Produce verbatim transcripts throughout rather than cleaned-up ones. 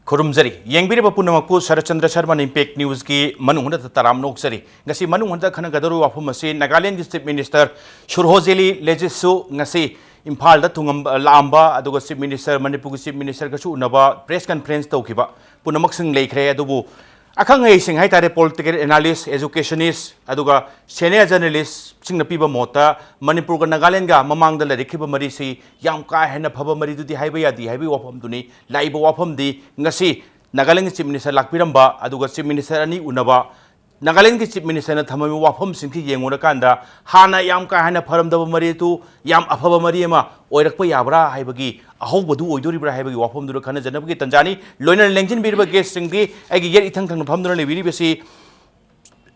ꯈꯨꯔꯨꯝꯖꯔꯤ꯫ ꯌꯦꯡꯕꯤꯔꯤꯕ ꯄꯨꯝꯅꯃꯛꯄꯨ ꯁꯔꯠꯆꯟꯗ꯭ꯔ ꯁꯔꯃꯅ ꯏꯝꯄꯦꯛ ꯅ꯭ꯌꯨꯁꯀꯤ ꯃꯅꯨꯡ ꯍꯨꯠꯅ ꯇꯔꯥꯝꯅ ꯑꯣꯛꯆꯔꯤ꯫ ꯉꯁꯤ ꯃꯅꯨꯡ ꯍꯨꯠꯅ ꯈꯟꯅꯒꯗꯧꯔꯤꯕ ꯋꯥꯐꯝ ꯑꯁꯤ ꯅꯥꯒꯥꯂꯦꯟꯗꯒꯤ ꯆꯤꯐ ꯃꯤꯅꯤꯁꯇꯔ ꯁꯨꯔꯍꯣꯖꯦꯂꯤ ꯂꯦꯖꯤꯁꯨ ꯉꯁꯤ ꯏꯝꯐꯥꯜꯗ ꯊꯨꯡꯉꯝꯕ, ꯂꯥꯛꯑꯝꯕ, ꯑꯗꯨꯒ ꯆꯤꯐ ꯃꯤꯅꯤꯁꯇꯔ, ꯃꯅꯤꯄꯨꯔꯒꯤ ꯆꯤꯐ ꯃꯤꯅꯤꯁꯇꯔꯒꯁꯨ ꯎꯅꯕ, ꯄ꯭ꯔꯦꯁ ꯀꯟꯐꯔꯦꯟꯁ ꯇꯧꯈꯤꯕ ꯄꯨꯝꯅꯃꯛꯁꯤꯡ ꯂꯩꯈ꯭ꯔꯦ꯫ ꯑꯗꯨꯕꯨ ꯑꯈꯪ ꯑꯍꯩꯁꯤꯡ ꯍꯥꯏꯇꯥꯔꯦ, ꯄꯣꯂꯤꯇꯤꯀꯦꯜ ꯑꯦꯅꯥꯂꯤꯁ, ꯑꯦꯖꯨꯀꯦꯁꯅꯤꯁ, ꯑꯗꯨꯒ ꯁꯦꯅꯤꯌꯔ ꯖꯔꯅꯦꯂꯤꯁꯁꯤꯡꯅ ꯄꯤꯕ ꯃꯣꯠꯇ ꯃꯅꯤꯄꯨꯔꯒ ꯅꯥꯒꯥꯂꯦꯟꯒ ꯃꯃꯥꯡꯗ ꯂꯩꯔꯛꯈꯤꯕ ꯃꯔꯤꯁꯤ ꯌꯥꯝ ꯀꯥ ꯍꯦꯟꯅ ꯐꯕ ꯃꯔꯤꯗꯨꯗꯤ ꯍꯥꯏꯕ ꯌꯥꯗꯦ ꯍꯥꯏꯕꯒꯤ ꯋꯥꯐꯝꯗꯨꯅꯤ꯫ ꯂꯥꯛꯏꯕ ꯋꯥꯐꯝꯗꯤ ꯉꯁꯤ ꯅꯥꯒꯥꯂꯦꯟꯒꯤ ꯆꯤꯐ ꯃꯤꯅꯤꯁꯇꯔ ꯂꯥꯛꯄꯤꯔꯝꯕ, ꯑꯗꯨꯒ ꯆꯤꯐ ꯃꯤꯅꯤꯁꯇꯔ ꯑꯅꯤ ꯎꯅꯕ, ꯅꯥꯒꯥꯂꯦꯟꯒꯤ ꯆꯤꯐ ꯃꯤꯅꯤꯁꯇꯔꯅ ꯊꯝꯃꯝꯃꯤꯕ ꯋꯥꯐꯝꯁꯤꯡꯁꯤ ꯌꯦꯡꯉꯨꯔꯀꯥꯟꯗ ꯍꯥꯟꯅ ꯌꯥꯝ ꯀꯥ ꯍꯦꯟꯅ ꯐꯔꯝꯗꯕ ꯃꯔꯤ ꯑꯗꯨ ꯌꯥꯝ ꯑꯐꯕ ꯃꯔꯤ ꯑꯃ ꯑꯣꯏꯔꯛꯄ ꯌꯥꯕ꯭ꯔꯥ ꯍꯥꯏꯕꯒꯤ ꯑꯍꯧꯕꯗꯨ ꯑꯣꯏꯗꯣꯔꯤꯕ꯭ꯔꯥ ꯍꯥꯏꯕꯒꯤ ꯋꯥꯐꯝꯗꯨꯗ ꯈꯟꯅꯖꯅꯕꯒꯤ ꯇꯟꯖꯥꯅꯤ꯫ ꯂꯣꯏꯅꯅ ꯂꯦꯡꯁꯤꯟꯕꯤꯔꯤꯕ ꯒꯦꯁꯁꯤꯡꯗꯤ ꯑꯩꯒꯤ ꯌꯦꯠ ꯏꯊꯪ ꯊꯪꯅ ꯐꯝꯗꯨꯅ ꯂꯩꯕꯤꯔꯤꯕꯁꯤ,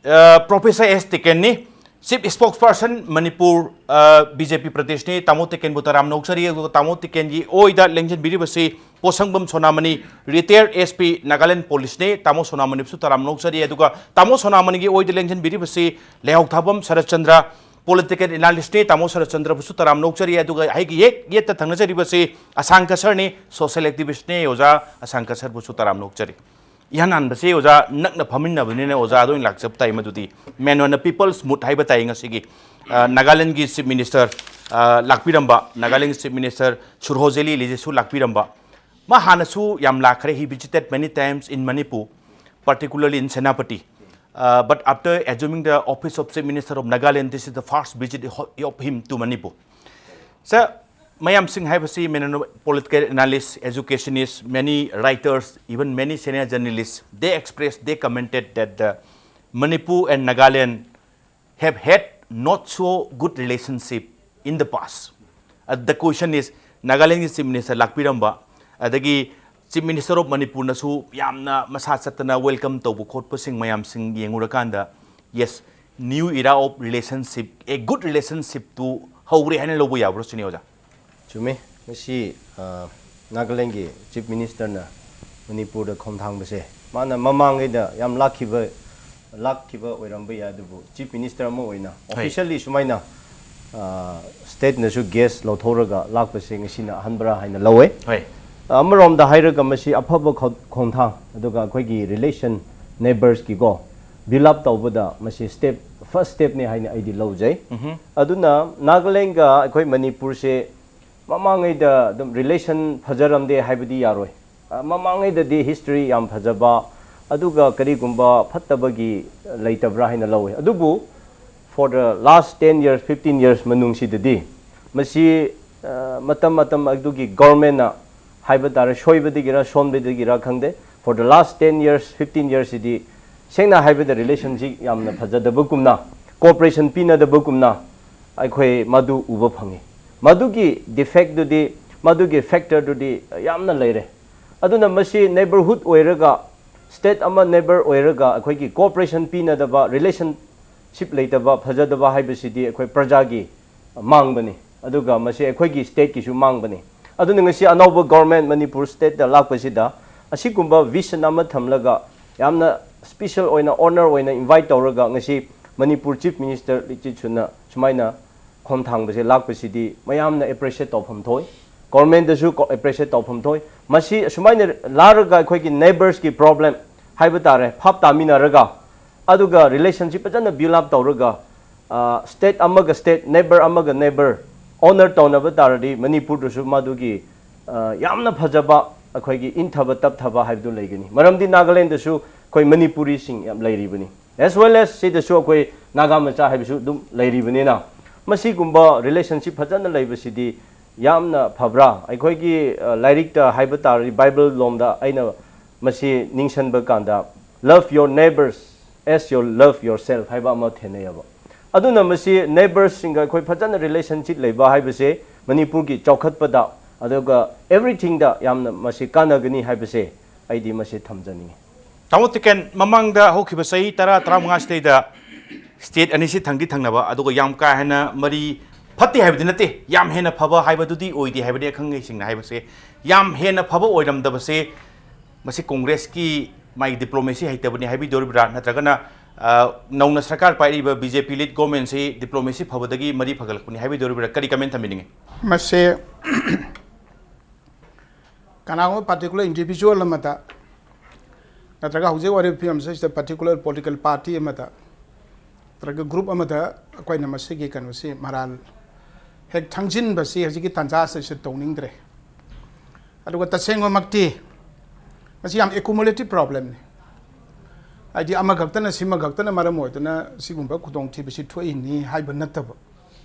ꯑ, ꯄ꯭ꯔꯣꯐꯦꯁꯔ ꯑꯦꯁ ꯇꯤꯀꯦꯟꯅꯤ, ꯆꯤꯐ ꯁ꯭ꯄꯣꯛꯁ ꯄꯔꯁꯟ ꯃꯅꯤꯄꯨꯔ, ꯑ, ꯕꯤ ꯖꯦ ꯄꯤ ꯄ꯭ꯔꯗꯦꯁꯅꯤ꯫ ꯇꯥꯃꯣ ꯇꯤꯀꯦꯟꯕꯨ ꯇꯔꯥꯝꯅ ꯑꯣꯛꯆꯔꯤ꯫ ꯑꯗꯨꯒ ꯇꯥꯃꯣ ꯇꯤꯀꯦꯟꯒꯤ ꯑꯣꯏꯗ ꯂꯦꯡꯁꯤꯟꯕꯤꯔꯤꯕꯁꯤ ꯄꯣꯠꯁꯪꯕꯝ ꯁꯣꯅꯥꯃꯅꯤ, ꯔꯤꯇꯥꯌꯔ ꯑꯦꯁ ꯄꯤ ꯅꯥꯒꯥꯂꯦꯟ ꯄꯨꯂꯤꯁꯅꯤ꯫ ꯇꯥꯃꯣ ꯁꯣꯅꯥꯃꯅꯤꯕꯨꯁꯨ ꯇꯔꯥꯝꯅ ꯑꯣꯛꯆꯔꯤ꯫ ꯑꯗꯨꯒ ꯇꯥꯃꯣ ꯁꯣꯅꯥꯃꯅꯤꯒꯤ ꯑꯣꯏꯗ ꯂꯦꯡꯁꯤꯟꯕꯤꯔꯤꯕꯁꯤ ꯂꯩꯍꯥꯎꯊꯥꯕꯝ ꯁꯔꯠꯆꯟꯗ꯭ꯔ, ꯄꯣꯂꯤꯇꯤꯀꯦꯜ ꯑꯦꯅꯥꯂꯤꯁꯅꯤ꯫ ꯇꯥꯃꯣ ꯁꯔꯠꯆꯟꯗ꯭ꯔꯕꯨꯁꯨ ꯇꯔꯥꯝꯅ ꯑꯣꯛꯆꯔꯤ꯫ ꯑꯗꯨꯒ ꯑꯩꯒꯤ ꯍꯦꯛ ꯌꯦꯠꯇ ꯊꯪꯅꯖꯔꯤꯕꯁꯤ ꯑꯁꯥꯡ ꯀꯁꯔꯅꯤ, ꯁꯣꯁꯤꯌꯦꯜ ꯑꯦꯛꯇꯤꯚꯤꯁ꯭ꯠꯅꯤ꯫ ꯑꯣꯖꯥ ꯑꯁꯥꯡ ꯀꯁꯔꯕꯨꯁꯨ ꯇꯔꯥꯝꯅ ꯑꯣꯛꯆꯔꯤ꯫ ꯏꯍꯥꯟ ꯍꯥꯟꯕꯁꯤ ꯑꯣꯖꯥ ꯅꯛꯅ ꯐꯝꯃꯤꯟꯅꯕꯅꯤꯅ ꯑꯣꯖꯥꯗ ꯑꯣꯏꯅ ꯂꯥꯛꯆꯕ ꯇꯥꯏ꯫ ꯃꯗꯨꯗꯤ ꯃꯦꯟ ꯑꯣꯏꯅ ꯄꯤꯄꯜꯁ ꯃꯨꯠ ꯍꯥꯏꯕ ꯇꯥꯏ ꯉꯁꯤꯒꯤ꯫ ꯑ, ꯅꯥꯒꯥꯂꯦꯟꯒꯤ ꯆꯤꯐ ꯃꯤꯅꯤꯁꯇꯔ, ꯑ, ꯂꯥꯛꯄꯤꯔꯝꯕ, ꯅꯥꯒꯥꯂꯦꯟꯒꯤ ꯆꯤꯐ ꯃꯤꯅꯤꯁꯇꯔ ꯁꯨꯔꯍꯣꯖꯦꯂꯤ ꯂꯤꯖꯤꯁꯨ ꯂꯥꯛꯄꯤꯔꯝꯕ꯫ ꯃꯥ ꯍꯥꯟꯅꯁꯨ ꯌꯥꯝ ꯂꯥꯛꯈ꯭ꯔꯦ, he visited many times in Manipur, particularly in Senapati. Uh, but after assuming the office of Chief Minister of Nagaland, this is the first visit of him to Manipur. Sir, ꯃꯌꯥꯝꯁꯤꯡ ꯍꯥꯏꯕꯁꯤ, men ꯑꯣꯏꯅ political analyst, ꯑꯦꯖꯨꯀꯦꯁꯅꯤꯁ, many writers, even many senior journalists, they expressed, they commented that the Manipur and Nagaland have had not so good relationship in the past. Uh, the question is, ꯅꯥꯒꯥꯂꯦꯟꯒꯤ chief minister ꯂꯥꯛꯄꯤꯔꯝꯕ, ꯑꯗꯒꯤ chief minister of ꯃꯅꯤꯄꯨꯔꯅꯁꯨ ꯌꯥꯝꯅ ꯃꯁꯥ ꯆꯠꯇꯅ welcome ꯇꯧꯕ ꯈꯣꯠꯄꯁꯤꯡ ꯃꯌꯥꯝꯁꯤꯡ ꯌꯦꯡꯉꯨꯔꯀꯥꯟꯗ, yes, new era of relationship, a good relationship two ꯍꯧꯔꯦ ꯍꯥꯏꯅ ꯂꯧꯕ ꯌꯥꯕ꯭ꯔꯣ ꯁꯤꯅꯤ, ꯑꯣꯖꯥ? ꯆꯨꯝꯃꯤ꯫ ꯉꯁꯤ, ꯑ, ꯅꯥꯒꯥꯂꯦꯟꯒꯤ ꯆꯤꯐ ꯃꯤꯅꯤꯁꯇꯔꯅ ꯃꯅꯤꯄꯨꯔꯗ ꯈꯣꯡꯊꯥꯡꯕꯁꯦ, ꯃꯥꯅ ꯃꯃꯥꯡꯉꯩꯗ ꯌꯥꯝ ꯂꯥꯛꯈꯤꯕ, ꯂꯥꯛꯈꯤꯕ ꯑꯣꯏꯔꯝꯕ ꯌꯥꯏ, ꯑꯗꯨꯕꯨ ꯆꯤꯐ ꯃꯤꯅꯤꯁꯇꯔ ꯑꯃ ꯑꯣꯏꯅ ꯍꯣꯏ꯫ ꯑꯣꯐꯤꯁꯤꯌꯦꯜꯂꯤ ꯁꯨꯃꯥꯏꯅ, ꯑ, ꯁ꯭ꯇꯦꯠꯅꯁꯨ ꯒꯦꯁ ꯂꯧꯊꯣꯛꯔꯒ ꯂꯥꯛꯄꯁꯦ ꯉꯁꯤꯅ ꯑꯍꯥꯟꯕꯔꯥ ꯍꯥꯏꯅ ꯂꯧꯋꯦ꯫ ꯍꯣꯏ꯫ ꯑꯃꯔꯣꯝꯗ ꯍꯥꯏꯔꯒ ꯃꯁꯤ ꯑꯐꯕ ꯈꯣ- ꯈꯣꯡꯊꯥꯡ, ꯑꯗꯨꯒ ꯑꯩꯈꯣꯏꯒꯤ relation, neighbours ꯀꯤꯀꯣ, build up ꯇꯧꯕꯗ ꯃꯁꯤ step, first step ꯅꯤ ꯍꯥꯏꯅ ꯑꯩꯗꯤ ꯂꯧꯖꯩ꯫ ꯑꯗꯨꯅ ꯅꯥꯒꯥꯂꯦꯟꯒ ꯑꯩꯈꯣꯏ ꯃꯅꯤꯄꯨꯔꯁꯦ ꯃꯃꯥꯡꯉꯩꯗ ꯑꯗꯨꯝ relation ꯐꯖꯔꯝꯗꯦ ꯍꯥꯏꯕꯗꯤ ꯌꯥꯔꯣꯏ꯫ ꯑ, ꯃꯃꯥꯡꯉꯩꯗꯗꯤ history ꯌꯥꯝ ꯐꯖꯕ, ꯑꯗꯨꯒ ꯀꯔꯤꯒꯨꯝꯕ ꯐꯠꯇꯕꯒꯤ ꯂꯩꯇꯕ꯭ꯔꯥ ꯍꯥꯏꯅ ꯂꯧꯋꯤ꯫ ꯑꯗꯨꯕꯨ for the last ten years, fifteen years ꯃꯅꯨꯡꯁꯤꯗꯗꯤ ꯃꯁꯤ, ꯑ, ꯃꯇꯝ ꯃꯇꯝ ꯑꯗꯨꯒꯤ government ꯅ ꯍꯥꯏꯕ ꯇꯥꯔꯦ, ꯁꯣꯏꯕꯗꯒꯤꯔ ꯁꯣꯟꯕꯗꯒꯤꯔ ꯈꯪꯗꯦ, for the last ten years, fifteen years ꯁꯤꯗꯤ ꯁꯦꯡꯅ ꯍꯥꯏꯕꯗ relation ꯁꯤ ꯌꯥꯝꯅ ꯐꯖꯗꯕꯒꯨꯝꯅ, cooperation ꯄꯤꯅꯗꯕꯒꯨꯝꯅ ꯑꯩꯈꯣꯏ ꯃꯗꯨ ꯎꯕ ꯐꯪꯉꯤ꯫ ꯃꯗꯨꯒꯤ defect ꯗꯨꯗꯤ, ꯃꯗꯨꯒꯤ factor ꯗꯨꯗꯤ ꯌꯥꯝꯅ ꯂꯩꯔꯦ꯫ ꯑꯗꯨꯅ ꯃꯁꯤ neighbourhood ꯑꯣꯏꯔꯒ, state ꯑꯃ neighbour ꯑꯣꯏꯔꯒ ꯑꯩꯈꯣꯏꯒꯤ cooperation ꯄꯤꯅꯗꯕ, relationship ꯂꯩꯇꯕ, ꯐꯖꯗꯕ ꯍꯥꯏꯕꯁꯤꯗꯤ ꯑꯩꯈꯣꯏ ꯄ꯭ꯔꯖꯥꯒꯤ ꯃꯥꯡꯕꯅꯤ, ꯑꯗꯨꯒ ꯃꯁꯤ ꯑꯩꯈꯣꯏꯒꯤ state ꯀꯤꯁꯨ ꯃꯥꯡꯕꯅꯤ꯫ ꯑꯗꯨꯅ ꯉꯁꯤ ꯑꯅꯧꯕ government ꯃꯅꯤꯄꯨꯔ state ꯇ ꯂꯥꯛꯄꯁꯤꯗ ꯑꯁꯤꯒꯨꯝꯕ vision ꯑꯃ ꯊꯝꯂꯒ, ꯌꯥꯝꯅ special ꯑꯣꯏꯅ, honour ꯑꯣꯏꯅ invite ꯇꯧꯔꯒ ꯉꯁꯤ ꯃꯅꯤꯄꯨꯔ Chief Minister ꯂꯤꯆꯤ ꯁꯨꯅ ꯁꯨꯃꯥꯏꯅ ꯈꯣꯝꯊꯥꯡꯕꯁꯦ ꯂꯥꯛꯄꯁꯤꯗꯤ ꯃꯌꯥꯝꯅ appreciate ꯇꯧꯐꯝ ꯊꯣꯛꯏ, government ꯇꯁꯨ ꯀꯣ-, appreciate ꯇꯧꯐꯝ ꯊꯣꯛꯏ꯫ ꯃꯁꯤ ꯑꯁꯨꯃꯥꯏꯅ ꯂꯥꯛꯂꯒ ꯑꯩꯈꯣꯏꯒꯤ neighbours ꯀꯤ problem ꯍꯥꯏꯕ ꯇꯥꯔꯦ, ꯚꯥꯞ ꯇꯥꯃꯤꯟꯅꯔꯒ, ꯑꯗꯨꯒ relation ꯁꯤ ꯐꯖꯅ build up ꯇꯧꯔꯒ, ꯑ, state ꯑꯃꯒ state, neighbour ꯑꯃꯒ neighbour honour ꯇꯧꯅꯕ ꯇꯥꯔꯗꯤ ꯃꯅꯤꯄꯨꯔꯗꯁꯨ ꯃꯗꯨꯒꯤ, ꯑ, ꯌꯥꯝꯅ ꯐꯖꯕ ꯑꯩꯈꯣꯏꯒꯤ ꯏꯪꯊꯕ ꯇꯞꯊꯕ ꯍꯥꯏꯕꯗꯨ ꯂꯩꯒꯅꯤ꯫ ꯃꯔꯝꯗꯤ ꯅꯥꯒꯥꯂꯦꯟꯗꯁꯨ ꯑꯩꯈꯣꯏ ꯃꯅꯤꯄꯨꯔꯤꯁꯤꯡ ꯌꯥꯝ ꯂꯩꯔꯤꯕꯅꯤ, as well as ꯁꯤꯗꯁꯨ ꯑꯩꯈꯣꯏ ꯅꯥꯒꯥ ꯃꯆꯥ ꯍꯥꯏꯕꯁꯨ ꯑꯗꯨꯝ ꯂꯩꯔꯤꯕꯅꯤꯅ, ꯃꯁꯤꯒꯨꯝꯕ relation ꯁꯤ ꯐꯖꯅ ꯂꯩꯕꯁꯤꯗꯤ ꯌꯥꯝꯅ ꯐꯕ꯭ꯔꯥ? ꯑꯩꯈꯣꯏꯒꯤ, ꯑ, ꯂꯥꯏꯔꯤꯛꯇ ꯍꯥꯏꯕ ꯇꯥꯔꯗꯤ, Bible ꯂꯣꯝꯗ ꯑꯩꯅ ꯃꯁꯤ ꯅꯤꯡꯁꯤꯡꯕ ꯀꯥꯟꯗ, "Love your neighbours as you love yourself" ꯍꯥꯏꯕ ꯑꯃ ꯊꯦꯡꯅꯩꯌꯦꯕ꯫ ꯑꯗꯨꯅ ꯃꯁꯤ neighbours ꯁꯤꯡꯒ ꯑꯩꯈꯣꯏ ꯐꯖꯅ relationship ꯂꯩꯕ ꯍꯥꯏꯕꯁꯦ ꯃꯅꯤꯄꯨꯔꯒꯤ ꯆꯥꯎꯈꯠꯄꯗ, ꯑꯗꯨꯒ everything ꯗ ꯌꯥꯝꯅ ꯃꯁꯤ ꯀꯥꯟꯅꯒꯅꯤ ꯍꯥꯏꯕꯁꯦ ꯑꯩꯗꯤ ꯃꯁꯤ ꯊꯝꯖꯅꯤꯡꯉꯤ꯫ ꯇꯥꯃꯣ ꯇꯤꯀꯦꯟ, ꯃꯃꯥꯡꯗ ꯍꯧꯈꯤꯕ ꯆꯍꯤ ꯇꯔꯥ, ꯇꯔꯥꯃꯉꯥ ꯁꯤꯗꯩꯗ state ꯑꯅꯤꯁꯤ ꯊꯪꯗꯤ ꯊꯪꯅꯕ, ꯑꯗꯨꯒ ꯌꯥꯝ ꯀꯥ ꯍꯦꯟꯅ ꯃꯔꯤ ꯐꯠꯇꯦ ꯍꯥꯏꯕꯗꯤ ꯅꯠꯇꯦ, ꯌꯥꯝ ꯍꯦꯟꯅ ꯐꯕ ꯍꯥꯏꯕꯗꯨꯗꯤ ꯑꯣꯏꯗꯦ ꯍꯥꯏꯕꯅꯤ ꯑꯈꯪ ꯑꯍꯩꯁꯤꯡꯅ ꯍꯥꯏꯕꯁꯦ꯫ ꯌꯥꯝ ꯍꯦꯟꯅ ꯐꯕ ꯑꯣꯏꯔꯝꯗꯕꯁꯦ ꯃꯁꯤ ꯀꯣꯡꯒ꯭ꯔꯦꯁꯀꯤ ꯃꯥꯒꯤ diplomacy ꯍꯩꯇꯕꯅꯤ ꯍꯥꯏꯕꯤꯗꯣꯔꯤꯕ꯭ꯔꯥ, ꯅꯠꯇ꯭ꯔꯒꯅ, ꯑ, ꯅꯧꯅ ꯁꯔꯀꯥꯔ ꯄꯥꯏꯔꯛꯏꯕ B J P led government ꯁꯤ diplomacy ꯐꯕꯗꯒꯤ ꯃꯔꯤ ꯐꯒꯠꯂꯛꯄꯅꯤ ꯍꯥꯏꯕꯤꯗꯣꯔꯤꯕ꯭ꯔꯥ? ꯀꯔꯤ comment ꯊꯝꯕꯤꯅꯤꯡꯉꯤ? ꯃꯁꯤ ꯀꯅꯥꯒꯨꯝꯕ particular individual ꯑꯃꯗ ꯅꯠꯇ꯭ꯔꯒ ꯍꯧꯖꯤꯛ ꯑꯣꯏꯔꯤꯕ ꯐꯤꯕꯝꯁꯤꯗ particular political party ꯑꯃꯗ ꯅꯠꯇ꯭ꯔꯒ group ꯑꯃꯗ ꯑꯩꯈꯣꯏꯅ ꯃꯁꯤꯒꯤ ꯀꯩꯅꯣꯁꯤ ꯃꯔꯥꯜ ꯍꯦꯛ ꯊꯪꯖꯤꯟꯕꯁꯤ ꯍꯧꯖꯤꯛꯀꯤ ꯇꯥꯟꯖꯥꯁꯤꯗ ꯇꯧꯅꯤꯡꯗ꯭ꯔꯦ꯫ ꯑꯗꯨꯒ ꯇꯁꯦꯡꯕꯃꯛꯇꯤ ꯃꯁꯤ ꯌꯥꯝ accumulative problemꯅꯤ꯫ ꯍꯥꯏꯗꯤ ꯑꯃꯈꯛꯇꯅ, ꯁꯤꯃꯈꯛꯇꯅ ꯃꯔꯝ ꯑꯣꯏꯗꯨꯅ ꯁꯤꯒꯨꯝꯕ ꯈꯨꯗꯣꯡꯊꯤꯕꯁꯤ ꯊꯣꯛꯏꯅꯤ ꯍꯥꯏꯕ ꯅꯠꯇꯕ,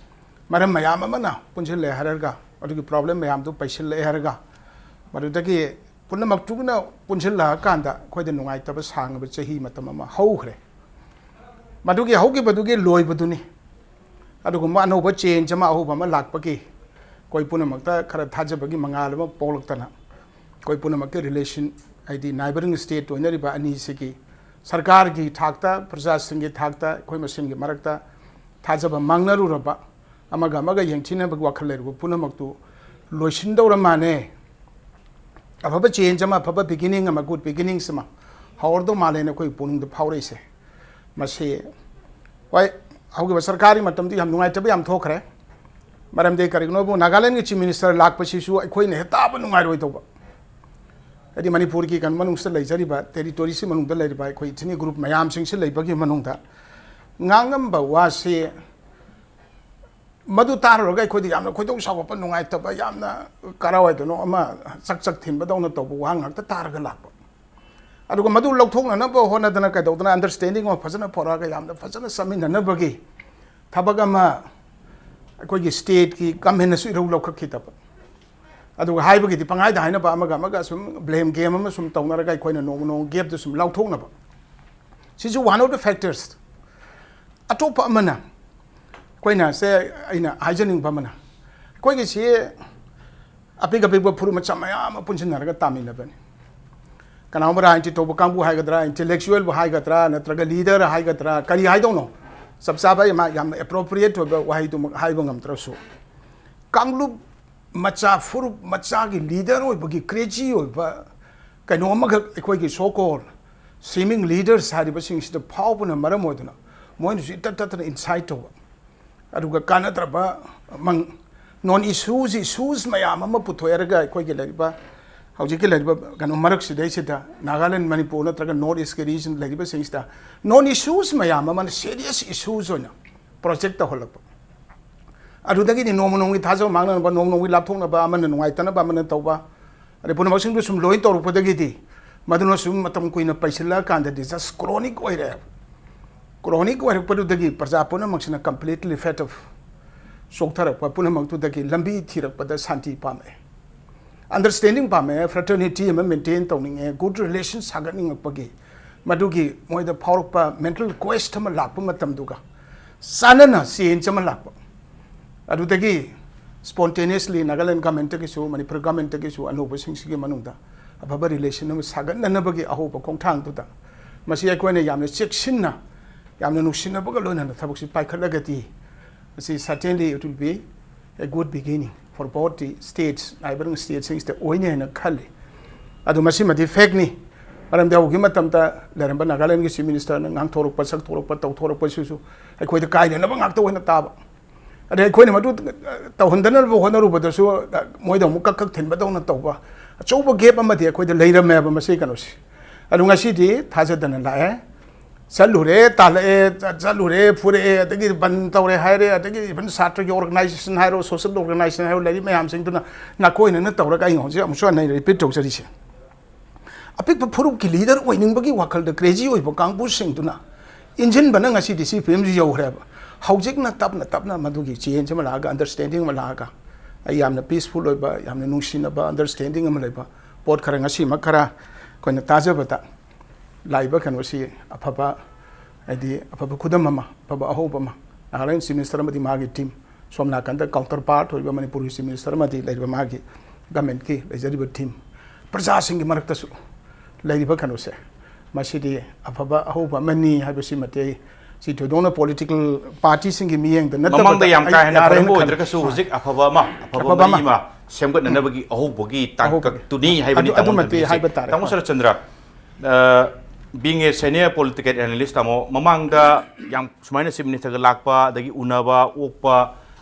ꯃꯔꯝ ꯃꯌꯥꯝ ꯑꯃꯅ ꯄꯨꯟꯁꯤꯜꯂꯦ ꯍꯥꯏꯔꯒ, ꯑꯗꯨꯒꯤ problem ꯃꯌꯥꯝꯗꯨ ꯄꯩꯁꯤꯜꯂꯛꯑꯦ ꯍꯥꯏꯔꯒ, ꯃꯗꯨꯗꯒꯤ ꯄꯨꯝꯅꯃꯛꯇꯨꯅ ꯄꯨꯟꯁꯤꯜꯂꯛꯑꯀꯥꯟꯗ ꯑꯩꯈꯣꯏꯗ ꯅꯨꯡꯉꯥꯏꯇꯕ ꯁꯥꯡꯉꯕ ꯆꯍꯤ ꯃꯇꯝ ꯑꯃ ꯍꯧꯈ꯭ꯔꯦ꯫ ꯃꯗꯨꯒꯤ ꯍꯧꯈꯤꯕꯗꯨꯒꯤ ꯂꯣꯏꯕꯗꯨꯅꯤ꯫ ꯑꯗꯨꯒꯨꯝꯕ ꯑꯅꯧꯕ change ꯑꯃ, ꯑꯍꯧꯕ ꯑꯃ ꯂꯥꯛꯄꯒꯤ ꯑꯩꯈꯣꯏ ꯄꯨꯝꯅꯃꯛꯇ ꯈꯔ ꯊꯥꯖꯕꯒꯤ ꯃꯉꯥꯜ ꯑꯃ ꯄꯣꯛꯂꯛꯇꯅ, ꯑꯩꯈꯣꯏ ꯄꯨꯝꯅꯃꯛꯀꯤ relation, ꯍꯥꯏꯗꯤ neighbouring state ꯑꯣꯏꯅꯔꯤꯕ ꯑꯅꯤꯁꯤꯒꯤ ꯁꯔꯀꯥꯔꯒꯤ ꯊꯥꯛꯇ, ꯄ꯭ꯔꯖꯥꯁꯤꯡꯒꯤ ꯊꯥꯛꯇ, ꯑꯩꯈꯣꯏ ꯃꯁꯦꯟꯒꯤ ꯃꯔꯛꯇ ꯊꯥꯖꯕ ꯃꯥꯡꯅꯔꯨꯔꯕ, ꯑꯃꯒ ꯑꯃꯒ ꯌꯦꯡꯊꯤꯅꯕꯒꯤ ꯋꯥꯈꯜ ꯂꯩꯔꯨꯕ ꯄꯨꯝꯅꯃꯛꯇꯨ ꯂꯣꯏꯁꯤꯟꯗꯧꯔ ꯃꯥꯟꯅꯦ꯫ ꯑꯐꯕ change ꯑꯃ, ꯑꯐꯕ beginning ꯑꯃ, good beginnings ꯑꯃ ꯍꯧꯔꯗꯧ ꯃꯥꯜꯂꯦꯅ ꯑꯩꯈꯣꯏ ꯄꯨꯛꯅꯤꯡꯗ ꯐꯥꯎꯔꯛꯏꯁꯦ꯫ ꯃꯁꯤ, ꯍꯣꯏ, ꯍꯧꯈꯤꯕ ꯁꯔꯀꯥꯔꯒꯤ ꯃꯇꯝꯗꯤ ꯌꯥꯝ ꯅꯨꯡꯉꯥꯏꯇꯕ ꯌꯥꯝ ꯊꯣꯛꯈ꯭ꯔꯦ꯫ ꯃꯔꯝꯗꯤ ꯀꯔꯤꯒꯤꯅꯣꯕꯨ, ꯅꯥꯒꯥꯂꯦꯟꯒꯤ chief minister ꯂꯥꯛꯄꯁꯤꯁꯨ ꯑꯩꯈꯣꯏꯅ ꯍꯦꯛ ꯇꯥꯕ ꯅꯨꯡꯉꯥꯏꯔꯣꯏꯗꯧꯕ꯫ ꯍꯥꯏꯗꯤ ꯃꯅꯤꯄꯨꯔꯒꯤ ꯀꯩꯅꯣ ꯃꯅꯨꯡꯁꯤꯗ ꯂꯩꯖꯔꯤꯕ, territoryꯁꯤ ꯃꯅꯨꯡꯗ ꯂꯩꯔꯤꯕ ꯑꯩꯈꯣꯏ ethnic group ꯃꯌꯥꯝꯁꯤꯡꯁꯤ ꯂꯩꯕꯒꯤ ꯃꯅꯨꯡꯗ ꯉꯥꯡꯉꯝꯕ ꯋꯥꯁꯤ ꯃꯗꯨ ꯇꯥꯔꯨꯔꯒ ꯑꯩꯈꯣꯏꯗ ꯌꯥꯝꯅ ꯈꯣꯏꯗꯧ ꯁꯥꯎꯒꯠꯄ, ꯅꯨꯡꯉꯥꯏꯇꯕ, ꯌꯥꯝꯅ ꯀꯔꯥꯏꯋꯥꯏꯗꯅꯣ ꯑꯃ ꯆꯛ ꯆꯛ ꯊꯤꯟꯕꯗꯧꯅ ꯇꯧꯕ ꯋꯥ ꯉꯥꯛꯇ ꯇꯥꯔꯒ ꯂꯥꯛꯄ꯫ ꯑꯗꯨꯒ ꯃꯗꯨ ꯂꯧꯊꯣꯛꯅꯅꯕ ꯍꯣꯠꯅꯗꯅ ꯀꯩꯗꯧꯗꯅ understanding ꯑꯃ ꯐꯖꯅ ꯄꯨꯔꯛꯑꯒ ꯌꯥꯝꯅ ꯐꯖꯅ ꯆꯠꯃꯤꯟꯅꯅꯕꯒꯤ ꯊꯕꯛ ꯑꯃ ꯑꯩꯈꯣꯏꯒꯤ stateꯀꯤ governmentꯅꯁꯨ ꯏꯔꯧ ꯂꯧꯈꯠꯈꯤꯗꯕ꯫ ꯑꯗꯨꯒ ꯍꯥꯏꯕꯒꯤꯗꯤ ꯄꯪꯍꯥꯏꯗ ꯍꯥꯏꯅꯕ, ꯑꯃꯒ ꯑꯃꯒ ꯁꯨꯝ blame game ꯑꯃ ꯁꯨꯝ ꯇꯧꯅꯔꯒ ꯑꯩꯈꯣꯏꯅ ꯅꯣꯡꯃ ꯅꯣꯡꯃ gapꯇꯨ ꯁꯨꯝ ꯂꯥꯎꯊꯣꯛꯅꯕ꯫ ꯁꯤꯁꯨ one of the factors꯫ ꯑꯇꯣꯞꯄ ꯑꯃꯅ, ꯑꯩꯈꯣꯏꯅ ꯁꯦ, ꯑꯩꯅ ꯍꯥꯏꯖꯅꯤꯡꯕ ꯑꯃꯅ, ꯑꯩꯈꯣꯏꯒꯤꯁꯤ ꯑꯄꯤꯛ ꯑꯄꯤꯛꯄ ꯐꯨꯔꯨꯞ ꯃꯆꯥ ꯃꯌꯥꯝ ꯑꯃ ꯄꯨꯟꯁꯤꯟꯅꯔꯒ ꯇꯥꯃꯤꯟꯅꯕꯅꯤ꯫ ꯀꯅꯥꯒꯨꯝꯕ ꯔꯥꯖꯅꯤꯇꯤ ꯇꯧꯕ ꯀꯥꯡꯕꯨ ꯍꯥꯏꯒꯗ꯭ꯔꯥ, intellectualꯕꯨ ꯍꯥꯏꯒꯗ꯭ꯔꯥ, ꯅꯠꯇ꯭ꯔꯒ leader ꯍꯥꯏꯒꯗ꯭ꯔꯥ, ꯀꯔꯤ ꯍꯥꯏꯗꯧꯅꯣ? ꯆꯞ ꯆꯥꯕ ꯑꯩ ꯃꯥ ꯌꯥꯝꯅ appropriate ꯑꯣꯏꯕ ꯋꯥꯍꯩꯗꯨꯃꯛ ꯍꯥꯏꯕ ꯉꯝꯗ꯭ꯔꯁꯨ, ꯀꯥꯡꯂꯨꯞ ꯃꯆꯥ, ꯐꯨꯔꯨꯞ ꯃꯆꯥꯒꯤ leader ꯑꯣꯏꯕꯒꯤ crazy ꯑꯣꯏꯕ ꯀꯩꯅꯣ ꯑꯃꯈꯛ ꯑꯩꯈꯣꯏꯒꯤ so called seeming leaders ꯍꯥꯏꯔꯤꯕꯁꯤꯡꯁꯤꯗ ꯐꯥꯎꯕꯅ ꯃꯔꯝ ꯑꯣꯏꯗꯨꯅ ꯃꯣꯏꯅꯁꯨ ꯏꯇꯠ ꯇꯠꯇꯅ incite ꯇꯧꯕ꯫ ꯑꯗꯨꯒ ꯀꯥꯟꯅꯗ꯭ꯔꯕ ꯃꯪ-, non issues, issues ꯃꯌꯥꯝ ꯑꯃ ꯄꯨꯊꯣꯛꯑꯔꯒ ꯑꯩꯈꯣꯏꯒꯤ ꯂꯩꯔꯤꯕ ꯍꯧꯖꯤꯛꯀꯤ ꯂꯩꯔꯤꯕ ꯀꯩꯅꯣ ꯃꯔꯛꯁꯤꯗꯩꯁꯤꯗ ꯅꯥꯒꯥꯂꯦꯟ, ꯃꯅꯤꯄꯨꯔ ꯅꯠꯇ꯭ꯔꯒ ꯅꯣꯔꯠ ꯏꯁꯀꯤ ꯔꯤꯖꯟ ꯂꯩꯔꯤꯕꯁꯤꯡꯁꯤꯗ ꯅꯣꯟ ꯏꯁꯨꯁ ꯃꯌꯥꯝ ꯑꯃꯅ ꯁꯦꯔꯤꯌꯁ ꯏꯁꯨꯁ ꯑꯣꯏꯅ ꯄ꯭ꯔꯣꯖꯦꯛ ꯇꯧꯍꯜꯂꯛꯄ꯫ ꯑꯗꯨꯗꯒꯤꯗꯤ ꯅꯣꯡꯃ ꯅꯣꯡꯃꯒꯤ ꯊꯥꯖꯕ ꯃꯥꯡꯅꯅꯕ, ꯅꯣꯡꯃ ꯅꯣꯡꯃꯒꯤ ꯂꯥꯞꯊꯣꯛꯅꯕ, ꯑꯃꯅ ꯅꯨꯡꯉꯥꯏꯇꯅꯕ ꯑꯃꯅ ꯇꯧꯕ, ꯑꯗꯩ ꯄꯨꯝꯅꯃꯛꯁꯤꯡꯗꯨ ꯁꯨꯝ ꯂꯣꯏ ꯇꯧꯔꯛꯄꯗꯒꯤꯗꯤ ꯃꯗꯨꯅ ꯁꯨꯝ ꯃꯇꯝ ꯀꯨꯏꯅ ꯄꯩꯁꯤꯜꯂꯛꯑꯀꯥꯟꯗꯗꯤ ꯖꯁ ꯀ꯭ꯔꯣꯅꯤꯛ ꯑꯣꯏꯔꯛꯑꯦꯕ꯫ ꯀ꯭ꯔꯣꯅꯤꯛ ꯑꯣꯏꯔꯛꯄꯗꯨꯗꯒꯤ ꯄ꯭ꯔꯖꯥ ꯄꯨꯝꯅꯃꯛꯁꯤꯅ ꯀꯝꯄ꯭ꯂꯤꯠꯂꯤ ꯐꯦꯠ ꯑꯞ, ꯆꯣꯛꯊꯔꯛꯄ ꯄꯨꯝꯅꯃꯛꯇꯨꯗꯒꯤ ꯂꯝꯕꯤ ꯊꯤꯔꯛꯄꯗ ꯁꯥꯟꯇꯤ ꯄꯥꯝꯃꯛꯑꯦ, ꯑꯟꯗꯔꯁ꯭ꯇꯦꯟꯗꯤꯡ ꯄꯥꯝꯃꯛꯑꯦ, ꯐ꯭ꯔꯦꯇꯔꯅꯤꯇꯤ ꯑꯃ ꯃꯦꯟꯇꯦꯟ ꯇꯧꯅꯤꯡꯉꯦ, ꯒꯨꯗ ꯔꯤꯂꯦꯁꯟ ꯁꯥꯒꯠꯅꯤꯡꯉꯛꯄꯒꯤ ꯃꯗꯨꯒꯤ ꯃꯣꯏꯗ ꯐꯥꯎꯔꯛꯄ ꯃꯦꯟꯇꯦꯜ ꯀ꯭ꯋꯦꯁ ꯑꯃ ꯂꯥꯛꯄ ꯃꯇꯝꯗꯨꯒ ꯆꯥꯟꯅꯅ ꯆꯦꯟꯖ ꯑꯃ ꯂꯥꯛꯄ꯫ ꯑꯗꯨꯗꯒꯤ ꯁ꯭ꯄꯣꯟꯇꯦꯅꯤꯌꯁꯂꯤ ꯅꯥꯒꯥꯂꯦꯟ ꯒꯃꯦꯟꯇꯒꯤꯁꯨ ꯃꯅꯤꯄꯨꯔ ꯒꯃꯦꯟꯇꯒꯤꯁꯨ ꯑꯅꯧꯕꯁꯤꯡꯁꯤꯒꯤ ꯃꯅꯨꯡꯗ ꯑꯐꯕ ꯔꯤꯂꯦꯁꯟ ꯑꯃ ꯁꯥꯒꯠꯅꯅꯕꯒꯤ ꯑꯍꯧꯕ ꯈꯣꯡꯊꯥꯡꯗꯨꯗ ꯃꯁꯤ ꯑꯩꯈꯣꯏꯅ ꯌꯥꯝꯅ ꯆꯦꯛꯁꯤꯟꯅ, ꯌꯥꯝꯅ ꯅꯨꯡꯁꯤꯅꯕꯒ ꯂꯣꯏꯅꯅ ꯊꯕꯛꯁꯤ ꯄꯥꯏꯈꯠꯂꯒꯗꯤ, ꯃꯁꯤ certainly it will be a good beginning for both the states, neighboring ꯁ꯭ꯇꯦꯠꯁꯤꯡꯁꯤꯗ ꯑꯣꯏꯅꯤ ꯍꯥꯏꯅ ꯈꯜꯂꯤ꯫ ꯑꯗꯨ ꯃꯁꯤꯃꯗꯤ ꯐꯦꯛꯅꯤ꯫ ꯃꯔꯝꯗꯤ ꯍꯧꯈꯤꯕ ꯃꯇꯝꯗ ꯂꯩꯔꯝꯕ ꯅꯥꯒꯥꯂꯦꯟꯒꯤ ꯆꯤꯐ ꯃꯤꯅꯤꯁꯇꯔꯅ ꯉꯥꯡꯊꯣꯔꯛꯄ, ꯁꯛꯊꯣꯔꯛꯄ, ꯇꯧꯊꯣꯔꯛꯄꯁꯤꯁꯨ ꯑꯩꯈꯣꯏꯗ ꯀꯥꯏꯅꯅꯕ ꯉꯥꯛꯇ ꯑꯣꯏꯅ ꯇꯥꯕ꯫ ꯑꯗꯩ ꯑꯩꯈꯣꯏꯅ ꯃꯗꯨ ꯇꯧꯍꯟꯗꯅꯕ ꯍꯣꯠꯅꯔꯨꯕꯗꯁꯨ ꯃꯣꯏꯗ ꯑꯃꯨꯛ ꯀꯛ ꯀꯛ ꯊꯤꯟꯕꯗꯧꯅ ꯇꯧꯕ ꯑꯆꯧꯕ ꯒꯦꯞ ꯑꯃꯗꯤ ꯑꯩꯈꯣꯏꯗ ꯂꯩꯔꯝꯃꯦꯕ ꯃꯁꯤ ꯀꯩꯅꯣꯁꯤ꯫ ꯑꯗꯨ ꯉꯁꯤꯗꯤ ꯊꯥꯖꯗꯅ ꯂꯥꯛꯑꯦ꯫ ꯆꯠꯂꯨꯔꯦ, ꯇꯥꯜꯂꯛꯑꯦ, ꯆꯠ-, ꯆꯠꯂꯨꯔꯦ, ꯐꯨꯔꯛꯑꯦ, ꯑꯗꯒꯤ ꯕꯟ ꯇꯧꯔꯦ ꯍꯥꯏꯔꯦ, ꯑꯗꯒꯤ ꯏꯚꯟ ꯁꯥꯇ꯭ꯔꯒꯤ ꯑꯣꯔꯒꯅꯥꯏꯖꯦꯁꯟ ꯍꯥꯏꯔꯣ, ꯁꯣꯁꯤꯌꯦꯜ ꯑꯣꯔꯒꯅꯥꯏꯖꯦꯁꯟ ꯍꯥꯏꯔꯣ, ꯂꯩꯔꯤꯕ ꯃꯌꯥꯝꯁꯤꯡꯗꯨꯅ ꯅꯈꯣꯏꯅ ꯇꯧꯔꯒ ꯑꯩ ꯍꯧꯖꯤꯛ ꯑꯃꯨꯛꯁꯨ ꯍꯟꯅ ꯔꯤꯄꯤꯠ ꯇꯧꯖꯔꯤꯁꯦ꯫ ꯑꯄꯤꯛꯄ ꯐꯨꯔꯨꯞꯀꯤ ꯂꯤꯗꯔ ꯑꯣꯏꯅꯤꯡꯕꯒꯤ ꯋꯥꯈꯜꯗ ꯀ꯭ꯔꯦꯖꯤ ꯑꯣꯏꯕ ꯀꯥꯡꯕꯨꯁꯤꯡꯗꯨꯅ ꯏꯟꯖꯤꯟꯕꯅ ꯉꯁꯤꯗꯤ ꯁꯤ ꯐꯤꯕꯝꯁꯤ ꯌꯧꯈ꯭ꯔꯦꯕ꯫ ꯍꯧꯖꯤꯛꯅ ꯇꯞꯅ ꯇꯞꯅ ꯃꯗꯨꯒꯤ ꯆꯦꯟꯖ ꯑꯃ ꯂꯥꯛꯑꯒ, ꯑꯟꯗꯔꯁ꯭ꯇꯦꯟꯗꯤꯡ ꯑꯃ ꯂꯥꯛꯑꯒ, ꯑꯩ ꯌꯥꯝꯅ ꯄꯤꯁꯐꯨꯜ ꯑꯣꯏꯕ, ꯌꯥꯝꯅ ꯅꯨꯡꯁꯤꯅꯕ, ꯑꯟꯗꯔꯁ꯭ꯇꯦꯟꯗꯤꯡ ꯑꯃ ꯂꯩꯕ ꯄꯣꯠ ꯈꯔ ꯉꯁꯤꯃꯛ ꯈꯔ ꯑꯩꯈꯣꯏꯅ ꯇꯥꯖꯕꯗ ꯂꯥꯛꯏꯕ ꯀꯩꯅꯣꯁꯤ ꯑꯐꯕ, ꯍꯥꯏꯗꯤ ꯑꯐꯕ ꯈꯨꯗꯝ ꯑꯃ, ꯑꯐꯕ ꯑꯍꯧꯕ ꯑꯃ, ꯅꯥꯒꯥꯂꯦꯟ ꯆꯤꯐ ꯃꯤꯅꯤꯁꯇꯔ ꯑꯃꯗꯤ ꯃꯥꯒꯤ ꯇꯤꯝ, ꯁꯣꯝ ꯅꯥꯀꯟꯗ ꯀꯥꯎꯟꯇꯔ ꯄꯥꯔꯠ ꯑꯣꯏꯕ ꯃꯅꯤꯄꯨꯔꯒꯤ ꯆꯤꯐ ꯃꯤꯅꯤꯁꯇꯔ ꯑꯃꯗꯤ ꯂꯩꯔꯤꯕ ꯃꯥꯒꯤ ꯒꯃꯦꯟꯠꯀꯤ ꯂꯩꯖꯔꯤꯕ ꯇꯤꯝ, ꯄ꯭ꯔꯖꯥꯁꯤꯡꯒꯤ ꯃꯔꯛꯇꯁꯨ ꯂꯩꯔꯤꯕ ꯀꯩꯅꯣꯁꯦ, ꯃꯁꯤꯗꯤ ꯑꯐꯕ ꯑꯍꯧꯕ ꯑꯃꯅꯤ ꯍꯥꯏꯕꯁꯤꯃꯗꯤ ꯑꯩ ꯁꯤ ꯊꯣꯏꯗꯣꯛꯅ ꯄꯣꯂꯤꯇꯤꯀꯦꯜ ꯄꯥꯔꯇꯤꯁꯤꯡꯒꯤ ꯃꯤꯠꯌꯦꯡꯗ ꯅꯠꯇꯕꯗ ꯃꯃꯥꯡꯗ ꯌꯥꯝ ꯑꯩ ꯀꯥ ꯍꯦꯟꯅ ꯌꯥꯔꯦꯅ ꯐꯔꯝꯕ ꯈꯜꯂꯤ꯫ ꯑꯣꯏꯗ꯭ꯔꯒꯁꯨ ꯍꯧꯖꯤꯛ ꯑꯐꯕ ꯑꯃ, ꯑꯐꯕ ꯑꯐꯕ ꯑꯃ꯫ ꯃꯔꯤ ꯑꯃ ꯁꯦꯝꯒꯠꯅꯅꯕꯒꯤ ꯑꯍꯧꯕꯒꯤ ꯑꯍꯧꯕꯒꯤ꯫ ꯇꯥꯡꯀꯛꯇꯨꯅꯤ ꯍꯥꯏꯕꯅꯤ ꯑꯗꯨ, ꯇꯥꯃꯣꯅ ꯑꯗꯨꯃꯛꯇꯤ ꯊꯝꯕꯤꯔꯤꯁꯦ꯫ ꯍꯥꯏꯕ ꯇꯥꯔꯦ꯫ ꯇꯥꯃꯣ ꯍꯣꯏ꯫ ꯁꯔꯠꯆꯟꯗ꯭ꯔ, ꯑ, being a senior political analyst, ꯇꯥꯃꯣ, ꯃꯃꯥꯡꯗ ꯌꯥꯝ ꯁꯨꯃꯥꯏꯅ ꯆꯤꯐ ꯃꯤꯅꯤꯁꯇꯔꯒ ꯂꯥꯛꯄ, ꯑꯗꯒꯤ ꯎꯅꯕ, ꯑꯣꯛꯄ,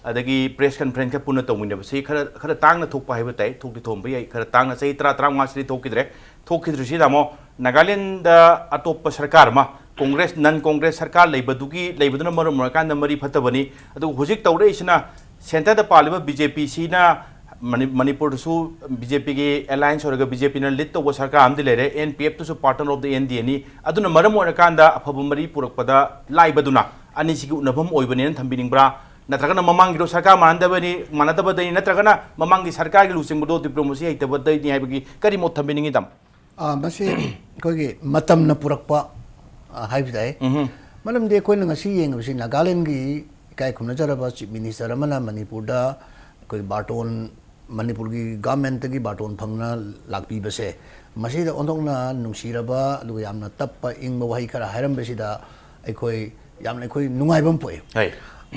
ꯑꯗꯒꯤ press conference ꯈꯔ ꯄꯨꯟꯅ ꯇꯧꯃꯤꯟꯅꯕꯁꯤ ꯈꯔ, ꯈꯔ ꯇꯥꯡꯅ ꯊꯣꯛꯄ ꯍꯥꯏꯕ ꯇꯥꯏ꯫ ꯊꯣꯛꯇꯤ ꯊꯣꯛꯑꯝꯕ ꯌꯥꯏ, ꯈꯔ ꯇꯥꯡꯅ, ꯆꯍꯤ ꯇꯔꯥ, ꯇꯔꯥꯃꯉꯥꯁꯤꯗꯤ ꯊꯣꯛꯈꯤꯗ꯭ꯔꯦ꯫ ꯊꯣꯛꯈꯤꯗ꯭ꯔꯤꯁꯤ, ꯇꯥꯃꯣ, ꯅꯥꯒꯥꯂꯦꯟꯗ ꯑꯇꯣꯞꯄ ꯁꯔꯀꯥꯔ ꯑꯃ, ꯀꯣꯡꯒ꯭ꯔꯦꯁ, non Congress ꯁꯔꯀꯥꯔ ꯂꯩꯕꯗꯨꯒꯤ, ꯂꯩꯕꯗꯨꯅ ꯃꯔꯝ ꯑꯣꯏꯔꯀꯥꯟꯗ ꯃꯔꯤ ꯐꯠꯇꯕꯅꯤ꯫ ꯑꯗꯨꯒ ꯍꯧꯖꯤꯛ ꯇꯧꯔꯛꯏꯁꯤꯅ centre ꯗ ꯄꯥꯜꯂꯤꯕ BJP ꯁꯤꯅ ꯃꯅꯤ-, ꯃꯅꯤꯄꯨꯔꯗꯁꯨ BJP ꯒꯤ alliance ꯑꯣꯏꯔꯒ BJP ꯅ lead ꯇꯧꯕ ꯁꯔꯀꯥꯔ ꯑꯃꯗꯤ ꯂꯩꯔꯦ, NPF ꯇꯨꯁꯨ partner of the NDA ꯅꯤ꯫ ꯑꯗꯨꯅ ꯃꯔꯝ ꯑꯣꯏꯔꯀꯥꯟꯗ ꯑꯐꯕ ꯃꯔꯤ ꯄꯨꯔꯛꯄꯗ ꯂꯥꯏꯕꯗꯨꯅ ꯑꯅꯤꯁꯤꯒꯤ ꯎꯅꯐꯝ ꯑꯣꯏꯕꯅꯦꯅ ꯊꯝꯕꯤꯅꯤꯡꯕ꯭ꯔꯥ? ꯅꯠꯇ꯭ꯔꯒꯅ ꯃꯃꯥꯡꯒꯤꯗꯣ ꯁꯔꯀꯥꯔ ꯃꯥꯟꯅꯗꯕꯅꯤ, ꯃꯥꯟꯅꯗꯕꯗꯩꯅꯤ, ꯅꯠꯇ꯭ꯔꯒꯅ ꯃꯃꯥꯡꯒꯤ ꯁꯔꯀꯥꯔꯒꯤ ꯂꯨꯆꯤꯡꯕꯗꯣ diplomacy ꯍꯩꯇꯕꯗꯩꯅꯤ ꯍꯥꯏꯕꯒꯤ ꯀꯔꯤ ꯃꯣꯠ ꯊꯝꯕꯤꯅꯤꯡꯉꯤ, ꯇꯥꯃꯣ? ꯑꯥ, ꯃꯁꯤ ꯑꯩꯈꯣꯏꯒꯤ ꯃꯇꯝꯅ ꯄꯨꯔꯛꯄ, ꯑꯥ, ꯍꯥꯏꯕ ꯇꯥꯏ꯫ ꯎꯝꯍꯨꯝ꯫ ꯃꯔꯝꯗꯤ ꯑꯩꯈꯣꯏꯅ ꯉꯁꯤ ꯌꯦꯡꯉꯤꯕꯁꯤ ꯅꯥꯒꯥꯂꯦꯟꯒꯤ ꯏꯀꯥꯏ ꯈꯨꯝꯅꯖꯔꯕ Chief Minister ꯑꯃꯅ ꯃꯅꯤꯄꯨꯔꯗ ꯑꯩꯈꯣꯏ ꯕꯥꯔꯇꯣꯟ, ꯃꯅꯤꯄꯨꯔꯒꯤ government ꯇꯒꯤ ꯕꯥꯔꯇꯣꯟ ꯐꯪꯅ ꯂꯥꯛꯄꯤꯕꯁꯦ, ꯃꯁꯤꯗ ꯑꯣꯟꯊꯣꯛꯅ ꯅꯨꯡꯁꯤꯔꯕ ꯑꯗꯨꯒ ꯌꯥꯝꯅ ꯇꯞꯄ ꯏꯪꯕ ꯋꯥꯍꯩ ꯈꯔ ꯍꯥꯏꯔꯝꯕꯁꯤꯗ ꯑꯩꯈꯣꯏ ꯌꯥꯝꯅ, ꯑꯩꯈꯣꯏ ꯅꯨꯡꯉꯥꯏꯕ ꯑꯃ ꯄꯣꯛꯏ꯫ ꯍꯣꯏ꯫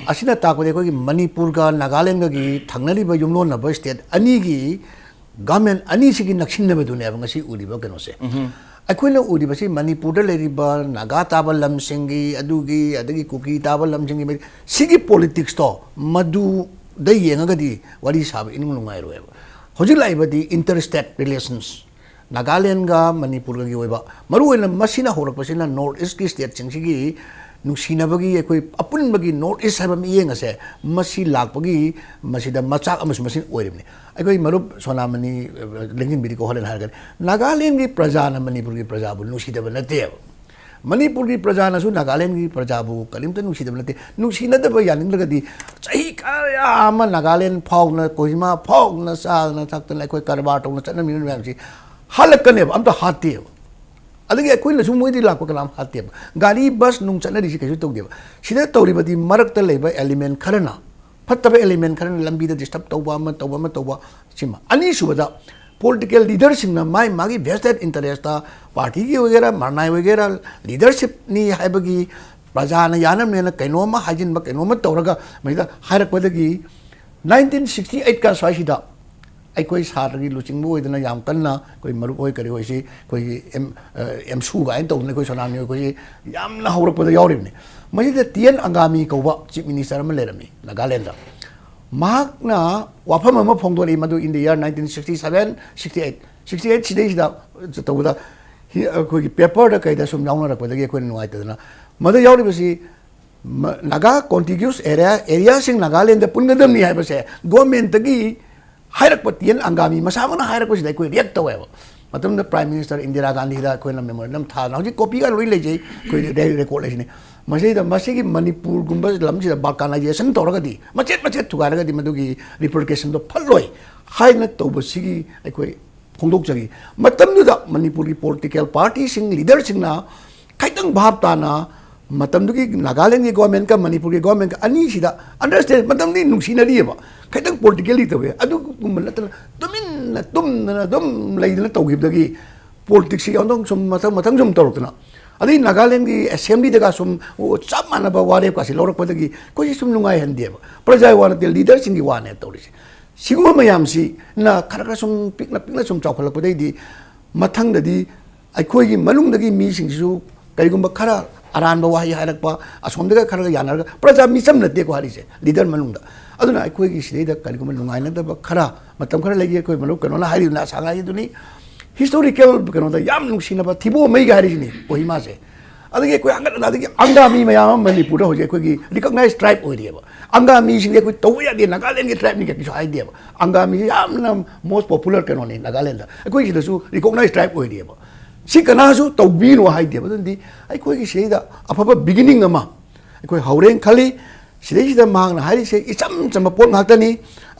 ꯑꯁꯤꯅ ꯇꯥꯛꯄꯗꯤ ꯑꯩꯈꯣꯏꯒꯤ ꯃꯅꯤꯄꯨꯔꯒ ꯅꯥꯒꯥꯂꯦꯟꯒꯒꯤ ꯊꯪꯅꯔꯤꯕ ꯌꯨꯝꯂꯣꯟꯅꯕ state ꯑꯅꯤꯒꯤ government ꯑꯅꯤꯁꯤꯒꯤ ꯅꯛꯁꯤꯟꯅꯕꯗꯨꯅꯦꯕ ꯉꯁꯤ ꯎꯔꯤꯕ ꯀꯩꯅꯣꯁꯦ꯫ ꯎꯝꯍꯨꯝ꯫ ꯑꯩꯈꯣꯏꯅ ꯎꯔꯤꯕꯁꯤ ꯃꯅꯤꯄꯨꯔꯗ ꯂꯩꯔꯤꯕ ꯅꯥꯒꯥ ꯇꯥꯕ ꯂꯝꯁꯤꯡꯒꯤ, ꯑꯗꯨꯒꯤ, ꯑꯗꯒꯤ ꯀꯨꯀꯤ ꯇꯥꯕ ꯂꯝꯁꯤꯡꯒꯤ ꯃꯔꯤ-, ꯁꯤꯒꯤ politics ꯇꯣ ꯃꯗꯨꯗ ꯌꯦꯡꯉꯒꯗꯤ ꯋꯥꯔꯤ ꯁꯥꯕ ꯏꯅꯨꯡ ꯅꯨꯡꯉꯥꯏꯔꯣꯏꯕ꯫ ꯍꯧꯖꯤꯛ ꯂꯥꯛꯏꯕꯗꯤ inter state relations, ꯅꯥꯒꯥꯂꯦꯟꯒ ꯃꯅꯤꯄꯨꯔꯒꯒꯤ ꯑꯣꯏꯕ, ꯃꯔꯨꯑꯣꯏꯅ ꯃꯁꯤꯅ ꯍꯧꯔꯛꯄꯁꯤꯅ North East ꯀꯤ state ꯁꯤꯡꯁꯤꯒꯤ ꯅꯨꯡꯁꯤꯅꯕꯒꯤ, ꯑꯩꯈꯣꯏ ꯑꯄꯨꯟꯕꯒꯤ North East ꯍꯥꯏꯕ ꯃꯤꯠꯌꯦꯡ ꯑꯁꯦ ꯃꯁꯤ ꯂꯥꯛꯄꯒꯤ ꯃꯁꯤꯗ ꯃꯆꯥꯛ ꯑꯃꯁꯨ ꯃꯁꯤ ꯑꯣꯏꯔꯤꯕꯅꯤ꯫ ꯑꯩꯈꯣꯏ ꯃꯔꯨꯞ ꯁꯣꯅꯥꯃꯅꯤ, ꯑ, ꯂꯦꯡꯖꯤꯟꯕꯤꯔꯤꯀꯣ ꯍꯣꯔꯦꯟ ꯍꯥꯏꯔꯒꯅꯤ꯫ ꯅꯥꯒꯥꯂꯦꯟꯒꯤ ꯄ꯭ꯔꯖꯥꯅ ꯃꯅꯤꯄꯨꯔꯒꯤ ꯄ꯭ꯔꯖꯥꯕꯨ ꯅꯨꯡꯁꯤꯗꯕ ꯅꯠꯇꯦꯕ꯫ ꯃꯅꯤꯄꯨꯔꯒꯤ ꯄ꯭ꯔꯖꯥꯅꯁꯨ ꯅꯥꯒꯥꯂꯦꯟꯒꯤ ꯄ꯭ꯔꯖꯥꯕꯨ ꯀꯔꯤꯝꯇ ꯅꯨꯡꯁꯤꯗꯕ ꯅꯠꯇꯦ꯫ ꯅꯨꯡꯁꯤꯅꯗꯕ ꯌꯥꯅꯤꯡꯗ꯭ꯔꯒꯗꯤ ꯆꯍꯤ ꯀꯌꯥ ꯑꯃ ꯅꯥꯒꯥꯂꯦꯟ ꯐꯥꯎꯗꯅ, ꯀꯣꯍꯤꯃꯥ ꯐꯥꯎꯗꯅ, ꯆꯥꯗꯅ ꯊꯛꯇꯅ ꯑꯩꯈꯣꯏ ꯀꯔꯕꯥꯔ ꯇꯧꯅ ꯆꯠꯅꯃꯤꯕ ꯃꯌꯥꯝꯁꯤ ꯍꯜꯂꯛꯀꯅꯦꯕ, ꯑꯝꯇ ꯍꯥꯠꯇꯦꯕ꯫ ꯑꯗꯒꯤ ꯑꯩꯈꯣꯏꯅꯁꯨ ꯃꯣꯏꯗꯤ ꯂꯥꯛꯄ ꯀꯅꯥꯝ ꯍꯥꯠꯇꯦꯕ꯫ ꯒꯥꯔꯤ ꯕꯁ ꯅꯨꯡ ꯆꯠꯅꯔꯤꯁꯤ ꯀꯩꯁꯨ ꯇꯧꯗꯦꯕ꯫ ꯁꯤꯗ ꯇꯧꯔꯤꯕꯗꯤ ꯃꯔꯛꯇ ꯂꯩꯕ element ꯈꯔꯅ, ꯐꯠꯇꯕ element ꯈꯔꯅ ꯂꯝꯕꯤꯗ disturb ꯇꯧꯕ, ꯑꯃ ꯇꯧꯕ, ꯑꯃ ꯇꯧꯕ, ꯁꯤꯃ꯫ ꯑꯅꯤꯁꯨꯕꯗ, political leader ꯁꯤꯡꯅ ꯃꯥꯏ ꯃꯥꯒꯤ vested interest ꯇ, party ꯒꯤ ꯑꯣꯏꯒꯦꯔꯥ, ꯃꯔꯅꯥꯏ ꯑꯣꯏꯒꯦꯔꯥ, leadership ꯅꯤ ꯍꯥꯏꯕꯒꯤ ꯄ꯭ꯔꯖꯥꯅ ꯌꯥꯅꯕꯅꯦꯅ ꯀꯩꯅꯣꯝꯃ ꯍꯥꯏꯖꯤꯟꯕ, ꯀꯩꯅꯣꯝꯃ ꯇꯧꯔꯒ ꯃꯁꯤꯗ ꯍꯥꯏꯔꯛꯄꯗꯒꯤ nineteen sixty eight ꯀ ꯁ꯭ꯋꯥꯏꯁꯤꯗ ꯑꯩꯈꯣꯏ ꯁꯥꯇ꯭ꯔꯒꯤ ꯂꯨꯆꯤꯡꯕ ꯑꯣꯏꯗꯅ ꯌꯥꯝ ꯀꯟꯅ ꯑꯩꯈꯣꯏ ꯃꯔꯨꯞ ꯍꯣꯏ ꯀꯔꯤ ꯍꯣꯏꯁꯤ ꯑꯩꯈꯣꯏꯒꯤ ꯑꯦꯝ-, ꯑ, ꯑꯦꯝꯁꯨ ꯀꯥꯏꯅ ꯇꯧꯗꯅ ꯑꯩꯈꯣꯏ ꯁꯣꯅꯥꯃꯤ ꯍꯣꯏ ꯑꯩꯈꯣꯏꯁꯤ ꯌꯥꯝꯅ ꯍꯧꯔꯛꯄꯗ ꯌꯥꯎꯔꯤꯕꯅꯤ꯫ ꯃꯁꯤꯗ ꯇꯤ ꯑꯦꯟ ꯑꯪꯒꯥꯃꯤ ꯀꯧꯕ Chief Minister ꯑꯃ ꯂꯩꯔꯝꯃꯤ ꯅꯥꯒꯥꯂꯦꯟꯗ꯫ ꯃꯍꯥꯛꯅ ꯋꯥꯐꯝ ꯑꯃ ꯐꯣꯡꯗꯣꯔꯛꯏ, ꯃꯗꯨ in the year nineteen sixty seven, sixty eight, sixty eight ꯁꯤꯗꯩꯁꯤꯗ ꯇꯧꯕꯗ, ꯍꯤ-, ꯑꯩꯈꯣꯏꯒꯤ ꯄꯦꯄꯔꯗ ꯀꯩꯗ ꯁꯨꯝ ꯌꯥꯎꯅꯔꯛꯄꯗꯒꯤ ꯑꯩꯈꯣꯏꯅ ꯅꯨꯡꯉꯥꯏꯇꯗꯅ, ꯃꯗꯨ ꯌꯥꯎꯔꯤꯕꯁꯤ ꯃ-, ꯅꯥꯒꯥ ꯀꯣꯟꯇꯤꯒ꯭ꯌꯨꯁ ꯑꯦꯔꯤꯌꯥ, ꯑꯦꯔꯤꯌꯥꯁꯤꯡ ꯅꯥꯒꯥꯂꯦꯟꯗ ꯄꯨꯟꯒꯗꯕꯅꯤ ꯍꯥꯏꯕꯁꯦ ꯒꯣꯔꯃꯦꯟꯇꯒꯤ ꯍꯥꯏꯔꯛꯄ, ꯇꯤ ꯑꯦꯟ ꯑꯪꯒꯥꯃꯤ ꯃꯁꯥꯃꯛꯅ ꯍꯥꯏꯔꯛꯄꯁꯤꯗ ꯑꯩꯈꯣꯏ ꯔꯤꯌꯦꯛ ꯇꯧꯋꯦꯕ꯫ ꯃꯇꯝꯗ ꯄ꯭ꯔꯥꯏꯝ ꯃꯤꯅꯤꯁꯇꯔ ꯏꯟꯗꯤꯔꯥ ꯒꯥꯟꯙꯤꯗ ꯑꯩꯈꯣꯏꯅ ꯃꯦꯃꯣꯔꯦꯟꯗꯝ ꯊꯥꯗꯅ, ꯍꯧꯖꯤꯛ ꯀꯣꯄꯤꯒ ꯂꯣꯏ ꯂꯩꯖꯩ, ꯑꯩꯈꯣꯏ ꯔꯦ-, ꯔꯦꯀꯣꯔꯗ ꯂꯩꯁꯤꯅꯤ꯫ ꯃꯁꯤꯗ, ꯃꯁꯤꯒꯤ ꯃꯅꯤꯄꯨꯔꯒꯨꯝꯕ ꯂꯝꯁꯤꯗ ꯕꯥꯜꯀꯥꯅꯥꯏꯖꯦꯁꯟ ꯇꯧꯔꯒꯗꯤ, ꯃꯆꯦꯠ ꯃꯆꯦꯠ ꯊꯨꯒꯥꯏꯔꯒꯗꯤ ꯃꯗꯨꯒꯤ ꯔꯤꯄꯔꯀꯦꯁꯟꯗꯣ ꯐꯠꯂꯣꯏ ꯍꯥꯏꯅ ꯇꯧꯕꯁꯤꯒꯤ ꯑꯩꯈꯣꯏ ꯐꯣꯡꯗꯣꯛꯆꯔꯤ꯫ ꯃꯇꯝꯗꯨꯗ ꯃꯅꯤꯄꯨꯔꯒꯤ ꯄꯣꯂꯤꯇꯤꯀꯦꯜ ꯄꯥꯔꯇꯤꯁꯤꯡ, ꯂꯤꯗꯔꯁꯤꯡꯅ ꯈꯤꯇꯪ ꯚꯥꯞ ꯇꯥꯅ ꯃꯇꯝꯗꯨꯒꯤ ꯅꯥꯒꯥꯂꯦꯟꯒꯤ ꯒꯣꯔꯃꯦꯟꯀ ꯃꯅꯤꯄꯨꯔꯒꯤ ꯒꯣꯔꯃꯦꯟꯀ ꯑꯅꯤꯁꯤꯗ ꯑꯟꯗꯔꯁꯇꯦꯟ, ꯃꯇꯝꯗꯤ ꯅꯨꯡꯁꯤꯅꯔꯤꯑꯕ, ꯈꯤꯇꯪ ꯄꯣꯂꯤꯇꯤꯀꯦꯜꯂꯤ ꯇꯧꯋꯦ, ꯑꯗꯨꯒꯨꯝꯕ ꯅꯠꯇꯅ ꯇꯨꯃꯤꯟꯅ ꯇꯨꯝꯗꯅ ꯑꯗꯨꯝ ꯂꯩꯗꯅ ꯇꯧꯈꯤꯕꯗꯒꯤ ꯄꯣꯂꯤꯇꯤꯛꯁꯁꯤ ꯑꯃꯨꯛꯇꯪ ꯁꯨꯝ ꯃꯊꯪ ꯃꯊꯪ ꯁꯨꯝ ꯇꯧꯔꯛꯇꯅ, ꯑꯗꯩ ꯅꯥꯒꯥꯂꯦꯟꯒꯤ ꯑꯦꯁꯦꯝꯕ꯭ꯂꯤꯗꯒ ꯁꯨꯝ, ꯑꯣ, ꯆꯞ ꯃꯥꯟꯅꯕ ꯋꯥꯔꯦꯞꯀꯁꯤ ꯂꯧꯔꯛꯄꯗꯒꯤ ꯑꯩꯈꯣꯏꯁꯤ ꯁꯨꯝ ꯅꯨꯡꯉꯥꯏꯍꯟꯗꯦꯕ꯫ ꯄ꯭ꯔꯖꯥ ꯋꯥ ꯅꯠꯇꯦ, ꯂꯤꯗꯔꯁꯤꯡꯒꯤ ꯋꯥꯅꯦ ꯇꯧꯔꯤꯁꯦ꯫ ꯁꯤꯒꯨꯝꯕ ꯃꯌꯥꯝꯁꯤꯅ ꯈꯔ ꯈꯔ ꯁꯨꯝ ꯄꯤꯛꯅ ꯄꯤꯛꯅ ꯁꯨꯝ ꯆꯥꯎꯈꯠꯂꯛꯄꯗꯩꯗꯤ ꯃꯊꯪꯗꯗꯤ ꯑꯩꯈꯣꯏꯒꯤ ꯃꯅꯨꯡꯗꯒꯤ ꯃꯤꯁꯤꯡꯁꯤꯁꯨ ꯀꯔꯤꯒꯨꯝꯕ ꯈꯔ ꯑꯔꯥꯟꯕ ꯋꯥꯍꯩ ꯍꯥꯏꯔꯛꯄ, ꯑꯁꯣꯝꯗꯒ ꯈꯔꯒ ꯌꯥꯅꯔꯒ, ꯄ꯭ꯔꯖꯥ ꯃꯤꯆꯝ ꯅꯠꯇꯦꯀꯣ ꯍꯥꯏꯔꯤꯁꯦ, ꯂꯤꯗꯔ ꯃꯅꯨꯡꯗ꯫ ꯑꯗꯨꯅ ꯑꯩꯈꯣꯏꯒꯤ ꯁꯤꯗꯩꯗ ꯀꯔꯤꯒꯨꯝꯕ ꯅꯨꯡꯉꯥꯏꯅꯗꯕ ꯈꯔ, ꯃꯇꯝ ꯈꯔ ꯂꯩꯒꯤ ꯑꯩꯈꯣꯏ ꯃꯔꯨꯞ ꯀꯩꯅꯣꯅ ꯍꯥꯏꯔꯤꯗꯨꯅ, ꯑꯁꯥꯡ ꯍꯥꯏꯔꯤꯗꯨꯅꯤ, ꯍꯤꯁꯇꯣꯔꯤꯀꯦꯜ ꯀꯩꯅꯣꯗ ꯌꯥꯝ ꯅꯨꯡꯁꯤꯅꯕ ꯊꯤꯕꯣꯃꯩꯒ ꯍꯥꯏꯔꯤꯁꯤꯅꯤ ꯀꯣꯍꯤꯃꯥꯁꯦ꯫ ꯑꯗꯒꯤ ꯑꯩꯈꯣꯏ ꯑꯪꯒ-, ꯑꯗꯒꯤ ꯑꯪꯒꯥꯃꯤ ꯃꯌꯥꯝ ꯑꯃ ꯃꯅꯤꯄꯨꯔꯗ ꯍꯧꯖꯤꯛ ꯑꯩꯈꯣꯏꯒꯤ ꯔꯤꯀꯣꯛꯅꯥꯏꯁ ꯇ꯭ꯔꯥꯏꯕ ꯑꯣꯏꯔꯤꯑꯕ꯫ ꯑꯪꯒꯥꯃꯤꯁꯤꯡꯁꯦ ꯑꯩꯈꯣꯏ ꯇꯧꯕ ꯌꯥꯗꯦ, ꯅꯥꯒꯥꯂꯦꯟꯒꯤ ꯇ꯭ꯔꯥꯏꯕꯅꯤ ꯀꯩꯁꯨ ꯍꯥꯏꯗꯦꯕ꯫ ꯑꯪꯒꯥꯃꯤꯁꯤ ꯌꯥꯝꯅ ꯃꯣꯁ ꯄꯣꯄꯨꯂꯔ ꯀꯩꯅꯣꯅꯤ ꯅꯥꯒꯥꯂꯦꯟꯗ, ꯑꯩꯈꯣꯏ ꯁꯤꯗꯁꯨ ꯔꯤꯀꯣꯛꯅꯥꯏꯁ ꯇ꯭ꯔꯥꯏꯕ ꯑꯣꯏꯔꯤꯑꯕ꯫ ꯁꯤ ꯀꯅꯥꯁꯨ ꯇꯧꯕꯤꯅꯣ ꯍꯥꯏꯗꯦꯕ꯫ ꯑꯗꯨꯅꯗꯤ ꯑꯩꯈꯣꯏꯒꯤ ꯁꯤꯗꯩꯗ ꯑꯐꯕ ꯕꯤꯒꯤꯅꯤꯡ ꯑꯃ ꯑꯩꯈꯣꯏ ꯍꯧꯔꯦꯅ ꯈꯜꯂꯤ꯫ ꯁꯤꯗꯩꯁꯤꯗ ꯃꯍꯥꯛꯅ ꯍꯥꯏꯔꯤꯁꯦ ꯏꯆꯝ ꯆꯝꯕ ꯄꯣꯠ ꯉꯥꯛꯇꯅꯤ꯫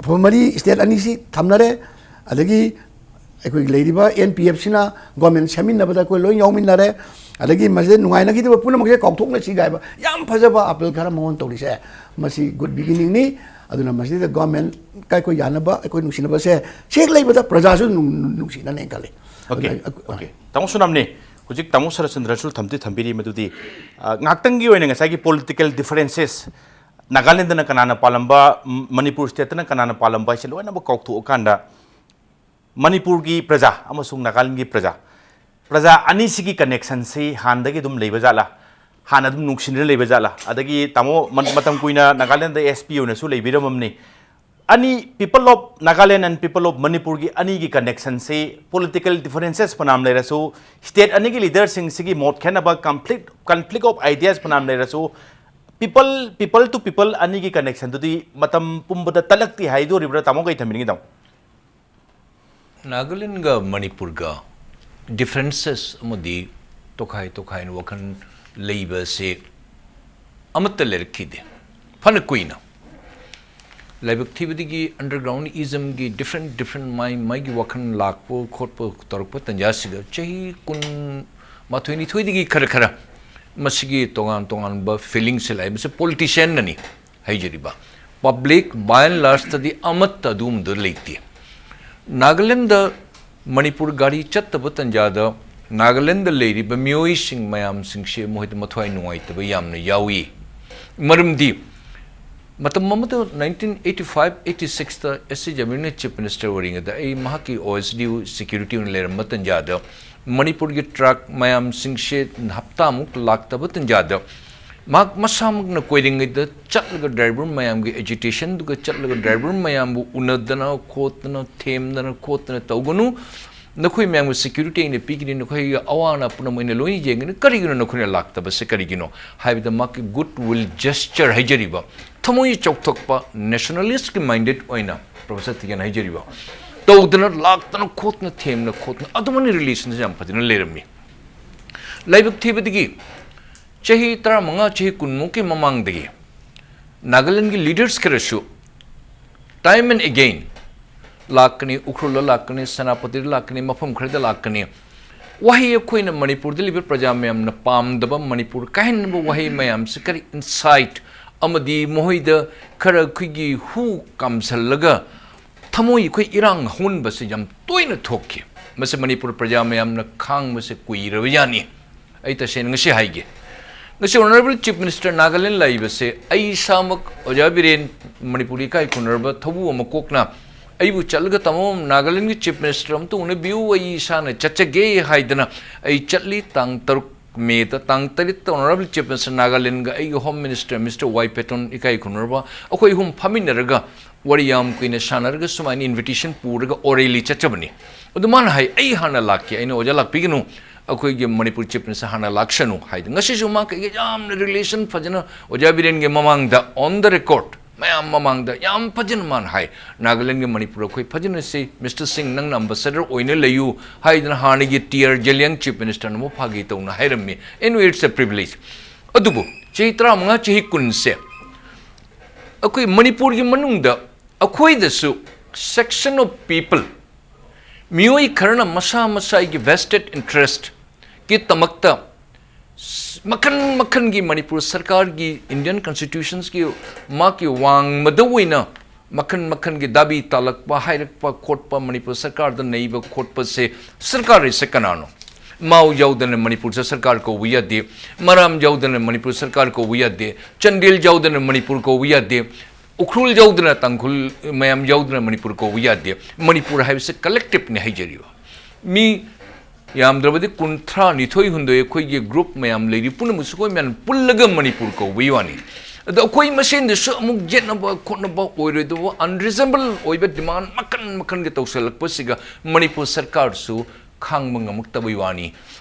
ꯑꯐꯕ ꯃꯔꯤ ꯁ꯭ꯇꯦꯠ ꯑꯅꯤꯁꯤ ꯊꯝꯅꯔꯦ, ꯑꯗꯒꯤ ꯑꯩꯈꯣꯏꯒꯤ ꯂꯩꯔꯤꯕ ꯑꯦꯟ ꯄꯤ ꯑꯦꯐꯁꯤꯅ ꯒꯣꯔꯃꯦꯟ ꯁꯦꯝꯃꯤꯟꯅꯕꯗ ꯑꯩꯈꯣꯏ ꯂꯣꯏ ꯌꯥꯎꯃꯤꯟꯅꯔꯦ, ꯑꯗꯒꯤ ꯃꯁꯤꯗ ꯅꯨꯡꯉꯥꯏꯅꯈꯤꯗꯕ ꯄꯨꯝꯅꯃꯛꯁꯦ ꯀꯥꯎꯊꯣꯛꯅꯁꯤ ꯀꯥꯏꯕ ꯌꯥꯝ ꯐꯖꯕ ꯑꯥꯄꯤꯜ ꯈꯔ ꯃꯉꯣꯟꯗ ꯇꯧꯔꯤꯁꯦ, ꯃꯁꯤ ꯒꯨꯗ ꯕꯤꯒꯤꯅꯤꯡꯅꯤ꯫ ꯑꯗꯨꯅ ꯃꯁꯤꯗ ꯒꯣꯔꯃꯦꯟ ꯑꯩꯈꯣꯏ ꯌꯥꯅꯕ, ꯑꯩꯈꯣꯏ ꯅꯨꯡꯁꯤꯅꯕꯁꯦ ꯁꯤ ꯍꯦꯛ ꯂꯩꯕꯗ ꯄ꯭ꯔꯖꯥꯁꯨ ꯅꯨꯡ-, ꯅꯨꯡꯁꯤꯅꯅꯦꯅ ꯈꯜꯂꯤ꯫ ꯑꯣꯀꯦ, ꯑꯗꯨꯅ ꯑꯩ-, ꯑꯣꯀꯦ꯫ ꯇꯥꯃꯣ ꯁꯣꯅꯥꯝꯅꯦ, ꯍꯧꯖꯤꯛ ꯇꯥꯃꯣ ꯁꯔꯠꯆꯟꯗ꯭ꯔꯁꯨ ꯊꯝꯗꯤ ꯊꯝꯕꯤꯔꯤ ꯃꯗꯨꯗꯤ, ꯑ, ꯉꯥꯛꯇꯪꯒꯤ ꯑꯣꯏꯅ ꯉꯁꯥꯏꯒꯤ ꯄꯣꯂꯤꯇꯤꯀꯦꯜ ꯗꯤꯐꯔꯦꯟꯁꯦꯁ, ꯅꯥꯒꯥꯂꯦꯟꯗꯅ ꯀꯅꯥꯅ ꯄꯥꯜꯂꯝꯕ, ꯝ-, ꯃꯅꯤꯄꯨꯔ ꯁ꯭ꯇꯦꯠꯇꯅ ꯀꯅꯥꯅ ꯄꯥꯜꯂꯝꯕ ꯍꯥꯏꯁꯦ ꯂꯣꯏꯅꯃꯛ ꯀꯥꯎꯊꯣꯛꯑꯀꯥꯟꯗ, ꯃꯅꯤꯄꯨꯔꯒꯤ ꯄ꯭ꯔꯖꯥ ꯑꯃꯁꯨꯡ ꯅꯥꯒꯥꯂꯦꯟꯒꯤ ꯄ꯭ꯔꯖꯥ, ꯄ꯭ꯔꯖꯥ ꯑꯅꯤꯁꯤꯒꯤ ꯀꯅꯦꯛꯁꯟꯁꯤ ꯍꯥꯟꯅꯗꯒꯤ ꯑꯗꯨꯝ ꯂꯩꯕ ꯖꯥꯠꯂꯥ? ꯍꯥꯟꯅ ꯑꯗꯨꯝ ꯅꯨꯡꯁꯤꯅꯔ ꯂꯩꯕ ꯖꯥꯠꯂꯥ? ꯑꯗꯒꯤ ꯇꯥꯃꯣ ꯃꯟ-, ꯃꯇꯝ ꯀꯨꯏꯅ ꯅꯥꯒꯥꯂꯦꯟꯗ ꯑꯦꯁ ꯄꯤ ꯑꯣꯏꯅꯁꯨ ꯂꯩꯕꯤꯔꯝꯃꯕꯅꯤ꯫ ꯑꯅꯤ, people of Nagaland and people of ꯃꯅꯤꯄꯨꯔꯒꯤ ꯑꯅꯤꯒꯤ ꯀꯅꯦꯛꯁꯟꯁꯤ, ꯄꯣꯂꯤꯇꯤꯀꯦꯜ ꯗꯤꯐꯔꯦꯟꯁꯦꯁ ꯐꯅꯌꯥꯝ ꯂꯩꯔꯁꯨ, ꯁ꯭ꯇꯦꯠ ꯑꯅꯤꯒꯤ ꯂꯤꯗꯔꯁꯤꯡꯁꯤꯒꯤ ꯃꯣꯠ ꯈꯦꯠꯅꯕ, ꯀꯟꯐ꯭ꯂꯤꯛ ꯀꯟꯐ꯭ꯂꯤꯛ ꯑꯣꯐ ꯑꯥꯏꯗꯤꯌꯥꯁ ꯐꯅꯌꯥꯝ ꯂꯩꯔꯁꯨ, ꯄꯤꯄꯜ ꯄꯤꯄꯜ ꯇꯨ ꯄꯤꯄꯜ ꯑꯅꯤꯒꯤ ꯀꯅꯦꯛꯁꯟꯗꯨꯗꯤ ꯃꯇꯝ ꯄꯨꯝꯕꯗ ꯇꯠꯂꯛꯇꯦ ꯍꯥꯏꯗꯣꯔꯤꯕ꯭ꯔꯥ? ꯇꯥꯃꯣ, ꯀꯩ ꯊꯝꯕꯤꯅꯤꯡꯉꯤ, ꯇꯥꯃꯣ? ꯅꯥꯒꯥꯂꯦꯟꯒ ꯃꯅꯤꯄꯨꯔꯒ ꯗꯤꯐ꯭ꯔꯦꯟꯁꯦꯁ ꯑꯃꯗꯤ ꯇꯣꯈꯥꯏ ꯇꯣꯈꯥꯏꯅ ꯋꯥꯈꯜ ꯂꯩꯕꯁꯦ ꯑꯃꯠꯇ ꯂꯩꯔꯛꯈꯤꯗꯦ꯫ ꯐꯅ ꯀꯨꯏꯅ ꯂꯥꯏꯕꯛ ꯊꯤꯕꯗꯒꯤ ꯑꯟꯗꯔꯒ꯭ꯔꯥꯎꯟ ꯏꯖꯝꯒꯤ ꯗꯤꯐ꯭ꯔꯦꯟ ꯗꯤꯐ꯭ꯔꯦꯟ ꯃꯥꯏ ꯃꯥꯏꯒꯤ ꯋꯥꯈꯜ ꯂꯥꯛꯄ ꯈꯣꯠꯄ ꯇꯧꯔꯛꯄ ꯇꯟꯖꯥꯁꯤꯗ, ꯆꯍꯤ ꯀꯨꯟ ꯃꯥꯊꯣꯏ ꯅꯤꯊꯣꯏꯗꯒꯤ ꯈꯔ ꯈꯔ ꯃꯁꯤꯒꯤ ꯇꯣꯉꯥꯟ ꯇꯣꯉꯥꯟꯕ ꯐꯤꯂꯤꯡꯁꯦ ꯂꯥꯛꯑꯦ꯫ ꯃꯁꯤ ꯄꯣꯂꯤꯇꯤꯁꯤꯌꯥꯟꯅꯅꯤ ꯍꯥꯏꯖꯔꯤꯕ꯫ ꯄꯕ꯭ꯂꯤꯛ ꯕꯥꯏ ꯑꯦꯟ ꯂꯥꯔꯖꯇꯗꯤ ꯑꯃꯠꯇ ꯑꯗꯨꯒꯨꯝꯕꯗꯣ ꯂꯩꯇꯦ꯫ ꯅꯥꯒꯥꯂꯦꯟꯗ ꯃꯅꯤꯄꯨꯔ ꯒꯥꯔꯤ ꯆꯠꯇꯕ ꯇꯟꯖꯥꯗ ꯅꯥꯒꯥꯂꯦꯟꯗ ꯂꯩꯔꯤꯕ ꯃꯤꯑꯣꯏꯁꯤꯡ ꯃꯌꯥꯝꯁꯤꯡꯁꯦ ꯃꯈꯣꯏꯗ ꯃꯊ꯭ꯋꯥꯏ ꯅꯨꯡꯉꯥꯏꯇꯕ ꯌꯥꯝꯅ ꯌꯥꯎꯏ꯫ ꯃꯔꯝꯗꯤ ꯃꯇꯝ ꯑꯃꯗ ꯅꯥꯏꯟꯇꯤꯟ ꯑꯩꯠꯇꯤ ꯐꯥꯏꯚ ꯑꯩꯠꯇꯤ ꯁꯤꯛꯁꯇ ꯑꯦꯁ ꯁꯤ ꯖꯃꯤꯔꯅ ꯆꯤꯐ ꯃꯤꯅꯤꯁꯇꯔ ꯑꯣꯏꯔꯤꯉꯩꯗ ꯑꯩ ꯃꯍꯥꯛꯀꯤ ꯑꯣ ꯑꯦꯁ ꯗꯤ ꯌꯨ ꯁꯦꯀ꯭ꯌꯨꯔꯤꯇꯤ ꯑꯣꯏꯅ ꯂꯩꯔꯝꯕ ꯇꯟꯖꯥꯗ ꯃꯅꯤꯄꯨꯔꯒꯤ ꯇ꯭ꯔꯛ ꯃꯌꯥꯝꯁꯤꯡꯁꯦ ꯍꯞꯇꯥꯃꯨꯛ ꯂꯥꯛꯇꯕ ꯇꯟꯖꯥꯗ ꯃꯍꯥꯛ ꯃꯁꯥꯃꯛꯅ ꯀꯣꯏꯔꯤꯉꯩꯗ ꯆꯠꯂꯒ ꯗ꯭ꯔꯥꯏꯚꯔ ꯃꯌꯥꯝꯒꯤ ꯑꯦꯖꯤꯇꯦꯁꯟꯗꯨꯒ ꯆꯠꯂꯒ ꯗ꯭ꯔꯥꯏꯚꯔ ꯃꯌꯥꯝꯕꯨ ꯎꯅꯗꯅ ꯈꯣꯠꯇꯅ ꯊꯦꯝꯗꯅ ꯈꯣꯠꯇꯅ ꯇꯧꯒꯅꯨ, ꯅꯈꯣꯏ ꯃꯌꯥꯝꯒꯤ ꯁꯦꯀ꯭ꯌꯨꯔꯤꯇꯤ ꯑꯩꯅ ꯄꯤꯒꯅꯤ, ꯅꯈꯣꯏꯒꯤ ꯑꯋꯥ ꯑꯅꯥ ꯄꯨꯝꯅꯃꯛ ꯑꯩꯅ ꯂꯣꯏꯅ ꯌꯦꯡꯒꯅꯤ, ꯀꯔꯤꯒꯤꯅꯣ ꯅꯈꯣꯏꯅ ꯂꯥꯛꯇꯕꯁꯦ ꯀꯔꯤꯒꯤꯅꯣ ꯍꯥꯏꯕꯗ ꯃꯍꯥꯛꯀꯤ ꯒꯨꯗ ꯋꯤꯜ ꯖꯦꯁꯆꯔ ꯍꯥꯏꯖꯔꯤꯕ ꯊꯃꯣꯏ ꯆꯥꯎꯊꯣꯛꯄ ꯅꯦꯁꯅꯦꯂꯤꯁꯀꯤ ꯃꯥꯏꯟꯗꯦꯠ ꯑꯣꯏꯅ ꯄ꯭ꯔꯣꯐꯦꯁꯔ ꯇꯤꯀꯦꯟ ꯍꯥꯏꯖꯔꯤꯕ ꯇꯧꯗꯅ ꯂꯥꯛꯇꯅ ꯈꯣꯠꯇꯅ ꯊꯦꯝꯅ ꯈꯣꯠꯇꯅ ꯑꯗꯨꯃꯥꯏꯅ ꯔꯤꯂꯦꯁꯟꯁꯦ ꯌꯥꯝ ꯐꯖꯅ ꯂꯩꯔꯝꯃꯤ꯫ ꯂꯥꯏꯕꯛ ꯊꯤꯕꯗꯒꯤ ꯆꯍꯤ ꯇꯔꯥꯃꯉꯥ, ꯆꯍꯤ ꯀꯨꯟꯃꯨꯛꯀꯤ ꯃꯃꯥꯡꯗꯒꯤ ꯅꯥꯒꯥꯂꯦꯟꯒꯤ ꯂꯤꯗꯔꯁ ꯈꯔꯁꯨ time and again ꯂꯥꯛꯀꯅꯤ, ꯎꯈ꯭ꯔꯨꯜꯗ ꯂꯥꯛꯀꯅꯤ, ꯁꯦꯅꯥꯄꯇꯤꯗ ꯂꯥꯛꯀꯅꯤ, ꯃꯐꯝ ꯈꯔꯗ ꯂꯥꯛꯀꯅꯤ꯫ ꯋꯥꯍꯩ ꯑꯩꯈꯣꯏꯅ ꯃꯅꯤꯄꯨꯔꯗ ꯂꯩꯕ ꯄ꯭ꯔꯖꯥ ꯃꯌꯥꯝꯅ ꯄꯥꯝꯗꯕ, ꯃꯅꯤꯄꯨꯔ ꯀꯥꯏꯍꯟꯅꯕ ꯋꯥꯍꯩ ꯃꯌꯥꯝꯁꯦ ꯈꯔ ꯏꯟꯁꯥꯏꯠ ꯑꯃꯗꯤ ꯃꯈꯣꯏꯗ ꯈꯔ ꯑꯩꯈꯣꯏꯒꯤ ꯍꯨ ꯀꯥꯝꯁꯜꯂꯒ ꯊꯃꯣꯏ ꯑꯩꯈꯣꯏ ꯏꯔꯥꯡ ꯍꯧꯍꯟꯕꯁꯦ ꯌꯥꯝ ꯇꯣꯏꯅ ꯊꯣꯛꯈꯤ꯫ ꯃꯁꯤ ꯃꯅꯤꯄꯨꯔ ꯄ꯭ꯔꯖꯥ ꯃꯌꯥꯝꯅ ꯈꯥꯡꯕꯁꯦ ꯀꯨꯏꯔꯕ ꯌꯥꯅꯤ꯫ ꯑꯩ ꯇꯁꯦꯡꯅ ꯉꯁꯤ ꯍꯥꯏꯒꯦ, ꯉꯁꯤ ꯑꯣꯅꯔꯦꯕꯜ ꯆꯤꯐ ꯃꯤꯅꯤꯁꯇꯔ ꯅꯥꯒꯥꯂꯦꯟ ꯂꯥꯛꯏꯕꯁꯦ, ꯑꯩ ꯏꯁꯥꯃꯛ ꯑꯣꯖꯥ ꯕꯤꯔꯦꯟ, ꯃꯅꯤꯄꯨꯔꯒꯤ ꯏꯀꯥꯏ ꯈꯨꯝꯅꯔꯕ ꯊꯧꯕꯨ ꯑꯃ ꯀꯣꯛꯅ ꯑꯩꯕꯨ ꯆꯠꯂꯒ ꯇꯥꯃꯣ ꯅꯥꯒꯥꯂꯦꯟꯒꯤ ꯆꯤꯐ ꯃꯤꯅꯤꯁꯇꯔ ꯑꯝꯇ ꯎꯅꯕꯤꯌꯨ, ꯑꯩ ꯏꯁꯥꯅ ꯆꯠꯆꯒꯦ ꯍꯥꯏꯗꯅ ꯑꯩ ꯆꯠꯂꯤ꯫ ꯇꯥꯡ ꯇꯔꯨꯛ ꯃꯦꯗ, ꯇꯥꯡ ꯇꯔꯦꯠꯇ ꯑꯣꯅꯔꯦꯕꯜ ꯆꯤꯐ ꯃꯤꯅꯤꯁꯇꯔ ꯅꯥꯒꯥꯂꯦꯟꯒ ꯑꯩꯒꯤ ꯍꯣꯝ ꯃꯤꯅꯤꯁꯇꯔ ꯃꯤꯁꯇꯔ ꯋꯥꯏ ꯄꯦꯇꯣꯟ, ꯏꯀꯥꯏ ꯈꯨꯝꯅꯔꯕ, ꯑꯩꯈꯣꯏ ꯑꯍꯨꯝ ꯐꯝꯃꯤꯟꯅꯔꯒ ꯋꯥꯔꯤ ꯌꯥꯝ ꯀꯨꯏꯅ ꯁꯥꯟꯅꯔꯒ ꯁꯨꯃꯥꯏꯅ invitation ꯄꯨꯔꯒ ꯑꯣꯔꯦꯂꯤ ꯆꯠꯆꯕꯅꯤ꯫ ꯑꯗꯨ ꯃꯥꯅ ꯍꯥꯏ, "ꯑꯩ ꯍꯥꯟꯅ ꯂꯥꯛꯀꯦ, ꯑꯩꯅ ꯑꯣꯖꯥ ꯂꯥꯛꯄꯤꯒꯅꯨ, ꯑꯩꯈꯣꯏꯒꯤ ꯃꯅꯤꯄꯨꯔ Chief Minister ꯍꯥꯟꯅ ꯂꯥꯛꯁꯅꯨ" ꯍꯥꯏꯗꯅ꯫ ꯉꯁꯤꯁꯨ ꯃꯥ ꯀꯩꯒꯤ ꯌꯥꯝꯅ relation ꯐꯖꯅ ꯑꯣꯖꯥ ꯕꯤꯔꯦꯟꯒꯤ ꯃꯃꯥꯡꯗ on the record ꯃꯌꯥꯝ ꯃꯃꯥꯡꯗ ꯌꯥꯝ ꯐꯖꯅ ꯃꯥꯅ ꯍꯥꯏ, "ꯅꯥꯒꯥꯂꯦꯟꯒꯤ ꯃꯅꯤꯄꯨꯔ ꯑꯩꯈꯣꯏ ꯐꯖꯅ ꯁꯤ, Mister Singh, ꯅꯪꯅ ambassador ꯑꯣꯏꯅ ꯂꯩꯌꯨ" ꯍꯥꯏꯗꯅ ꯍꯥꯟꯅꯒꯤ T R Zeliang Chief Minister ꯅ ꯑꯃꯨꯛ ꯐꯥꯒꯤ ꯇꯧꯅ ꯍꯥꯏꯔꯝꯃꯤ꯫ Anyway, it's a privilege꯫ ꯑꯗꯨꯕꯨ ꯆꯍꯤ ꯇꯔꯥꯃꯉꯥ, ꯆꯍꯤ ꯀꯨꯟꯁꯦ ꯑꯩꯈꯣꯏ ꯃꯅꯤꯄꯨꯔꯒꯤ ꯃꯅꯨꯡꯗ ꯑꯩꯈꯣꯏꯗꯁꯨ section of people, ꯃꯤꯑꯣꯏ ꯈꯔꯅ ꯃꯁꯥ ꯃꯁꯥꯒꯤ vested interest ꯀꯤ ꯗꯃꯛꯇ ꯃꯈꯟ ꯃꯈꯟꯒꯤ ꯃꯅꯤꯄꯨꯔ ꯁꯔꯀꯥꯔꯒꯤ Indian Constitution ꯒꯤ ꯃꯥꯒꯤ ꯋꯥꯡꯃꯗ ꯑꯣꯏꯅ ꯃꯈꯟ ꯃꯈꯟꯒꯤ ꯗꯥꯕꯤ ꯇꯥꯜꯂꯛꯄ, ꯍꯥꯏꯔꯛꯄ ꯈꯣꯠꯄ, ꯃꯅꯤꯄꯨꯔ ꯁꯔꯀꯥꯔꯗ ꯅꯩꯕ ꯈꯣꯠꯄꯁꯦ, ꯁꯔꯀꯥꯔ ꯍꯥꯏꯁꯦ ꯀꯅꯥꯅꯣ? ꯃꯥꯎ ꯌꯥꯎꯗꯅ ꯃꯅꯤꯄꯨꯔꯁꯦ ꯁꯔꯀꯥꯔ ꯀꯧꯕ ꯌꯥꯗꯦ, ꯃꯔꯥꯝ ꯌꯥꯎꯗꯅ ꯃꯅꯤꯄꯨꯔ ꯁꯔꯀꯥꯔ ꯀꯧꯕ ꯌꯥꯗꯦ, ꯆꯥꯟꯗꯦꯜ ꯌꯥꯎꯗꯅ ꯃꯅꯤꯄꯨꯔ ꯀꯧꯕ ꯌꯥꯗꯦ, ꯎꯈ꯭ꯔꯨꯜ ꯌꯥꯎꯗꯅ, ꯇꯥꯡꯈꯨꯜ ꯃꯌꯥꯝ ꯌꯥꯎꯗꯅ ꯃꯅꯤꯄꯨꯔ ꯀꯧꯕ ꯌꯥꯗꯦ꯫ ꯃꯅꯤꯄꯨꯔ ꯍꯥꯏꯕꯁꯦ collective ꯅꯤ ꯍꯥꯏꯖꯔꯤꯕ꯫ ꯃꯤ ꯌꯥꯝꯗ꯭ꯔꯕꯗꯤ ꯀꯨꯟꯊ꯭ꯔꯥ ꯅꯤꯊꯣꯏ ꯍꯨꯝꯗꯣꯏ ꯑꯩꯈꯣꯏꯒꯤ group ꯃꯌꯥꯝ ꯂꯩꯔꯤ, ꯄꯨꯝꯅꯃꯛꯁꯨ ꯑꯩꯈꯣꯏ ꯃꯌꯥꯝ ꯄꯨꯜꯂꯒ ꯃꯅꯤꯄꯨꯔ ꯀꯧꯕꯒꯤ ꯋꯥꯅꯤ꯫ ꯑꯗꯣ ꯑꯩꯈꯣꯏ ꯃꯁꯦꯟꯗꯁꯨ ꯑꯃꯨꯛ ꯌꯦꯠꯅꯕ ꯈꯣꯠꯅꯕ ꯑꯣꯏꯔꯣꯏꯗꯕ unreasonable ꯑꯣꯏꯕ demand ꯃꯈꯟ ꯃꯈꯟꯒꯤ ꯇꯧꯁꯜꯂꯛꯄꯁꯤꯒ ꯃꯅꯤꯄꯨꯔ ꯁꯔꯀꯥꯔꯁꯨ ꯈꯥꯡꯕ ꯉꯝꯃꯛꯇꯕꯒꯤ ꯋꯥꯅꯤ꯫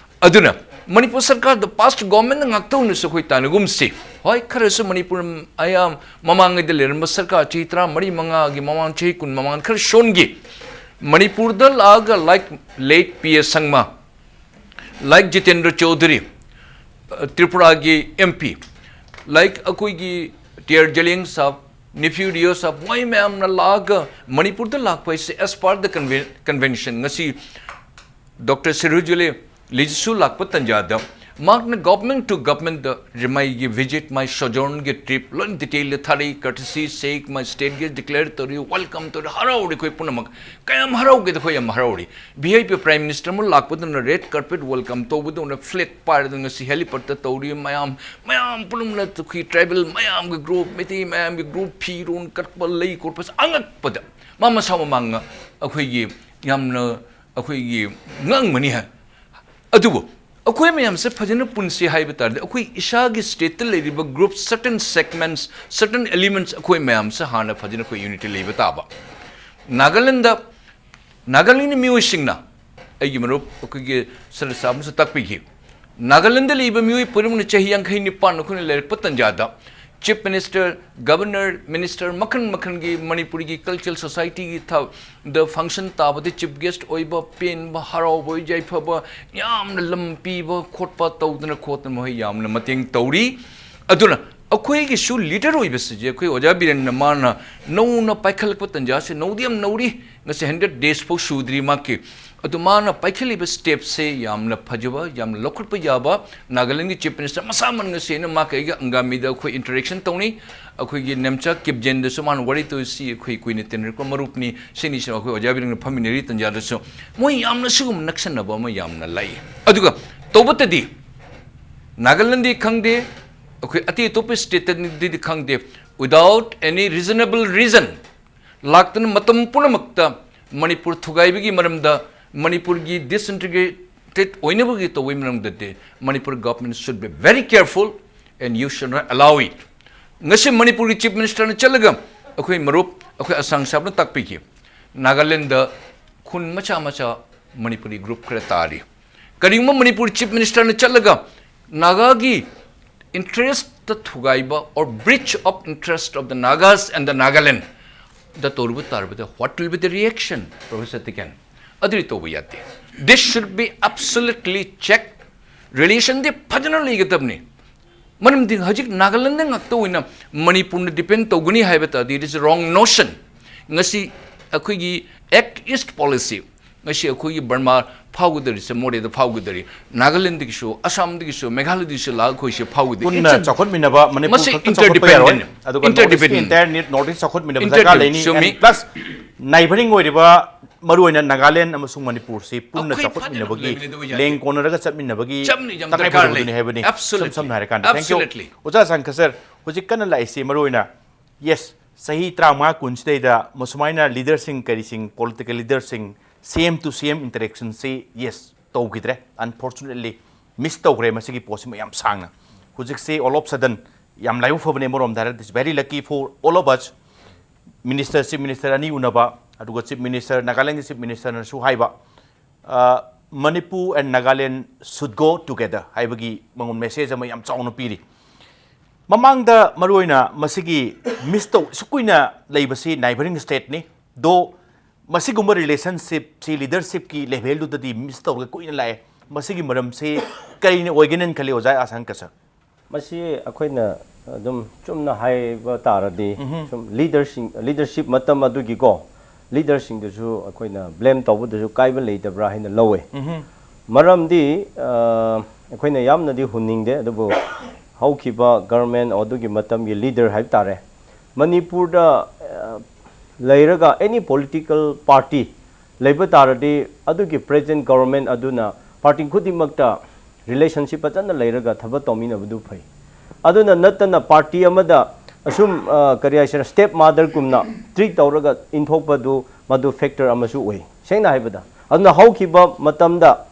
ꯑꯗꯨꯅ ꯃꯅꯤꯄꯨꯔ ꯁꯔꯀꯥꯔꯗ past government ꯅ ꯉꯥꯛꯇ ꯑꯣꯏꯅꯁꯨ ꯑꯩꯈꯣꯏ ꯇꯥꯟꯅꯒꯨꯝꯁꯤ꯫ ꯍꯣꯏ, ꯈꯔꯁꯨ ꯃꯅꯤꯄꯨꯔ ꯑꯌꯥꯝ ꯃꯃꯥꯡꯉꯩꯗ ꯂꯩꯔꯝꯕ ꯁꯔꯀꯥꯔ ꯆꯍꯤ ꯇꯔꯥꯃꯔꯤ ꯃꯉꯥꯒꯤ ꯃꯃꯥꯡ, ꯆꯍꯤ ꯀꯨꯟ ꯃꯃꯥꯡ ꯈꯔ ꯁꯣꯟꯈꯤ꯫ ꯃꯅꯤꯄꯨꯔꯗ ꯂꯥꯛꯑꯒ like late ꯄꯤ ꯑꯦ ꯁꯪꯃ, like ꯖꯤꯇꯦꯟꯗ꯭ꯔ ꯆꯧꯙꯨꯔꯤ, ꯑ, ꯇ꯭ꯔꯤꯄꯨꯔꯥꯒꯤ M P, like ꯑꯩꯈꯣꯏꯒꯤ ꯇꯤ ꯑꯥꯔ ꯖꯦꯂꯤꯌꯥꯡ ꯁꯥꯍꯕ, ꯅꯤꯐꯤꯌꯨ ꯔꯤꯑꯣ ꯁꯥꯍꯕ, ꯃꯣꯏ ꯃꯌꯥꯝꯅ ꯂꯥꯛꯑꯒ ꯃꯅꯤꯄꯨꯔꯗ ꯂꯥꯛꯄ ꯍꯥꯏꯁꯦ as per the conven-, convention꯫ ꯉꯁꯤ ꯗꯣꯛꯇꯔ ꯁꯤꯔꯨꯖꯨꯂꯤ ꯂꯤꯖꯤꯁꯨ ꯂꯥꯛꯄ ꯇꯟꯖꯥꯗ ꯃꯍꯥꯛꯅ government to government ꯗ ꯃꯥꯒꯤ visit, my sojourn ꯒꯤ trip ꯂꯣꯏ detail the ꯊꯥꯔꯛꯏ꯫ Courtesy sake, my state guest declare ꯇꯧꯔꯤ, welcome ꯇꯧꯔꯤ, ꯍꯔꯥꯎꯔꯤ ꯑꯩꯈꯣꯏ ꯄꯨꯝꯅꯃꯛ꯫ ꯀꯌꯥꯝ ꯍꯔꯥꯎꯒꯦꯗ ꯑꯩꯈꯣꯏ ꯌꯥꯝ ꯍꯔꯥꯎꯔꯤ꯫ V I P Prime Minister ꯑꯃ ꯂꯥꯛꯄꯗꯧꯅ red carpet welcome ꯇꯧꯕꯗꯧꯅ flag ꯄꯥꯏꯔꯗꯅ ꯉꯁꯤ helipad ꯇ ꯇꯧꯔꯤ ꯃꯌꯥꯝ, ꯃꯌꯥꯝ ꯄꯨꯝꯅꯃꯛꯅ ꯑꯩꯈꯣꯏ tribal ꯃꯌꯥꯝꯒꯤ group, ꯃꯩꯇꯩ ꯃꯌꯥꯝꯒꯤ group, ꯐꯤꯔꯣꯟ ꯀꯠꯄ, ꯂꯩ ꯀꯣꯠꯄꯁꯦ ꯑꯉꯛꯄꯗ ꯃꯥ ꯃꯁꯥ ꯃꯃꯥꯡꯅ ꯑꯩꯈꯣꯏꯒꯤ ꯌꯥꯝꯅ ꯑꯩꯈꯣꯏꯒꯤ ꯉꯥꯡꯕꯅꯤ ꯍꯥꯏ꯫ ꯑꯗꯨꯕꯨ ꯑꯩꯈꯣꯏ ꯃꯌꯥꯝꯁꯦ ꯐꯖꯅ ꯄꯨꯟꯁꯤ ꯍꯥꯏꯕ ꯇꯥꯔꯗꯤ, ꯑꯩꯈꯣꯏ ꯏꯁꯥꯒꯤ stateꯇ ꯂꯩꯔꯤꯕ group, certain segments, certain elements, ꯑꯩꯈꯣꯏ ꯃꯌꯥꯝꯁꯦ ꯍꯥꯟꯅ ꯐꯖꯅ ꯑꯩꯈꯣꯏ unity ꯂꯩꯕ ꯇꯥꯕ꯫ ꯅꯥꯒꯥꯂꯦꯟꯗ, ꯅꯥꯒꯥꯂꯦꯟꯒꯤ ꯃꯤꯑꯣꯏꯁꯤꯡꯅ, ꯑꯩꯒꯤ ꯃꯔꯨꯞ ꯑꯩꯈꯣꯏꯒꯤ ꯁꯔ ꯁꯥꯕꯅꯁꯨ ꯇꯥꯛꯄꯤꯈꯤ, ꯅꯥꯒꯥꯂꯦꯟꯗ ꯂꯩꯕ ꯃꯤꯑꯣꯏ ꯄꯨꯝꯅꯃꯛꯅ ꯆꯍꯤ ꯌꯥꯡꯈꯩ ꯅꯤꯄꯥꯟ ꯑꯩꯈꯣꯏꯅ ꯂꯩꯔꯛꯄ ꯇꯥꯟꯖꯥꯗ, Chief Minister, Governor, Minister ꯃꯈꯜ ꯃꯈꯜꯒꯤ ꯃꯅꯤꯄꯨꯔꯒꯤ cultural societyꯒꯤ ꯊ-, ꯗ function ꯇꯥꯕꯗ chief guest ꯑꯣꯏꯕ, ꯄꯦꯟꯕ, ꯍꯔꯥꯎꯕ, ꯌꯥꯏꯐꯕ, ꯌꯥꯝꯅ ꯂꯝ ꯄꯤꯕ ꯈꯣꯠꯄ ꯇꯧꯗꯅ ꯈꯣꯠꯇꯅ ꯃꯈꯣꯏ ꯌꯥꯝꯅ ꯃꯇꯦꯡ ꯇꯧꯔꯤ꯫ ꯑꯗꯨꯅ ꯑꯩꯈꯣꯏꯒꯤꯁꯨ leader ꯑꯣꯏꯕꯁꯤꯁꯦ ꯑꯩꯈꯣꯏ ꯑꯣꯖꯥ ꯕꯤꯔꯦꯟꯅ ꯃꯥꯅ ꯅꯧꯅ ꯄꯥꯏꯈꯠꯂꯛꯄ ꯇꯥꯟꯖꯥꯁꯦ ꯅꯧꯗꯤ ꯌꯥꯝ ꯅꯧꯔꯤ꯫ ꯉꯁꯤ hundred days ꯐꯥꯎ ꯁꯨꯗ꯭ꯔꯤ ꯃꯥꯒꯤ꯫ ꯑꯗꯨ ꯃꯥꯅ ꯄꯥꯏꯈꯠꯂꯤꯕ stepꯁꯦ ꯌꯥꯝꯅ ꯐꯖꯕ, ꯌꯥꯝꯅ ꯂꯧꯈꯠꯄ ꯌꯥꯕ꯫ ꯅꯥꯒꯥꯂꯦꯟꯒꯤ Chief Minister ꯃꯁꯥꯃꯛ ꯉꯁꯤ ꯑꯩꯅ ꯃꯥꯒ ꯑꯩꯒ ꯑꯪꯒꯥꯃꯤꯗ ꯑꯩꯈꯣꯏ interaction ꯇꯧꯅꯤ꯫ ꯑꯩꯈꯣꯏꯒꯤ ꯅꯦꯝꯆꯥ ꯀꯤꯞꯖꯦꯟꯗꯁꯨ ꯃꯥꯅ ꯋꯥꯔꯤ ꯇꯧꯁꯤ, ꯑꯩꯈꯣꯏ ꯀꯨꯏꯅ ꯇꯤꯟꯅꯔꯛꯄ ꯃꯔꯨꯞꯅꯤ꯫ ꯁꯤꯅꯤꯁꯤꯅ ꯑꯩꯈꯣꯏ ꯑꯣꯖꯥ ꯕꯤꯔꯦꯟꯒ ꯐꯝꯃꯤꯟꯅꯔꯤ ꯇꯟꯖꯥꯗꯁꯨ ꯃꯣꯏ ꯌꯥꯝꯅ ꯁꯤꯒꯨꯝꯕ ꯅꯛꯁꯟꯅꯕ ꯑꯃ ꯌꯥꯝꯅ ꯂꯩ꯫ ꯑꯗꯨꯒ ꯇꯧꯕꯇꯗꯤ ꯅꯥꯒꯥꯂꯦꯟꯗꯤ ꯈꯪꯗꯦ, ꯑꯩꯈꯣꯏ ꯑꯇꯩ ꯑꯇꯣꯞꯄ stateꯇꯗꯤ ꯈꯪꯗꯦ, without any reasonable reason ꯂꯥꯛꯇꯅ ꯃꯇꯝ ꯄꯨꯝꯅꯃꯛꯇ ꯃꯅꯤꯄꯨꯔ ꯊꯨꯒꯥꯏꯕꯒꯤ ꯃꯔꯝꯗ, ꯃꯅꯤꯄꯨꯔꯒꯤ disintegrated ꯑꯣꯏꯅꯕꯒꯤ ꯇꯧꯕꯒꯤ ꯃꯔꯝꯗꯗꯤ Manipur government should be very careful and you should not allow it. ꯉꯁꯤ ꯃꯅꯤꯄꯨꯔꯒꯤ Chief Ministerꯅ ꯆꯠꯂꯒ ꯑꯩꯈꯣꯏ ꯃꯔꯨꯞ ꯑꯩꯈꯣꯏ ꯑꯁꯥꯡ ꯁꯥꯕꯅ ꯇꯥꯛꯄꯤꯈꯤ, ꯅꯥꯒꯥꯂꯦꯟꯗ ꯈꯨꯟ ꯃꯆꯥ ꯃꯆꯥ ꯃꯅꯤꯄꯨꯔꯤ group ꯈꯔ ꯇꯥꯔꯤ꯫ ꯀꯔꯤꯒꯨꯝꯕ ꯃꯅꯤꯄꯨꯔ Chief Ministerꯅ ꯆꯠꯂꯒ ꯅꯥꯒꯥꯒꯤ interest ꯊꯨꯒꯥꯏꯕ or breach of interest of the Nagas and the Nagaland ꯗ ꯇꯧꯔꯨꯕ ꯇꯥꯔꯕꯗ, what will be the reaction, Professor Tiken? ꯑꯗꯨꯗꯤ ꯇꯧꯕ ꯌꯥꯗꯦ꯫ This should be absolutely checked. Relationꯗꯤ ꯐꯖꯅ ꯂꯩꯒꯗꯕꯅꯤ꯫ ꯃꯔꯝꯗꯤ ꯍꯧꯖꯤꯛ ꯅꯥꯒꯥꯂꯦꯟꯗ ꯉꯥꯛꯇ ꯑꯣꯏꯅ ꯃꯅꯤꯄꯨꯔꯅ depend ꯇꯧꯒꯅꯤ ꯍꯥꯏꯕ ꯇꯥꯔꯗꯤ, it is a wrong notion. ꯉꯁꯤ ꯑꯩꯈꯣꯏꯒꯤ Act East Policy, ꯉꯁꯤ ꯑꯩꯈꯣꯏꯒꯤ ꯕꯔꯃꯥ ꯐꯥꯎꯒꯗꯧꯔꯤꯁꯦ, ꯃꯣꯔꯦꯗ ꯐꯥꯎꯒꯗꯧꯔꯤ, ꯅꯥꯒꯥꯂꯦꯟꯗꯒꯤꯁꯨ, ꯑꯁꯥꯝꯗꯒꯤꯁꯨ, ꯃꯦꯘꯥꯂꯌꯗꯒꯤꯁꯨ ꯂꯥꯛꯑꯒ ꯑꯩꯈꯣꯏꯁꯦ ꯐꯥꯎꯒꯗꯣꯏ꯫ ꯄꯨꯟꯅ It's a, ꯆꯥꯎꯈꯠꯃꯤꯟꯅꯕ, ꯃꯅꯤꯄꯨꯔ ꯃꯁꯤ ꯈꯛꯇ ꯆꯥꯎꯈꯠꯄ ꯌꯥꯔꯣꯏ꯫ Interdependent. ꯑꯗꯨꯒ North East ꯀꯤ Interdependent. Entire North East ꯆꯥꯎꯈꯠꯃꯤꯟꯅꯕ ꯗꯔꯀꯥꯔ Interdependent. ꯂꯩꯅꯤ꯫ ꯆꯨꯝꯃꯤ꯫ And plus, neighbouring ꯑꯣꯏꯔꯤꯕ ꯃꯔꯨꯑꯣꯏꯅ ꯅꯥꯒꯥꯂꯦꯟ ꯑꯃꯁꯨꯡ ꯃꯅꯤꯄꯨꯔꯁꯤ ꯄꯨꯟꯅ ꯑꯩꯈꯣꯏ ꯆꯥꯎꯈꯠꯃꯤꯟꯅꯕꯒꯤ, ꯐꯖꯅ ꯂꯩꯃꯤꯟꯅꯗꯕ ꯌꯥꯗꯦ꯫ ꯂꯦꯡ ꯀꯣꯟꯅꯔꯒ ꯆꯠꯃꯤꯟꯅꯕꯒꯤ ꯆꯠꯃꯤꯟꯅꯕ ꯌꯥꯝ ꯇꯉꯥꯏ ꯗꯔꯀꯥꯔ ꯐꯗꯕꯗꯨꯅꯤ ꯂꯩ꯫ ꯍꯥꯏꯕꯅꯤ꯫ Absolutely. ꯏꯁꯝ ꯁꯝꯅ ꯍꯥꯏꯔꯀꯥꯟꯗ꯫ Thank you꯫ Absolutely. ꯑꯣꯖꯥ ꯁꯪꯀ ꯁꯔ, ꯍꯧꯖꯤꯛ ꯀꯟꯅ ꯂꯥꯛꯏꯁꯤ ꯃꯔꯨꯑꯣꯏꯅ, yes, ꯆꯍꯤ ꯇꯔꯥꯃꯉꯥ ꯀꯨꯟꯁꯤꯗꯩꯗ ꯃꯁꯨꯃꯥꯏꯅ leaderꯁꯤꯡ, ꯀꯔꯤꯁꯤꯡ, political leaderꯁꯤꯡ, CM to CM interactionꯁꯤ, yes, ꯇꯧꯈꯤꯗ꯭ꯔꯦ, unfortunately꯫ ꯃꯤꯁ ꯇꯧꯈ꯭ꯔꯦ ꯃꯁꯤꯒꯤ ꯄꯣꯠꯁꯤꯃ ꯌꯥꯝ ꯁꯥꯡꯅ꯫ ꯍꯧꯖꯤꯛꯁꯦ all of sudden ꯌꯥꯝ ꯂꯥꯏꯕꯛ ꯐꯕꯅꯦ ꯑꯃꯔꯣꯝꯗ ꯍꯥꯏꯔꯒꯗꯤ, very lucky for all of us꯫ Minister, chief minister ꯑꯅꯤ ꯎꯅꯕ, ꯑꯗꯨꯒ ꯆꯤꯐ ꯃꯤꯅꯤꯁꯇꯔ, ꯅꯥꯒꯥꯂꯦꯟꯒꯤ ꯆꯤꯐ ꯃꯤꯅꯤꯁꯇꯔꯅꯁꯨ ꯍꯥꯏꯕ, Manipur and Nagaland should go together ꯍꯥꯏꯕꯒꯤ ꯃꯉꯣꯟ ꯃꯦꯁꯦꯖ ꯑꯃ ꯌꯥꯝ ꯆꯥꯎꯅ ꯄꯤꯔꯤ꯫ ꯃꯃꯥꯡꯗ ꯃꯔꯨꯑꯣꯏꯅ ꯃꯁꯤꯒꯤ ꯃꯤꯁ ꯇꯧ, ꯁꯨꯛ ꯀꯨꯏꯅ ꯂꯩꯕꯁꯤ ꯅꯥꯏꯕꯔꯤꯡ ꯁ꯭ꯇꯦꯠꯅꯤ꯫ ꯗꯣ ꯃꯁꯤꯒꯨꯝꯕ ꯔꯤꯂꯦꯁꯟꯁꯤꯞꯁꯤ ꯂꯤꯗꯔꯁꯤꯞꯀꯤ ꯂꯦꯚꯦꯜꯗꯨꯗꯗꯤ ꯃꯤꯁ ꯇꯧꯔꯒ ꯀꯨꯏꯅ ꯂꯥꯛꯑꯦ꯫ ꯃꯁꯤꯒꯤ ꯃꯔꯝꯁꯤ ꯀꯔꯤꯅ ꯑꯣꯏꯒꯅꯤꯅ ꯈꯜꯂꯤ, ꯑꯣꯖꯥ ꯑꯁꯥꯡꯀ ꯁꯔ? ꯃꯁꯤ ꯑꯩꯈꯣꯏꯅ ꯑꯗꯨꯝ ꯆꯨꯝꯅ ꯍꯥꯏꯕ ꯇꯥꯔꯗꯤ, ꯁꯨꯝ ꯂꯤꯗꯔꯁꯤꯡ, ꯂꯤꯗꯔꯁꯤꯞ ꯃꯇꯝ ꯑꯗꯨꯒꯤꯀꯣ, ꯂꯤꯗꯔꯁꯤꯡꯗꯨꯁꯨ ꯑꯩꯈꯣꯏꯅ ꯕ꯭ꯂꯦꯝ ꯇꯧꯕꯗꯁꯨ ꯀꯥꯏꯕ ꯂꯩꯇꯕ꯭ꯔꯥ ꯍꯥꯏꯅ ꯂꯧꯋꯦ꯫ ꯃꯔꯝꯗꯤ ꯑ, ꯑꯩꯈꯣꯏꯅ ꯌꯥꯝꯅꯗꯤ ꯍꯨꯟꯅꯤꯡꯗꯦ, ꯑꯗꯨꯕꯨ ꯍꯧꯈꯤꯕ ꯒꯔꯃꯦꯟ ꯑꯗꯨꯒꯤ ꯃꯇꯝꯒꯤ ꯂꯤꯗꯔ ꯍꯥꯏꯕ ꯇꯥꯔꯦ, ꯃꯅꯤꯄꯨꯔꯗ ꯑ, ꯂꯩꯔꯒ ꯑꯦꯅꯤ ꯄꯣꯂꯤꯇꯤꯀꯦꯜ ꯄꯥꯔꯇꯤ ꯂꯩꯕ ꯇꯥꯔꯗꯤ, ꯑꯗꯨꯒꯤ ꯄ꯭ꯔꯦꯖꯦꯟ ꯒꯣꯚꯔꯟꯃꯦꯟꯠ ꯑꯗꯨꯅ ꯄꯥꯔꯇꯤ ꯈꯨꯗꯤꯡꯃꯛꯇ ꯔꯤꯂꯦꯁꯟꯁꯤꯞ ꯐꯖꯅ ꯂꯩꯔꯒ ꯊꯕꯛ ꯇꯧꯃꯤꯟꯅꯕꯗꯨ ꯐꯩ꯫ ꯑꯗꯨꯅ ꯅꯠꯇꯅ ꯄꯥꯔꯇꯤ ꯑꯃꯗ ꯑꯁꯨꯝ, ꯑ, ꯀꯔꯤ ꯍꯥꯏꯁꯤꯔ, ꯁ꯭ꯇꯦꯞ ꯃꯥꯗꯔꯒꯨꯝꯅ ꯇ꯭ꯔꯤꯠ ꯇꯧꯔꯒ ꯏꯟꯊꯣꯛꯄꯗꯨ, ꯃꯗꯨ ꯐꯦꯛꯇꯔ ꯑꯃꯁꯨ ꯑꯣꯏ, ꯁꯦꯡꯅ ꯍꯥꯏꯕꯗ꯫ ꯑꯗꯨꯅ ꯍꯧꯈꯤꯕ ꯃꯇꯝꯗ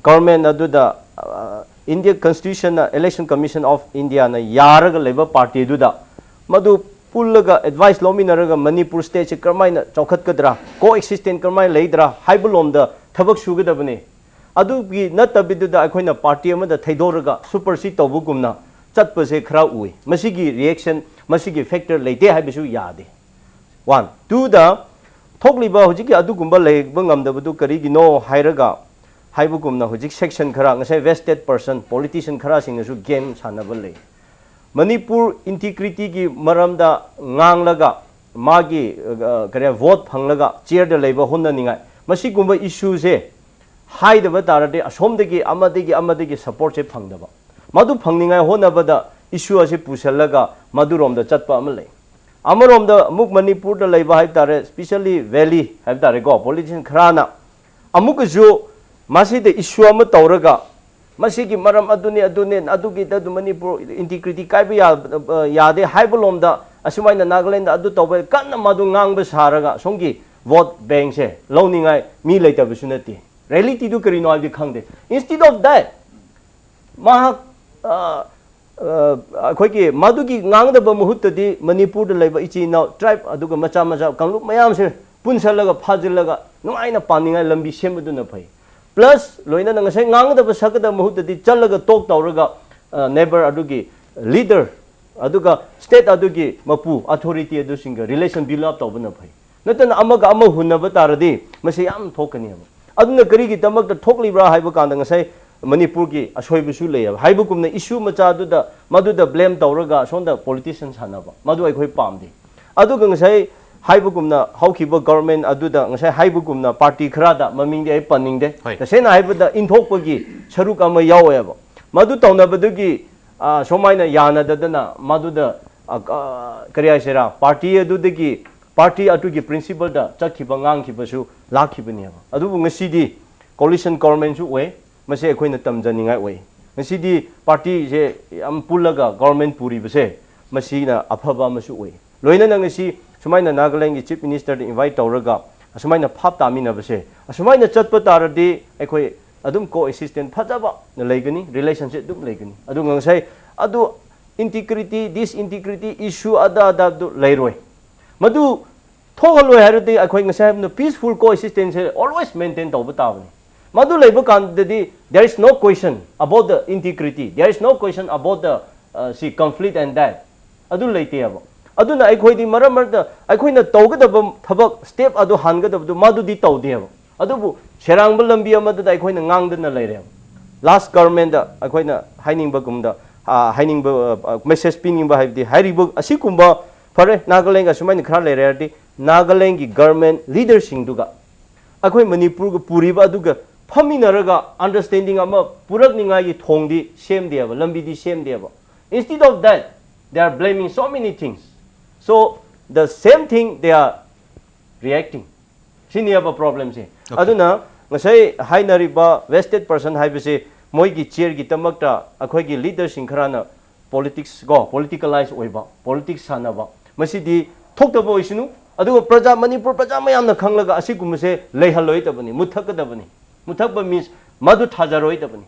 ꯒꯣꯚꯔꯟꯃꯦꯟꯠ ꯑꯗꯨꯗ, ꯑ, ꯏꯟꯗꯤꯌꯥ ꯀꯟꯁꯇꯤꯇ꯭ꯌꯨꯁꯟꯅ, ꯏꯂꯦꯛꯁꯟ ꯀꯃꯤꯁꯟ ꯑꯣꯐ ꯏꯟꯗꯤꯌꯥꯅ ꯌꯥꯔꯒ ꯂꯩꯕ ꯄꯥꯔꯇꯤꯗꯨꯗ ꯃꯗꯨ ꯄꯨꯜꯂꯒ ꯑꯦꯗꯚꯥꯏꯁ ꯂꯧꯃꯤꯟꯅꯔꯒ ꯃꯅꯤꯄꯨꯔ ꯁ꯭ꯇꯦꯠꯁꯤ ꯀꯔꯝꯍꯥꯏꯅ ꯆꯥꯎꯈꯠꯀꯗ꯭ꯔꯥ, ꯀꯣ ꯑꯦꯛꯁꯤꯁꯇꯦꯟ ꯀꯔꯝꯍꯥꯏꯅ ꯂꯩꯒꯗ꯭ꯔꯥ ꯍꯥꯏꯕ ꯂꯣꯝꯗ ꯊꯕꯛ ꯁꯨꯒꯗꯕꯅꯤ꯫ ꯑꯗꯨꯒꯤ ꯅꯠꯇꯕꯤꯗꯨꯗ ꯑꯩꯈꯣꯏꯅ ꯄꯥꯔꯇꯤ ꯑꯃꯗ ꯊꯩꯗꯣꯛꯔꯒ ꯁꯨꯄꯔꯁꯤꯠ ꯇꯧꯕꯒꯨꯝꯅ ꯆꯠꯄꯁꯦ ꯈꯔ ꯎꯏ꯫ ꯃꯁꯤꯒꯤ ꯔꯤꯑꯦꯛꯁꯟ, ꯃꯁꯤꯒꯤ ꯐꯦꯛꯇꯔ ꯂꯩꯇꯦ ꯍꯥꯏꯕꯁꯨ ꯌꯥꯗꯦ꯫ ꯋꯥꯟ꯫ ꯇꯨꯗ, ꯊꯣꯛꯂꯤꯕ ꯍꯧꯖꯤꯛꯀꯤ ꯑꯗꯨꯒꯨꯝꯕ ꯂꯩꯕ ꯉꯝꯗꯕꯗꯨ ꯀꯔꯤꯒꯤꯅꯣ ꯍꯥꯏꯔꯒ, ꯍꯥꯏꯕꯒꯨꯝꯅ ꯍꯧꯖꯤꯛ ꯁꯦꯛꯁꯟ ꯈꯔ, ꯉꯁꯥꯏ ꯚꯦꯁꯇꯦꯠ ꯄꯔꯁꯟ, ꯄꯣꯂꯤꯇꯤꯁꯤꯌꯟ ꯈꯔꯁꯤꯡꯅꯁꯨ ꯒꯦꯝ ꯁꯥꯟꯅꯕ ꯂꯩ꯫ ꯃꯅꯤꯄꯨꯔ ꯏꯟꯇꯤꯒ꯭ꯔꯤꯇꯤꯒꯤ ꯃꯔꯝꯗ ꯉꯥꯡꯂꯒ ꯃꯥꯒꯤ, ꯑ, ꯀꯔꯤ, ꯚꯣꯠ ꯐꯪꯂꯒ ꯆꯤꯌꯔꯗ ꯂꯩꯕ ꯍꯣꯠꯅꯅꯤꯡꯉꯥꯏ, ꯃꯁꯤꯒꯨꯝꯕ ꯏꯁꯨꯁꯦ ꯍꯥꯏꯗꯕ ꯇꯥꯔꯗꯤ ꯑꯁꯣꯝꯗꯒꯤ ꯑꯃꯗꯒꯤ ꯑꯃꯗꯒꯤ ꯁꯄꯣꯔꯠꯁꯦ ꯐꯪꯗꯕ꯫ ꯃꯗꯨ ꯐꯪꯅꯤꯡꯉꯥꯏ ꯍꯣꯠꯅꯕꯗ ꯏꯁꯨ ꯑꯁꯤ ꯄꯨꯁꯜꯂꯒ ꯃꯗꯨꯔꯣꯝꯗ ꯆꯠꯄ ꯑꯃ ꯂꯩ꯫ ꯑꯃꯔꯣꯝꯗ ꯑꯃꯨꯛ ꯃꯅꯤꯄꯨꯔꯗ ꯂꯩꯕ ꯍꯥꯏꯕ ꯇꯥꯔꯦ, ꯁ꯭ꯄꯤꯁꯦꯜꯂꯤ ꯚꯦꯂꯤ ꯍꯥꯏꯕ ꯇꯥꯔꯦꯀꯣ, ꯄꯣꯂꯤꯇꯤꯁꯤꯌꯟ ꯈꯔꯅ ꯑꯃꯨꯛꯀꯁꯨ ꯃꯁꯤꯗ ꯏꯁꯨ ꯑꯃ ꯇꯧꯔꯒ, ꯃꯁꯤꯒꯤ ꯃꯔꯝ ꯑꯗꯨꯅꯤ, ꯑꯗꯨꯅꯤ, ꯑꯗꯨꯒꯤꯗ ꯑꯗꯨ ꯃꯅꯤꯄꯨꯔ ꯏꯟꯇꯤꯒ꯭ꯔꯤꯇꯤ ꯀꯥꯏꯕ ꯌꯥ-, ꯌꯥꯗꯦ ꯍꯥꯏꯕ ꯂꯣꯝꯗ, ꯑꯁꯨꯃꯥꯏꯅ ꯅꯥꯒꯥꯂꯦꯟꯗ ꯑꯗꯨ ꯇꯧꯕ ꯀꯟꯅ ꯃꯗꯨ ꯉꯥꯡꯕ ꯁꯥꯔꯒ, ꯁꯣꯝꯒꯤ ꯚꯣꯠ ꯕꯦꯡꯁꯦ ꯂꯧꯅꯤꯡꯉꯥꯏ ꯃꯤ ꯂꯩꯇꯕꯁꯨ ꯅꯠꯇꯦ꯫ ꯔꯤꯌꯦꯂꯤꯇꯤꯗꯨ ꯀꯔꯤꯅꯣ ꯍꯥꯏꯕꯗꯤ ꯈꯪꯗꯦ꯫ Instead of that, ꯃꯍꯥꯛ ꯑ, ꯑ, ꯑꯩꯈꯣꯏꯒꯤ ꯃꯗꯨꯒꯤ ꯉꯥꯡꯒꯗꯕ ꯃꯍꯨꯠꯇꯗꯤ ꯃꯅꯤꯄꯨꯔꯗ ꯂꯩꯕ ꯏꯆꯤꯟ ꯏꯅꯥꯎ ꯇ꯭ꯔꯥꯏꯕ ꯑꯗꯨꯒ ꯃꯆꯥ ꯃꯆꯥ ꯀꯥꯡꯂꯨꯞ ꯃꯌꯥꯝꯁꯦ ꯄꯨꯟꯁꯜꯂꯒ ꯐꯥꯖꯤꯜꯂꯒ ꯅꯨꯡꯉꯥꯏꯅ ꯄꯥꯅꯤꯡꯉꯥꯏ ꯂꯝꯕꯤ ꯁꯦꯝꯕꯗꯨꯅ ꯐꯩ꯫ ꯄ꯭ꯂꯁ ꯂꯣꯏꯅꯅ ꯉꯁꯥꯏ ꯉꯥꯡꯒꯗꯕ ꯁꯛꯀꯗꯕ ꯃꯍꯨꯠꯇꯗꯤ ꯆꯠꯂꯒ ꯇꯣꯛ ꯇꯧꯔꯒ ꯅꯦꯕꯔ ꯑꯗꯨꯒꯤ ꯂꯤꯗꯔ ꯑꯗꯨꯒ ꯁ꯭ꯇꯦꯠ ꯑꯗꯨꯒꯤ ꯃꯄꯨ ꯑꯣꯊꯣꯔꯤꯇꯤ ꯑꯗꯨꯁꯤꯡꯒ ꯔꯤꯂꯦꯁꯟ ꯕꯤꯜ ꯑꯞ ꯇꯧꯕꯅ ꯐꯩ꯫ ꯅꯠꯇꯅ ꯑꯃꯒ ꯑꯃ ꯍꯨꯟꯅꯕ ꯇꯥꯔꯗꯤ ꯃꯁꯤ ꯌꯥꯝ ꯊꯣꯛꯀꯅꯦꯕ꯫ ꯑꯗꯨꯅ ꯀꯔꯤꯒꯤꯗꯃꯛꯇ ꯊꯣꯛꯂꯤꯕ꯭ꯔꯥ ꯍꯥꯏꯕ ꯀꯥꯟꯗ ꯉꯁꯥꯏ ꯃꯅꯤꯄꯨꯔꯒꯤ ꯑꯁꯣꯏꯕꯁꯨ ꯂꯩꯌꯦꯕ꯫ ꯍꯥꯏꯕꯒꯨꯝꯅ ꯏꯁꯨ ꯃꯆꯥꯗꯨꯗ ꯃꯗꯨꯗ ꯕ꯭ꯂꯦꯝ ꯇꯧꯔꯒ ꯑꯁꯣꯝꯗ ꯄꯣꯂꯤꯇꯤꯁꯤꯌꯟ ꯁꯥꯟꯅꯕ ꯃꯗꯨ ꯑꯩꯈꯣꯏ ꯄꯥꯝꯗꯦ꯫ ꯑꯗꯨꯒ ꯉꯁꯥꯏ ꯍꯥꯏꯕꯒꯨꯝꯅ ꯍꯧꯈꯤꯕ ꯒꯣꯔꯃꯦꯟ ꯑꯗꯨꯗ ꯉꯁꯥꯏ ꯍꯥꯏꯕꯒꯨꯝꯅ ꯄꯥꯔꯇꯤ ꯈꯔꯗ, ꯃꯃꯤꯡꯗꯤ ꯑꯩ ꯄꯟꯅꯤꯡꯗꯦ, ꯍꯣꯏ꯫ ꯇꯁꯦꯡꯅ ꯍꯥꯏꯕꯗ ꯏꯟꯊꯣꯛꯄꯒꯤ ꯁꯔꯨꯛ ꯑꯃ ꯌꯥꯎꯋꯦꯕ꯫ ꯃꯗꯨ ꯇꯧꯅꯕꯗꯨꯒꯤ ꯑ, ꯁꯨꯃꯥꯏꯅ ꯌꯥꯅꯗꯗꯅ ꯃꯗꯨꯗ ꯑ, ꯑ, ꯀꯔꯤ ꯍꯥꯏꯁꯤꯔꯥ, ꯄꯥꯔꯇꯤ ꯑꯗꯨꯗꯒꯤ ꯄꯥꯔꯇꯤ ꯑꯗꯨꯒꯤ ꯄ꯭ꯔꯤꯟꯁꯤꯄꯜꯗ ꯆꯠꯈꯤꯕ ꯉꯥꯡꯈꯤꯕꯁꯨ ꯂꯥꯛꯈꯤꯕꯅꯦꯕ꯫ ꯑꯗꯨꯕꯨ ꯉꯁꯤꯗꯤ ꯀꯣꯂꯤꯁꯟ ꯒꯣꯔꯃꯦꯟꯁꯨ ꯑꯣꯏ꯫ ꯃꯁꯤ ꯑꯩꯈꯣꯏꯅ ꯇꯝꯖꯅꯤꯡꯉꯥꯏ ꯑꯣꯏ꯫ ꯉꯁꯤꯗꯤ ꯄꯥꯔꯇꯤꯁꯦ ꯌꯥꯝ ꯄꯨꯜꯂꯒ ꯒꯣꯔꯃꯦꯟ ꯄꯨꯔꯤꯕꯁꯦ ꯃꯁꯤꯅ ꯑꯐꯕ ꯑꯃꯁꯨ ꯑꯣꯏ꯫ ꯂꯣꯏꯅꯅ ꯉꯁꯤ ꯁꯨꯃꯥꯏꯅ ꯅꯥꯒꯥꯂꯦꯟꯒꯤ ꯆꯤꯐ ꯃꯤꯅꯤꯁꯇꯔꯗ ꯏꯟꯚꯥꯏꯠ ꯇꯧꯔꯒ ꯑꯁꯨꯃꯥꯏꯅ ꯐꯥꯞ ꯇꯥꯃꯤꯟꯅꯕꯁꯦ ꯑꯁꯨꯃꯥꯏꯅ ꯆꯠꯄ ꯇꯥꯔꯗꯤ ꯑꯩꯈꯣꯏ ꯑꯗꯨꯝ ꯀꯣ ꯑꯦꯁꯤꯁꯇꯦꯟ ꯐꯖꯕ ꯂꯩꯒꯅꯤ, ꯔꯤꯂꯦꯁꯟꯁꯤꯞ ꯑꯗꯨꯝ ꯂꯩꯒꯅꯤ꯫ ꯑꯗꯨꯒ ꯉꯁꯥꯏ ꯑꯗꯨ ꯏꯟꯇꯤꯒ꯭ꯔꯤꯇꯤ, ꯗꯤꯁ ꯏꯟꯇꯤꯒ꯭ꯔꯤꯇꯤ ꯏꯁꯨ ꯑꯗꯥ ꯑꯗꯥꯗꯨ ꯂꯩꯔꯣꯏ꯫ ꯃꯗꯨ ꯊꯣꯛꯍꯜꯂꯣꯏ ꯍꯥꯏꯔꯗꯤ ꯑꯩꯈꯣꯏ ꯉꯁꯥꯏ ꯍꯥꯏꯕꯗ ꯄꯤꯁꯐꯨꯜ ꯀꯣ ꯑꯦꯁꯤꯁꯇꯦꯟꯁꯁꯦ ꯑꯣꯜꯋꯦꯁ ꯃꯦꯟꯇꯦꯟ ꯇꯧꯕ ꯇꯥꯕꯅꯤ꯫ ꯃꯗꯨ ꯂꯩꯕ ꯀꯥꯟꯗꯗꯤ there is no question about the integrity, there is no question about the, uh, ꯁꯤ conflict and that ꯑꯗꯨ ꯂꯩꯇꯦꯕ꯫ ꯑꯗꯨꯅ ꯑꯩꯈꯣꯏꯗꯤ ꯃꯔꯛ ꯃꯔꯛꯇ ꯑꯩꯈꯣꯏꯅ ꯇꯧꯒꯗꯕ ꯊꯕꯛ ꯁ꯭ꯇꯦꯞ ꯑꯗꯨ ꯍꯥꯟꯒꯗꯕꯗꯨ ꯃꯗꯨꯗꯤ ꯇꯧꯗꯦꯕ꯫ ꯑꯗꯨꯕꯨ ꯁꯦꯔꯥꯡꯕ ꯂꯝꯕꯤ ꯑꯃꯗꯨꯗ ꯑꯩꯈꯣꯏꯅ ꯉꯥꯡꯗꯅ ꯂꯩꯔꯦꯕ꯫ ꯂꯥꯁ ꯒꯔꯃꯦꯟꯗ ꯑꯩꯈꯣꯏꯅ ꯍꯥꯏꯅꯤꯡꯕꯒꯨꯝꯗ, ꯑ, ꯍꯥꯏꯅꯤꯡꯕ, ꯑ, ꯃꯦꯁꯦꯖ ꯄꯤꯅꯤꯡꯕ ꯍꯥꯏꯕꯗꯤ ꯍꯥꯏꯔꯤꯕ ꯑꯁꯤꯒꯨꯝꯕ ꯐꯔꯦ ꯅꯥꯒꯥꯂꯦꯟꯒ ꯁꯨꯃꯥꯏꯅ ꯈꯔ ꯂꯩꯔꯦ ꯍꯥꯏꯔꯗꯤ ꯅꯥꯒꯥꯂꯦꯟꯒꯤ ꯒꯔꯃꯦꯟ ꯂꯤꯗꯔꯁꯤꯡꯗꯨꯒ ꯑꯩꯈꯣꯏ ꯃꯅꯤꯄꯨꯔꯒ ꯄꯨꯔꯤꯕ ꯑꯗꯨꯒ ꯐꯝꯃꯤꯟꯅꯔꯒ ꯑꯟꯗꯔꯁꯇꯦꯟꯗꯤꯡ ꯑꯃ ꯄꯨꯔꯛꯅꯤꯡꯉꯥꯏꯒꯤ ꯊꯣꯡꯗꯤ ꯁꯦꯝꯗꯦꯕ, ꯂꯝꯕꯤꯗꯤ ꯁꯦꯝꯗꯦꯕ꯫ Instead of that, they are blaming so many things. So, the same thing they are reacting. ꯁꯤꯅꯦꯕ ꯄ꯭ꯔꯣꯕ꯭ꯂꯦꯝꯁꯦ꯫ ꯑꯗꯨꯅ ꯉꯁꯥꯏ ꯍꯥꯏꯅꯔꯤꯕ ꯋꯦꯁꯇꯦꯠ ꯄꯔꯁꯟ ꯍꯥꯏꯕꯁꯦ ꯃꯣꯏꯒꯤ ꯆꯤꯌꯔꯒꯤꯗꯃꯛꯇ ꯑꯩꯈꯣꯏꯒꯤ ꯂꯤꯗꯔꯁꯤꯡ ꯈꯔꯅ ꯄꯣꯂꯤꯇꯤꯛꯁ ꯀꯣ, ꯄꯣꯂꯤꯇꯤꯀꯦꯂꯥꯏꯁ ꯑꯣꯏꯕ, ꯄꯣꯂꯤꯇꯤꯛꯁ ꯁꯥꯟꯅꯕ, ꯃꯁꯤꯗꯤ ꯊꯣꯛꯇꯕ ꯑꯣꯏꯁꯅꯨ꯫ ꯑꯗꯨꯒ ꯄ꯭ꯔꯖꯥ, ꯃꯅꯤꯄꯨꯔ ꯄ꯭ꯔꯖꯥ ꯃꯌꯥꯝꯅ ꯈꯪꯂꯒ ꯑꯁꯤꯒꯨꯝꯕꯁꯦ ꯂꯩꯍꯜꯂꯣꯏꯗꯕꯅꯤ, ꯃꯨꯠꯊꯛꯀꯗꯕꯅꯤ꯫ ꯃꯨꯠꯊꯛꯄ ꯃꯤꯟꯁ ꯃꯗꯨ ꯊꯥꯖꯔꯣꯏꯗꯕꯅꯤ꯫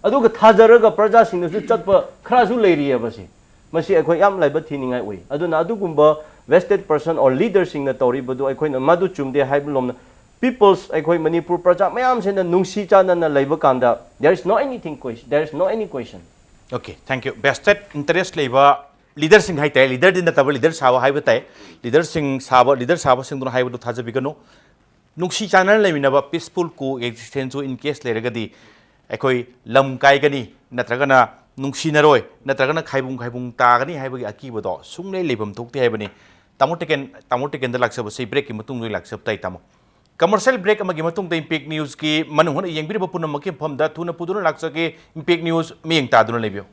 ꯑꯗꯨꯒ ꯊꯥꯖꯔꯒ ꯄ꯭ꯔꯖꯥꯁꯤꯡꯅꯁꯨ ꯆꯠꯄ ꯈꯔꯁꯨ ꯂꯩꯔꯤꯑꯕ ꯁꯤ꯫ ꯃꯁꯤ ꯑꯩꯈꯣꯏ ꯌꯥꯝ ꯂꯥꯏꯕ ꯊꯤꯅꯤꯡꯉꯥꯏ ꯑꯣꯏ꯫ ꯑꯗꯨꯅ ꯑꯗꯨꯒꯨꯝꯕ vested person or leaderꯁꯤꯡꯅ ꯇꯧꯔꯤꯕꯗꯨ ꯑꯩꯈꯣꯏꯅ ꯃꯗꯨ ꯆꯨꯝꯗꯦ ꯍꯥꯏꯕ ꯂꯣꯝꯅ, peoples, ꯑꯩꯈꯣꯏ ꯃꯅꯤꯄꯨꯔ ꯄ꯭ꯔꯖꯥ ꯃꯌꯥꯝꯁꯤꯅ ꯅꯨꯡꯁꯤ ꯆꯥꯟꯅꯅ ꯂꯩꯕ ꯀꯥꯟꯗ, there is no anything question, there is no any question. Okay, thank you. Vested interest ꯂꯩꯕ leaderꯁꯤꯡ ꯍꯥꯏꯇꯥꯔꯦ, leaderꯗꯤ ꯅꯠꯇꯕ leader ꯁꯥꯕ ꯍꯥꯏꯕ ꯇꯥꯏ, leaderꯁꯤꯡ ꯁꯥꯕ, leader ꯁꯥꯕꯁꯤꯡꯗꯨꯅ ꯍꯥꯏꯕꯗꯨ ꯊꯥꯖꯕꯤꯒꯅꯨ꯫ ꯅꯨꯡꯁꯤ ꯆꯥꯟꯅꯅ ꯂꯩꯃꯤꯟꯅꯕ peaceful coexistence in case ꯂꯩꯔꯒꯗꯤ ꯑꯩꯈꯣꯏ ꯂꯝ ꯀꯥꯏꯒꯅꯤ, ꯅꯠꯇ꯭ꯔꯒꯅ ꯅꯨꯡꯁꯤꯅꯔꯣꯏ, ꯅꯠꯇ꯭ꯔꯒꯅ ꯈꯥꯏꯕꯨꯡ ꯈꯥꯏꯕꯨꯡ ꯇꯥꯒꯅꯤ ꯍꯥꯏꯕꯒꯤ ꯑꯀꯤꯕꯗꯣ ꯁꯨꯡꯂꯩ ꯂꯩꯐꯝ ꯊꯣꯛꯇꯦ ꯍꯥꯏꯕꯅꯤ꯫ ꯇꯥꯃꯣ ꯇꯦꯀꯦꯟ, ꯇꯥꯃꯣ ꯇꯦꯀꯦꯟꯗ ꯂꯥꯛꯆꯕꯁꯤ breakꯀꯤ ꯃꯇꯨꯡꯗ ꯂꯥꯛꯆꯕ ꯇꯥꯏ ꯇꯥꯃꯣ꯫ Commercial break ꯑꯃꯒꯤ ꯃꯇꯨꯡꯗ Impact Newsꯀꯤ ꯃꯅꯨꯡ ꯍꯨꯠꯅ ꯌꯦꯡꯕꯤꯔꯤꯕ ꯄꯨꯝꯅꯃꯛꯀꯤ ꯃꯐꯝꯗ ꯊꯨꯅ ꯄꯨꯗꯨꯅ ꯂꯥꯛꯆꯒꯦ꯫ Impact News ꯃꯤꯠꯌꯦꯡ ꯇꯥꯗꯨꯅ ꯂꯩꯕꯤꯌꯨ꯫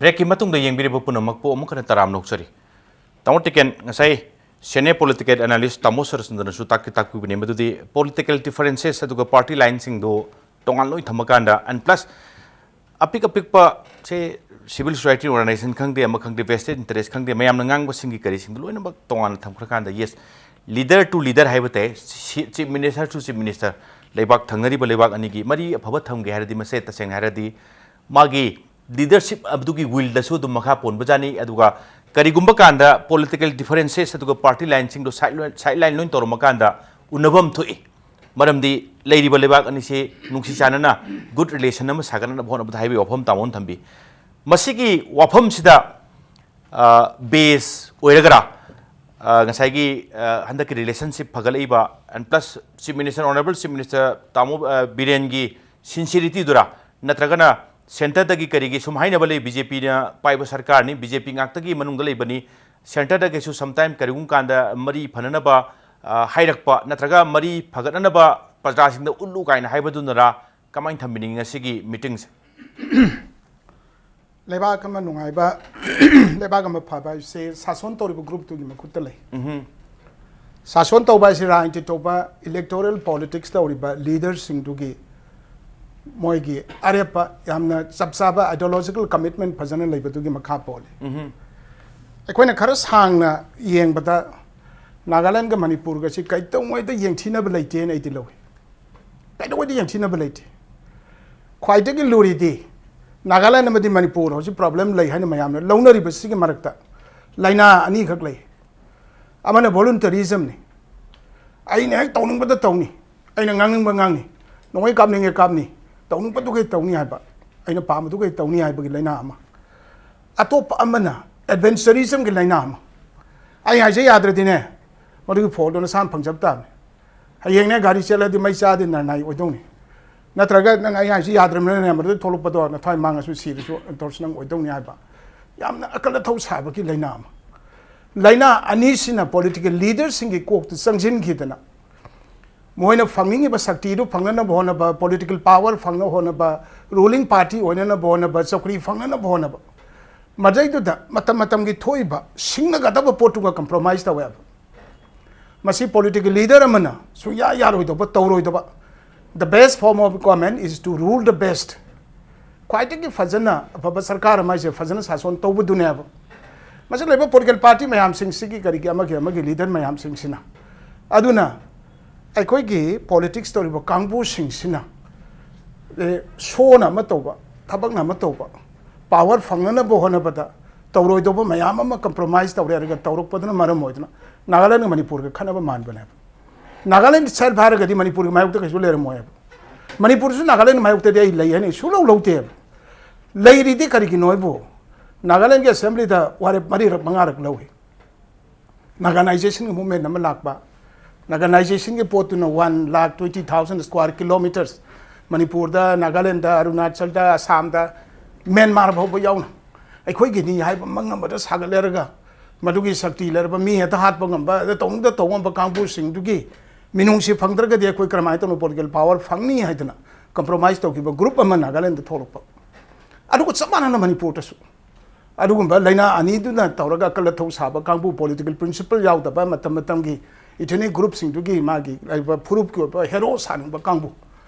Breakꯀꯤ ꯃꯇꯨꯡꯗ ꯌꯦꯡꯕꯤꯔꯤꯕ ꯄꯨꯝꯅꯃꯛꯄꯨ ꯑꯃꯨꯛ ꯍꯟꯅ ꯇꯔꯥꯝꯅ ꯑꯣꯛꯆꯔꯤ꯫ ꯇꯥꯃꯣ ꯇꯦꯀꯦꯟ, ꯉꯁꯥꯏ senior political analyst ꯇꯥꯃꯣ ꯁꯔꯆꯟꯗ꯭ꯔꯅꯁꯨ ꯇꯥꯛꯇꯤ ꯇꯥꯛꯄꯤꯕꯅꯤ, ꯃꯗꯨꯗꯤ political differences ꯑꯗꯨꯒ party lineꯁꯤꯡꯗꯨ ꯇꯣꯉꯥꯟ ꯂꯣꯏ ꯊꯝꯃꯀꯥꯟꯗ, and plus ꯑꯄꯤꯛ ꯑꯄꯤꯛꯄ ꯁꯦ civil society organization ꯈꯪꯗꯦ, ꯑꯃ ꯈꯪꯗꯦ, vested interest ꯈꯪꯗꯦ, ꯃꯌꯥꯝꯅ ꯉꯥꯡꯕꯁꯤꯡꯒꯤ ꯀꯔꯤꯁꯤꯡꯗꯨ ꯂꯣꯏꯅꯃꯛ ꯇꯣꯉꯥꯟꯅ ꯊꯝꯈ꯭ꯔꯀꯥꯟꯗ, yes, leader to leader ꯍꯥꯏꯕ ꯇꯥꯏ, chief minister to chief minister, ꯂꯩꯕꯥꯛ ꯊꯪꯅꯔꯤꯕ ꯂꯩꯕꯥꯛ ꯑꯅꯤꯒꯤ ꯃꯔꯤ ꯑꯐꯕ ꯊꯝꯒꯦ ꯍꯥꯏꯔꯗꯤ, ꯃꯁꯦ ꯇꯁꯦꯡꯅ ꯍꯥꯏꯔꯗꯤ ꯃꯥꯒꯤ leadership ꯑꯗꯨꯒꯤ willꯗꯁꯨ ꯑꯗꯨꯝ ꯃꯈꯥ ꯄꯣꯟꯕꯖꯥꯠꯅꯤ꯫ ꯑꯗꯨꯒ ꯀꯔꯤꯒꯨꯝꯕ ꯀꯥꯟꯗ political differences ꯑꯗꯨꯒ party lineꯁꯤꯡꯗꯣ side line, side line ꯂꯣꯏ ꯇꯧꯔꯝꯃꯀꯥꯟꯗ ꯎꯅꯐꯝ ꯊꯣꯛꯏ꯫ ꯃꯔꯝꯗꯤ ꯂꯩꯔꯤꯕ ꯂꯩꯕꯥꯛ ꯑꯅꯤꯁꯤ ꯅꯨꯡꯁꯤ ꯆꯥꯟꯅꯅ good relation ꯑꯃ ꯁꯥꯒꯠꯅꯅꯕ ꯍꯣꯠꯅꯕꯗ ꯍꯥꯏꯕꯒꯤ ꯋꯥꯐꯝ ꯇꯥꯃꯣꯅ ꯊꯝꯕꯤ꯫ ꯃꯁꯤꯒꯤ ꯋꯥꯐꯝꯁꯤꯗ base ꯑꯣꯏꯔꯒꯔꯥ, ꯑ, ꯉꯁꯥꯏꯒꯤ, ꯑ, ꯍꯟꯗꯛꯀꯤ relationship ꯐꯒꯠꯂꯛꯏꯕ, and plus Chief Minister, Honourable Chief Minister ꯇꯥꯃꯣ, ꯑ, ꯕꯤꯔꯦꯟꯒꯤ sincerityꯗꯨꯔꯥ, ꯅꯠꯇ꯭ꯔꯒꯅ centreꯗꯒꯤ ꯀꯔꯤꯒꯤ ꯁꯨꯝ ꯍꯥꯏꯅꯕ ꯂꯩ, BJPꯅ ꯄꯥꯏꯕ ꯁꯔꯀꯥꯔꯅꯤ, BJP ꯉꯥꯛꯇꯒꯤ ꯃꯅꯨꯡꯗ ꯂꯩꯕꯅꯤ, centreꯗꯒꯤꯁꯨ sometime ꯀꯔꯤꯒꯨꯝꯕ ꯀꯥꯟꯗ ꯃꯔꯤ ꯐꯅꯅꯕ, ꯑ, ꯍꯥꯏꯔꯛꯄ ꯅꯠꯇ꯭ꯔꯒ ꯃꯔꯤ ꯐꯒꯠꯅꯅꯕ ꯄ꯭ꯔꯖꯥꯁꯤꯡꯗ ꯎꯠꯂꯨ ꯀꯥꯏꯅ ꯍꯥꯏꯕꯗꯨꯅꯔꯥ? ꯀꯃꯥꯏꯅ ꯊꯝꯕꯤꯅꯤꯡꯉꯤ ꯉꯁꯤꯒꯤ meetingꯁꯦ? ꯂꯩꯕꯥꯛ ꯑꯃ ꯅꯨꯡꯉꯥꯏꯕ, ꯂꯩꯕꯥꯛ ꯑꯃ ꯐꯕ ꯍꯥꯏꯕꯁꯦ ꯁꯥꯁꯣꯟ ꯇꯧꯔꯤꯕ groupꯇꯨꯒꯤ ꯃꯈꯨꯠꯇ ꯂꯩ꯫ ꯁꯥꯁꯣꯟ ꯇꯧꯕ ꯍꯥꯏꯁꯤ ꯔꯥꯖꯅꯤꯇꯤ ꯇꯧꯕ, electoral politics ꯇꯧꯔꯤꯕ leaderꯁꯤꯡꯗꯨꯒꯤ ꯃꯣꯏꯒꯤ ꯑꯔꯦꯞꯄ, ꯌꯥꯝꯅ ꯆꯞ ꯆꯥꯕ ideological commitment ꯐꯖꯅ ꯂꯩꯕꯗꯨꯒꯤ ꯃꯈꯥ ꯄꯣꯜꯂꯤ꯫ ꯑꯩꯈꯣꯏꯅ ꯈꯔ ꯁꯥꯡꯅ ꯌꯦꯡꯕꯗ ꯅꯥꯒꯥꯂꯦꯟꯒ ꯃꯅꯤꯄꯨꯔꯒꯁꯤ ꯀꯩꯗꯧꯉꯩꯗ ꯌꯦꯡꯊꯤꯅꯕ ꯂꯩꯇꯦꯅ ꯑꯩꯗꯤ ꯂꯧꯏ꯫ ꯀꯩꯗꯧꯉꯩꯗ ꯌꯦꯡꯊꯤꯅꯕ ꯂꯩꯇꯦ꯫ ꯈ꯭ꯋꯥꯏꯗꯒꯤ ꯂꯨꯔꯤꯗꯤ ꯅꯥꯒꯥꯂꯦꯟ ꯑꯃꯗꯤ ꯃꯅꯤꯄꯨꯔ ꯍꯧꯖꯤꯛ ꯄ꯭ꯔꯣꯕ꯭ꯂꯦꯝ ꯂꯩ ꯍꯥꯏꯅ ꯃꯌꯥꯝꯅ ꯂꯧꯅꯔꯤꯕꯁꯤꯒꯤ ꯃꯔꯛꯇ ꯂꯥꯏꯅꯥ ꯑꯅꯤꯈꯛ ꯂꯩ꯫ ꯑꯃꯅ ꯚꯣꯂꯨꯟꯇꯔꯤꯖꯝꯅꯤ, ꯑꯩꯅ ꯍꯦꯛ ꯇꯧꯅꯤꯡꯕꯗ ꯇꯧꯅꯤ, ꯑꯩꯅ ꯉꯥꯡꯅꯤꯡꯕ ꯉꯥꯡꯅꯤ, ꯅꯣꯡꯃꯩ ꯀꯥꯞꯅꯤꯡꯉꯦ ꯀꯥꯞꯅꯤ, ꯇꯧꯅꯤꯡꯕꯗꯨꯒꯩ ꯇꯧꯅꯤ ꯍꯥꯏꯕ, ꯑꯩꯅ ꯄꯥꯝꯕꯗꯨꯒꯩ ꯇꯧꯅꯤ ꯍꯥꯏꯕꯒꯤ ꯂꯥꯏꯅꯥ ꯑꯃ꯫ ꯑꯇꯣꯞꯄ ꯑꯃꯅ ꯑꯦꯗꯚꯦꯟꯆꯔꯤꯖꯝꯒꯤ ꯂꯥꯏꯅꯥ ꯑꯃ꯫ ꯑꯩ ꯍꯥꯏꯖ ꯌꯥꯗ꯭ꯔꯗꯤꯅꯦ, ꯃꯗꯨꯒꯤ ꯐꯣꯜꯗꯣ ꯅꯁꯥꯅ ꯐꯪꯖꯕ ꯇꯥꯕꯅꯤ꯫ ꯍꯌꯦꯡꯅꯦ ꯒꯥꯔꯤ ꯆꯦꯜꯂꯗꯤ ꯃꯩ ꯆꯥꯗꯦ ꯅꯔꯅꯥꯏ ꯑꯣꯏꯗꯧꯅꯤ꯫ ꯅꯠꯇ꯭ꯔꯒ ꯅꯪ ꯑꯩ ꯍꯥꯏꯁꯤ ꯌꯥꯗ꯭ꯔꯕꯅꯤꯅ ꯃꯗꯨꯗ ꯊꯣꯛꯂꯛꯄꯗꯣ ꯅꯊ꯭ꯋꯥꯏ ꯃꯥꯡꯉꯁꯨ ꯁꯤꯔꯁꯨ ꯇꯧꯔꯁꯨ ꯅꯪ ꯑꯣꯏꯗꯧꯅꯤ ꯍꯥꯏꯕ꯫ ꯌꯥꯝꯅ ꯑꯀꯜ ꯑꯊꯧ ꯁꯥꯕꯒꯤ ꯂꯥꯏꯅꯥ ꯑꯃ꯫ ꯂꯥꯏꯅꯥ ꯑꯅꯤꯁꯤꯅ ꯄꯣꯂꯤꯇꯤꯀꯦꯜ ꯂꯤꯗꯔꯁꯤꯡꯒꯤ ꯀꯣꯛꯇ ꯆꯪꯁꯤꯟꯈꯤꯗꯅ ꯃꯣꯏꯅ ꯐꯪꯅꯤꯡꯉꯤꯕ ꯁꯛꯇꯤꯗꯨ ꯐꯪꯅꯅꯕ ꯍꯣꯠꯅꯕ, ꯄꯣꯂꯤꯇꯤꯀꯦꯜ ꯄꯥꯋꯔ ꯐꯪꯅꯕ ꯍꯣꯠꯅꯕ, ꯔꯨꯂꯤꯡ ꯄꯥꯔꯇꯤ ꯑꯣꯏꯅꯅꯕ ꯍꯣꯠꯅꯕ, ꯆꯧꯀ꯭ꯔꯤ ꯐꯪꯅꯅꯕ ꯍꯣꯠꯅꯕ, ꯃꯗꯩꯗꯨꯗ ꯃꯇꯝ ꯃꯇꯝꯒꯤ ꯊꯣꯛꯏꯕ ꯁꯤꯡꯅꯒꯗꯕ ꯄꯣꯠꯇꯨꯒ ꯀꯝꯄ꯭ꯔꯣꯃꯥꯏꯁ ꯇꯧꯋꯦꯕ꯫ ꯃꯁꯤ ꯄꯣꯂꯤꯇꯤꯀꯦꯜ ꯂꯤꯗꯔ ꯑꯃꯅ ꯁꯨꯡꯌꯥ ꯌꯥꯔꯣꯏꯗꯧꯕ, ꯇꯧꯔꯣꯏꯗꯧꯕ꯫ The best form of government is to rule the best. ꯈ꯭ꯋꯥꯏꯗꯒꯤ ꯐꯖꯅ ꯑꯐꯕ ꯁꯔꯀꯥꯔ ꯑꯃ ꯍꯥꯏꯁꯦ ꯐꯖꯅ ꯁꯥꯁꯣꯟ ꯇꯧꯕꯗꯨꯅꯦꯕ꯫ ꯃꯁꯤ ꯂꯩꯕ ꯄꯣꯂꯤꯇꯤꯀꯦꯜ ꯄꯥꯔꯇꯤ ꯃꯌꯥꯝꯁꯤꯡꯁꯤꯒꯤ ꯀꯔꯤꯒꯤ ꯑꯃꯒꯤ ꯑꯃꯒꯤ ꯂꯤꯗꯔ ꯃꯌꯥꯝꯁꯤꯡꯁꯤꯅ꯫ ꯑꯗꯨꯅ ꯑꯩꯈꯣꯏꯒꯤ ꯄꯣꯂꯤꯇꯤꯛꯁ ꯇꯧꯔꯤꯕ ꯀꯥꯡꯕꯨꯁꯤꯡꯁꯤꯅ, ꯑꯦ, ꯁꯣꯅ ꯑꯃ ꯇꯧꯕ, ꯊꯕꯛꯅ ꯑꯃ ꯇꯧꯕ, ꯄꯥꯋꯔ ꯐꯪꯅꯅꯕ ꯍꯣꯠꯅꯕꯗ ꯇꯧꯔꯣꯏꯗꯧꯕ ꯃꯌꯥꯝ ꯑꯃ ꯀꯝꯄ꯭ꯔꯣꯃꯥꯏꯁ ꯇꯧꯔꯦ꯫ ꯑꯗꯨꯒ ꯇꯧꯔꯛꯄꯗꯨꯅ ꯃꯔꯝ ꯑꯣꯏꯗꯨꯅ ꯅꯥꯒꯥꯂꯦꯟꯒ ꯃꯅꯤꯄꯨꯔꯒ ꯈꯠꯅꯕ ꯃꯥꯟꯕꯅꯦꯕ꯫ ꯅꯥꯒꯥꯂꯦꯟ ꯁꯦꯜꯐ ꯍꯥꯏꯔꯒꯗꯤ ꯃꯅꯤꯄꯨꯔꯒꯤ ꯃꯥꯌꯣꯛꯇ ꯀꯩꯁꯨ ꯂꯩꯔꯝꯃꯣꯏꯕ꯫ ꯃꯅꯤꯄꯨꯔꯁꯨ ꯅꯥꯒꯥꯂꯦꯟ ꯃꯥꯌꯣꯛꯇꯗꯤ ꯑꯩ ꯂꯩ ꯍꯥꯏꯅ ꯁꯨꯡꯂꯧ ꯂꯧꯗꯦꯕ꯫ ꯂꯩꯔꯤꯗꯤ ꯀꯔꯤꯒꯤꯅꯣ ꯍꯥꯏꯕꯨ, ꯅꯥꯒꯥꯂꯦꯟꯒꯤ ꯑꯦꯁꯦꯝꯕ꯭ꯂꯤꯗ ꯋꯥꯔꯦꯞ ꯃꯔꯤꯔꯛ ꯃꯉꯥꯔꯛ ꯂꯧꯏ꯫ ꯅꯥꯒꯥꯅꯥꯏꯖꯦꯁꯟꯒꯤ ꯃꯨꯞꯃꯦꯟ ꯑꯃ ꯂꯥꯛꯄ, ꯅꯥꯒꯥꯅꯥꯏꯖꯦꯁꯟꯒꯤ ꯄꯣꯠꯇꯨꯅ one lakh twenty thousand square kilometers, ꯃꯅꯤꯄꯨꯔꯗ, ꯅꯥꯒꯥꯂꯦꯟꯗ, ꯑꯔꯨꯅꯥꯆꯜꯗ, ꯑꯁꯥꯝꯗ, ꯃ꯭ꯌꯥꯟꯃꯥꯔ ꯐꯥꯎꯕ ꯌꯥꯎꯅ ꯑꯩꯈꯣꯏꯒꯤꯅꯤ ꯍꯥꯏꯕ ꯃꯪ ꯑꯃꯗ ꯁꯥꯒꯠꯂꯦꯔꯒ, ꯃꯗꯨꯒꯤ ꯁꯛꯇꯤ ꯂꯩꯔꯕ, ꯃꯤ ꯍꯦꯛꯇ ꯍꯥꯠꯄ ꯉꯝꯕ, ꯑꯗ ꯇꯧꯅꯤꯡꯗ ꯇꯧ ꯉꯝꯕ ꯀꯥꯡꯕꯨꯁꯤꯡꯗꯨꯒꯤ ꯃꯤꯅꯨꯡꯁꯤ ꯐꯪꯗ꯭ꯔꯒꯗꯤ ꯑꯩꯈꯣꯏ ꯀꯔꯝꯍꯥꯏꯅ ꯇꯧꯅ ꯄꯣꯂꯤꯇꯤꯀꯦꯜ ꯄꯥꯋꯔ ꯐꯪꯅꯤ ꯍꯥꯏꯗꯅ ꯀꯝꯄ꯭ꯔꯣꯃꯥꯏꯁ ꯇꯧꯈꯤꯕ ꯒ꯭ꯔꯨꯞ ꯑꯃ ꯅꯥꯒꯥꯂꯦꯟꯗ ꯊꯣꯛꯂꯛꯄ꯫ ꯑꯗꯨꯒ ꯆꯞ ꯃꯥꯟꯅꯅ ꯃꯅꯤꯄꯨꯔꯗꯁꯨ ꯑꯗꯨꯒꯨꯝꯕ ꯂꯥꯏꯅꯥ ꯑꯅꯤꯗꯨꯅ ꯇꯧꯔꯒ ꯑꯀꯜ ꯑꯊꯧ ꯁꯥꯕ ꯀꯥꯡꯕꯨ, ꯄꯣꯂꯤꯇꯤꯀꯦꯜ ꯄ꯭ꯔꯤꯟꯁꯤꯄꯜ ꯌꯥꯎꯗꯕ, ꯃꯇꯝ ꯃꯇꯝꯒꯤ ꯏꯊꯅꯤꯛ ꯒ꯭ꯔꯨꯞꯁꯤꯡꯗꯨꯒꯤ ꯃꯥꯒꯤ ꯂꯩꯕ ꯐꯨꯔꯨꯞꯀꯤ ꯑꯣꯏꯕ ꯍꯦꯔꯣ ꯁꯥꯅꯤꯡꯕ ꯀꯥꯡꯕꯨ,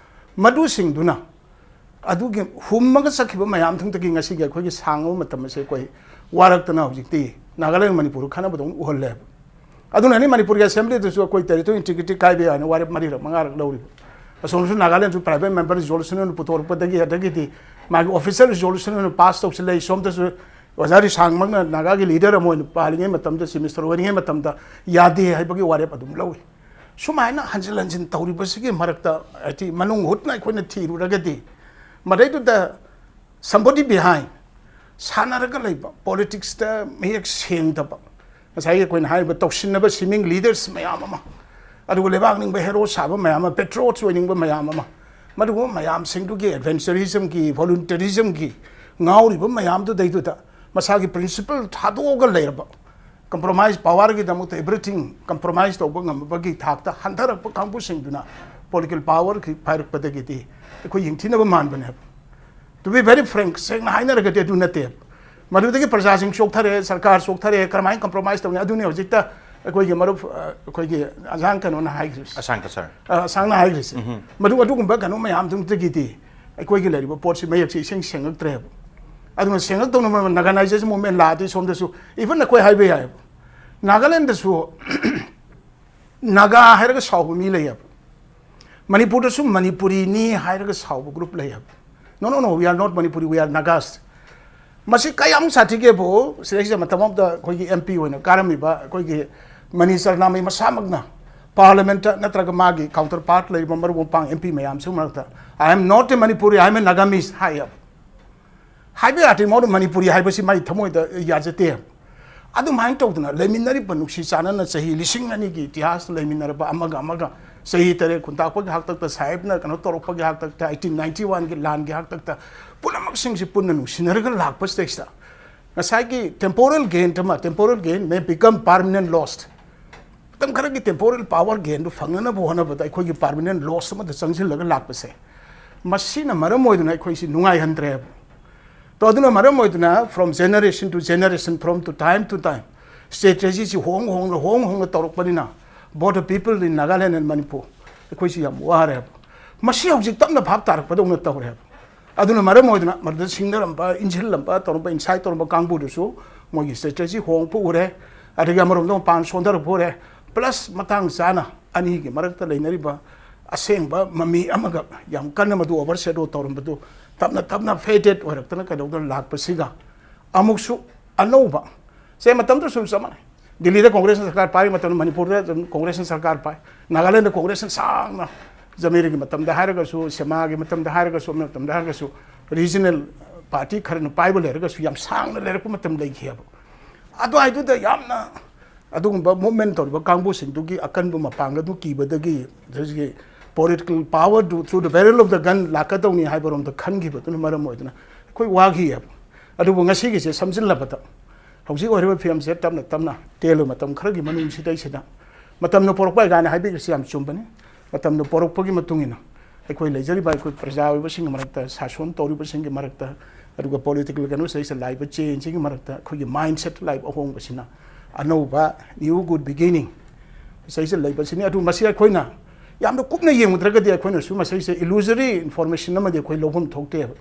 ꯃꯗꯨꯁꯤꯡꯗꯨꯅ ꯑꯗꯨꯒꯤ ꯍꯨꯝꯃꯒ ꯆꯠꯈꯤꯕ ꯃꯌꯥꯝꯗꯨꯗꯒꯤ ꯉꯁꯤꯒꯤ ꯑꯩꯈꯣꯏꯒꯤ ꯁꯥꯡꯉꯕ ꯃꯇꯝ ꯑꯁꯦ ꯑꯩꯈꯣꯏ ꯋꯥꯔꯛꯇꯅ ꯍꯧꯖꯤꯛꯇꯤ ꯅꯥꯒꯥꯂꯦꯟ ꯃꯅꯤꯄꯨꯔ ꯈꯠꯅꯕꯗꯧꯅ ꯎꯍꯜꯂꯦꯕ꯫ ꯑꯗꯨꯅꯅꯤ ꯃꯅꯤꯄꯨꯔꯒꯤ ꯑꯦꯁꯦꯝꯕ꯭ꯂꯤꯗꯁꯨ ꯑꯩꯈꯣꯏ ꯇꯦꯔꯤꯇꯣꯔꯤ ꯏꯟꯇꯤꯒ꯭ꯔꯤꯇꯤ ꯀꯥꯏꯕ ꯌꯥꯏꯅ ꯋꯥꯔꯦꯞ ꯃꯔꯤꯔꯛ ꯃꯉꯥꯔꯛ ꯂꯧꯔꯤꯕ꯫ ꯑꯁꯣꯝꯁꯨ ꯅꯥꯒꯥꯂꯦꯟꯁꯨ private member resolution ꯑꯣꯏꯅ ꯄꯨꯊꯣꯔꯛꯄꯗꯒꯤ, ꯑꯗꯒꯤꯗꯤ ꯃꯥꯒꯤ official resolution ꯑꯣꯏꯅ pass ꯇꯧꯁꯤꯜꯂꯛꯏ꯫ ꯁꯣꯝꯗꯁꯨ ꯑꯣꯖꯥ ꯔꯤꯁꯥꯡꯃꯛꯅ ꯅꯥꯒꯥꯒꯤ leader ꯑꯃ ꯑꯣꯏꯅ ꯄꯥꯜꯂꯤꯉꯩ ꯃꯇꯝꯗ, chief minister ꯑꯣꯏꯔꯤꯉꯩ ꯃꯇꯝꯗ ꯌꯥꯗꯦ ꯍꯥꯏꯕꯒꯤ ꯋꯥꯔꯦꯞ ꯑꯗꯨꯝ ꯂꯧꯏ꯫ ꯁꯨꯃꯥꯏꯅ ꯍꯟꯖꯤꯟ ꯍꯟꯖꯤꯟ ꯇꯧꯔꯤꯕꯁꯤꯒꯤ ꯃꯔꯛꯇ, ꯍꯥꯏꯗꯤ ꯃꯅꯨꯡ ꯍꯨꯠꯅ ꯑꯩꯈꯣꯏꯅ ꯊꯤꯔꯨꯔꯒꯗꯤ, ꯃꯗꯩꯗꯨꯗ somebody behind ꯁꯥꯟꯅꯔꯒ ꯂꯩꯕ, politicsꯇ ꯃꯌꯦꯛ ꯁꯦꯡꯗꯕ, ꯉꯁꯥꯏꯒꯤ ꯑꯩꯈꯣꯏꯅ ꯍꯥꯏꯔꯤꯕ ꯇꯧꯁꯤꯟꯅꯕ seeming leaders ꯃꯌꯥꯝ ꯑꯃ, ꯑꯗꯨꯒ ꯂꯩꯕꯥꯛ ꯅꯤꯡꯕ hero ꯁꯥꯕ ꯃꯌꯥꯝ ꯑꯃ, patriots ꯑꯣꯏꯅꯤꯡꯕ ꯃꯌꯥꯝ ꯑꯃ, ꯃꯗꯨꯒꯨꯝꯕ ꯃꯌꯥꯝꯁꯤꯡꯗꯨꯒꯤ adventurismꯒꯤ, volunteerismꯒꯤ ꯉꯥꯎꯔꯤꯕ ꯃꯌꯥꯝꯗꯨꯗꯩꯗꯨꯗ ꯃꯁꯥꯒꯤ principle ꯊꯥꯗꯣꯛꯑꯒ ꯂꯩꯔꯕ, compromise powerꯒꯤꯗꯃꯛꯇ everything compromise ꯇꯧꯕ ꯉꯝꯕꯒꯤ ꯊꯥꯛꯇ ꯍꯟꯊꯔꯛꯄ ꯀꯥꯡꯕꯨꯁꯤꯡꯗꯨꯅ political power ꯄꯥꯏꯔꯛꯄꯗꯒꯤꯗꯤ ꯑꯩꯈꯣꯏ ꯌꯦꯡꯊꯤꯅꯕ ꯃꯥꯟꯕꯅꯦꯕ꯫ To be very frank, ꯁꯦꯡꯅ ꯍꯥꯏꯅꯔꯒꯗꯤ ꯑꯗꯨ ꯅꯠꯇꯦꯕ꯫ ꯃꯗꯨꯗꯒꯤ ꯄ꯭ꯔꯖꯥꯁꯤꯡ ꯆꯣꯛꯊꯔꯦ, ꯁꯔꯀꯥꯔ ꯆꯣꯛꯊꯔꯦ, ꯀꯔꯝꯍꯥꯏꯅ compromise ꯇꯧꯅꯤ? ꯑꯗꯨꯅꯤ ꯍꯧꯖꯤꯛꯇ ꯑꯩꯈꯣꯏꯒꯤ ꯃꯔꯨꯞ, ꯑ, ꯑꯩꯈꯣꯏꯒꯤ ꯑꯁꯥꯡ ꯀꯩꯅꯣꯅ ꯍꯥꯏꯈ꯭ꯔꯤꯁꯦ꯫ ꯑꯁꯥꯡ ꯀꯁꯔ꯫ ꯑ, ꯑꯁꯥꯡꯅ ꯍꯥꯏꯈ꯭ꯔꯤꯁꯦ꯫ ꯎꯝ꯫ ꯃꯗꯨ, ꯑꯗꯨꯒꯨꯝꯕ ꯀꯩꯅꯣ ꯃꯌꯥꯝꯗꯨꯗꯒꯤꯗꯤ ꯑꯩꯈꯣꯏꯒꯤ ꯂꯩꯔꯤꯕ ꯄꯣꯠꯁꯤ ꯃꯌꯦꯛꯁꯤ ꯏꯁꯦꯡ ꯁꯦꯡꯉꯛꯇ꯭ꯔꯦꯕ꯫ ꯑꯗꯨꯅ ꯁꯦꯡꯉꯛꯇꯧꯅꯕ Naganization movement ꯂꯥꯛꯑꯗꯤ ꯁꯣꯝꯗꯁꯨ, even ꯑꯩꯈꯣꯏ ꯍꯥꯏꯕ ꯌꯥꯏꯕ, ꯅꯥꯒꯥꯂꯦꯟꯗꯁꯨ ꯅꯥꯒꯥ ꯍꯥꯏꯔꯒ ꯁꯥꯎꯕ ꯃꯤ ꯂꯩꯌꯦꯕ꯫ ꯃꯅꯤꯄꯨꯔꯗꯁꯨ ꯃꯅꯤꯄꯨꯔꯤꯅꯤ ꯍꯥꯏꯔꯒ ꯁꯥꯎꯕ group ꯂꯩꯌꯦꯕ꯫ No, no, no, we are not Manipuri, we are Nagas꯫ ꯃꯁꯤ ꯀꯌꯥꯝ ꯁꯥꯊꯤꯒꯦꯕꯨ, ꯁꯤꯗꯩꯁꯤꯗ ꯃꯇꯝ ꯑꯃꯗ ꯑꯩꯈꯣꯏꯒꯤ M P ꯑꯣꯏꯅ ꯀꯥꯔꯝꯃꯤꯕ ꯑꯩꯈꯣꯏꯒꯤ ꯃꯅꯤ ꯆꯔꯅꯥꯃꯩ ꯃꯁꯥꯃꯛꯅ parliamentꯇ ꯅꯠꯇ꯭ꯔꯒ ꯃꯥꯒꯤ counterpart ꯂꯩꯔꯤꯕ ꯃꯔꯨꯞ ꯃꯄꯥꯡ M P ꯃꯌꯥꯝꯁꯤ ꯃꯔꯛꯇ, "I am not a Manipuri, I am a Nagamese" ꯍꯥꯏꯌꯦꯕ꯫ ꯍꯥꯏꯕ ꯌꯥꯗꯦ, ꯃꯉꯣꯟꯗ ꯃꯅꯤꯄꯨꯔꯤ ꯍꯥꯏꯕꯁꯤ ꯃꯥꯒꯤ ꯊꯃꯣꯏꯗ ꯌꯥꯖꯗꯦ꯫ ꯑꯗꯨꯃꯥꯏꯅ ꯇꯧꯗꯅ ꯂꯩꯃꯤꯟꯅꯔꯤꯕ ꯅꯨꯡꯁꯤ ꯆꯥꯟꯅꯅ ꯆꯍꯤ ꯂꯤꯁꯤꯡ ꯑꯅꯤꯒꯤ ꯏꯇꯤꯍꯥꯁ ꯂꯩꯃꯤꯟꯅꯔꯕ ꯑꯃꯒ ꯑꯃꯒ, ꯆꯍꯤ ꯇꯔꯦꯠ ꯈꯨꯟꯇꯥꯛꯄꯒꯤ ꯍꯥꯛꯇꯛꯇ, ꯁꯥꯍꯦꯕꯅ ꯀꯩꯅꯣ ꯇꯧꯔꯛꯄꯒꯤ ꯍꯥꯛꯇꯛꯇ, eighteen ninety oneꯒꯤ ꯂꯥꯟꯒꯤ ꯍꯥꯛꯇꯛꯇ, ꯄꯨꯝꯅꯃꯛꯁꯤꯡꯁꯤ ꯄꯨꯟꯅ ꯅꯨꯡꯁꯤꯅꯔꯒ ꯂꯥꯛꯄꯁꯤꯗꯩꯁꯤꯗ ꯉꯁꯥꯏꯒꯤ temporal gain ꯑꯃ, temporal gain may become permanent loss꯫ ꯃꯇꯝ ꯈꯔꯒꯤ temporal power gainꯗꯨ ꯐꯪꯅꯅꯕ ꯍꯣꯠꯅꯕꯗ ꯑꯩꯈꯣꯏꯒꯤ permanent loss ꯑꯃꯗ ꯆꯪꯁꯤꯜꯂꯒ ꯂꯥꯛꯄꯁꯦ, ꯃꯁꯤꯅ ꯃꯔꯝ ꯑꯣꯏꯗꯨꯅ ꯑꯩꯈꯣꯏꯁꯤ ꯅꯨꯡꯉꯥꯏꯍꯟꯗ꯭ꯔꯦꯕ꯫ ꯇꯣ, ꯑꯗꯨꯅ ꯃꯔꯝ ꯑꯣꯏꯗꯨꯅ from generation to generation, from to time to time, strategyꯁꯤ ꯍꯣꯡ ꯍꯣꯡꯅ, ꯍꯣꯡ ꯍꯣꯡꯅ ꯇꯧꯔꯛꯄꯅꯤꯅ, both the people in Nagaland and Manipur, ꯑꯩꯈꯣꯏꯁꯤ ꯌꯥꯝ ꯋꯥꯔꯦꯕ꯫ ꯃꯁꯤ ꯍꯧꯖꯤꯛ ꯇꯞꯅ ꯚꯥꯞ ꯇꯥꯔꯛꯄꯗꯧꯅ ꯇꯧꯔꯦꯕ꯫ ꯑꯗꯨꯅ ꯃꯔꯝ ꯑꯣꯏꯗꯨꯅ ꯃꯗꯨꯗ ꯁꯤꯡꯅꯔꯝꯕ, ꯏꯟꯁꯤꯜꯂꯝꯕ, ꯇꯧꯔꯝꯕ, incite ꯇꯧꯔꯝꯕ ꯀꯥꯡꯕꯨꯗꯨꯁꯨ ꯃꯣꯏꯒꯤ strategy ꯍꯣꯡꯉꯛꯄ ꯎꯔꯦ꯫ ꯑꯗꯒꯤ ꯑꯃꯔꯣꯝꯗ ꯃꯄꯥꯟ ꯁꯣꯟꯊꯔꯛꯄ ꯎꯔꯦ꯫ Plus ꯃꯇꯥꯡ ꯆꯥꯅ ꯑꯅꯤꯒꯤ ꯃꯔꯛꯇ ꯂꯩꯅꯔꯤꯕ ꯑꯁꯦꯡꯕ ꯃꯃꯤ ꯑꯃꯒ ꯌꯥꯝ ꯀꯟꯅ ꯃꯗꯨ overshadow ꯇꯧꯔꯝꯕꯗꯨ ꯇꯞꯅ ꯇꯞꯅ faded ꯑꯣꯏꯔꯛꯇꯅ ꯀꯩꯗꯧꯗꯅ ꯂꯥꯛꯄꯁꯤꯒ ꯑꯃꯨꯛꯁꯨ ꯑꯅꯧꯕ, ꯁꯦ ꯃꯇꯝꯗꯨꯁꯨ ꯆꯞ ꯃꯥꯟꯅꯩ꯫ ꯗꯤꯜꯂꯤꯗ ꯀꯣꯡꯒ꯭ꯔꯦꯁꯅ ꯁꯔꯀꯥꯔ ꯄꯥꯏꯔꯤ ꯃꯇꯝꯗ ꯃꯅꯤꯄꯨꯔꯗ ꯑꯗꯨꯝ ꯀꯣꯡꯒ꯭ꯔꯦꯁꯅ ꯁꯔꯀꯥꯔ ꯄꯥꯏ꯫ ꯅꯥꯒꯥꯂꯦꯟꯗ ꯀꯣꯡꯒ꯭ꯔꯦꯁꯅ ꯁꯥꯡꯅ ꯖꯃꯤꯔꯒꯤ ꯃꯇꯝꯗ ꯍꯥꯏꯔꯒꯁꯨ, ꯁꯦꯃꯥꯒꯤ ꯃꯇꯝꯗ ꯍꯥꯏꯔꯒꯁꯨ, ꯑꯃꯒꯤ ꯃꯇꯝꯗ ꯍꯥꯏꯔꯒꯁꯨ regional party ꯈꯔꯅ ꯄꯥꯏꯕ ꯂꯩꯔꯒꯁꯨ ꯌꯥꯝ ꯁꯥꯡꯅ ꯂꯩꯔꯛꯄ ꯃꯇꯝ ꯂꯩꯈꯤꯑꯕ꯫ ꯑꯗꯨꯋꯥꯏꯗꯨꯗ ꯌꯥꯝꯅ ꯑꯗꯨꯒꯨꯝꯕ movement ꯇꯧꯔꯤꯕ ꯀꯥꯡꯕꯨꯁꯤꯡꯗꯨꯒꯤ ꯑꯀꯟꯕ ꯃꯄꯥꯡꯒꯜꯗꯨ ꯀꯤꯕꯗꯒꯤ, ꯍꯧꯖꯤꯛꯀꯤ political power do through the barrel of the gun ꯂꯥꯛꯀꯗꯧꯅꯤ ꯍꯥꯏꯕꯔꯣꯝꯗ ꯈꯟꯈꯤꯕꯗꯨꯅ ꯃꯔꯝ ꯑꯣꯏꯗꯨꯅ ꯑꯩꯈꯣꯏ ꯋꯥꯈꯤꯑꯕ꯫ ꯑꯗꯨꯕꯨ ꯉꯁꯤꯒꯤꯁꯦ ꯁꯝꯖꯤꯜꯂꯕꯗ, ꯍꯧꯖꯤꯛ ꯑꯣꯏꯔꯤꯕ ꯐꯤꯕꯝꯁꯦ ꯇꯞꯅ ꯇꯞꯅ ꯇꯦꯜꯂꯕ ꯃꯇꯝ ꯈꯔꯒꯤ ꯃꯅꯨꯡꯁꯤꯗꯩꯁꯤꯗ, ꯃꯇꯝꯅ ꯄꯣꯔꯛꯄ ꯍꯥꯏ ꯀꯥꯏꯅ ꯍꯥꯏꯕꯤꯔꯤꯁꯤ ꯌꯥꯝ ꯆꯨꯝꯕꯅꯤ꯫ ꯃꯇꯝꯅ ꯄꯣꯔꯛꯄꯒꯤ ꯃꯇꯨꯡ ꯏꯟꯅ ꯑꯩꯈꯣꯏ ꯂꯩꯖꯔꯤꯕ ꯑꯩꯈꯣꯏ ꯄ꯭ꯔꯖꯥ ꯑꯣꯏꯕꯁꯤꯡꯒꯤ ꯃꯔꯛꯇ, ꯁꯥꯁꯣꯟ ꯇꯧꯔꯤꯕꯁꯤꯡꯒꯤ ꯃꯔꯛꯇ, ꯑꯗꯨꯒ political ꯀꯩꯅꯣꯁꯤꯗꯩꯁꯤꯗ ꯂꯥꯛꯏꯕ change ꯁꯤꯒꯤ ꯃꯔꯛꯇ ꯑꯩꯈꯣꯏꯒꯤ mindset ꯂꯥꯛꯏꯕ ꯑꯍꯣꯡꯕꯁꯤꯅ ꯑꯅꯧꯕ new good beginning ꯁꯤꯗꯩꯁꯤꯗ ꯂꯩꯕꯁꯤꯅꯤ꯫ ꯑꯗꯨ ꯃꯁꯤ ꯑꯩꯈꯣꯏꯅ ꯌꯥꯝꯅ ꯀꯨꯞꯅ ꯌꯦꯡꯉꯨꯗ꯭ꯔꯒꯗꯤ ꯑꯩꯈꯣꯏꯅꯁꯨ ꯃꯁꯤꯁꯦ illusory information ꯑꯃꯗꯤ ꯑꯩꯈꯣꯏ ꯂꯧꯐꯝ ꯊꯣꯛꯇꯦꯕ꯫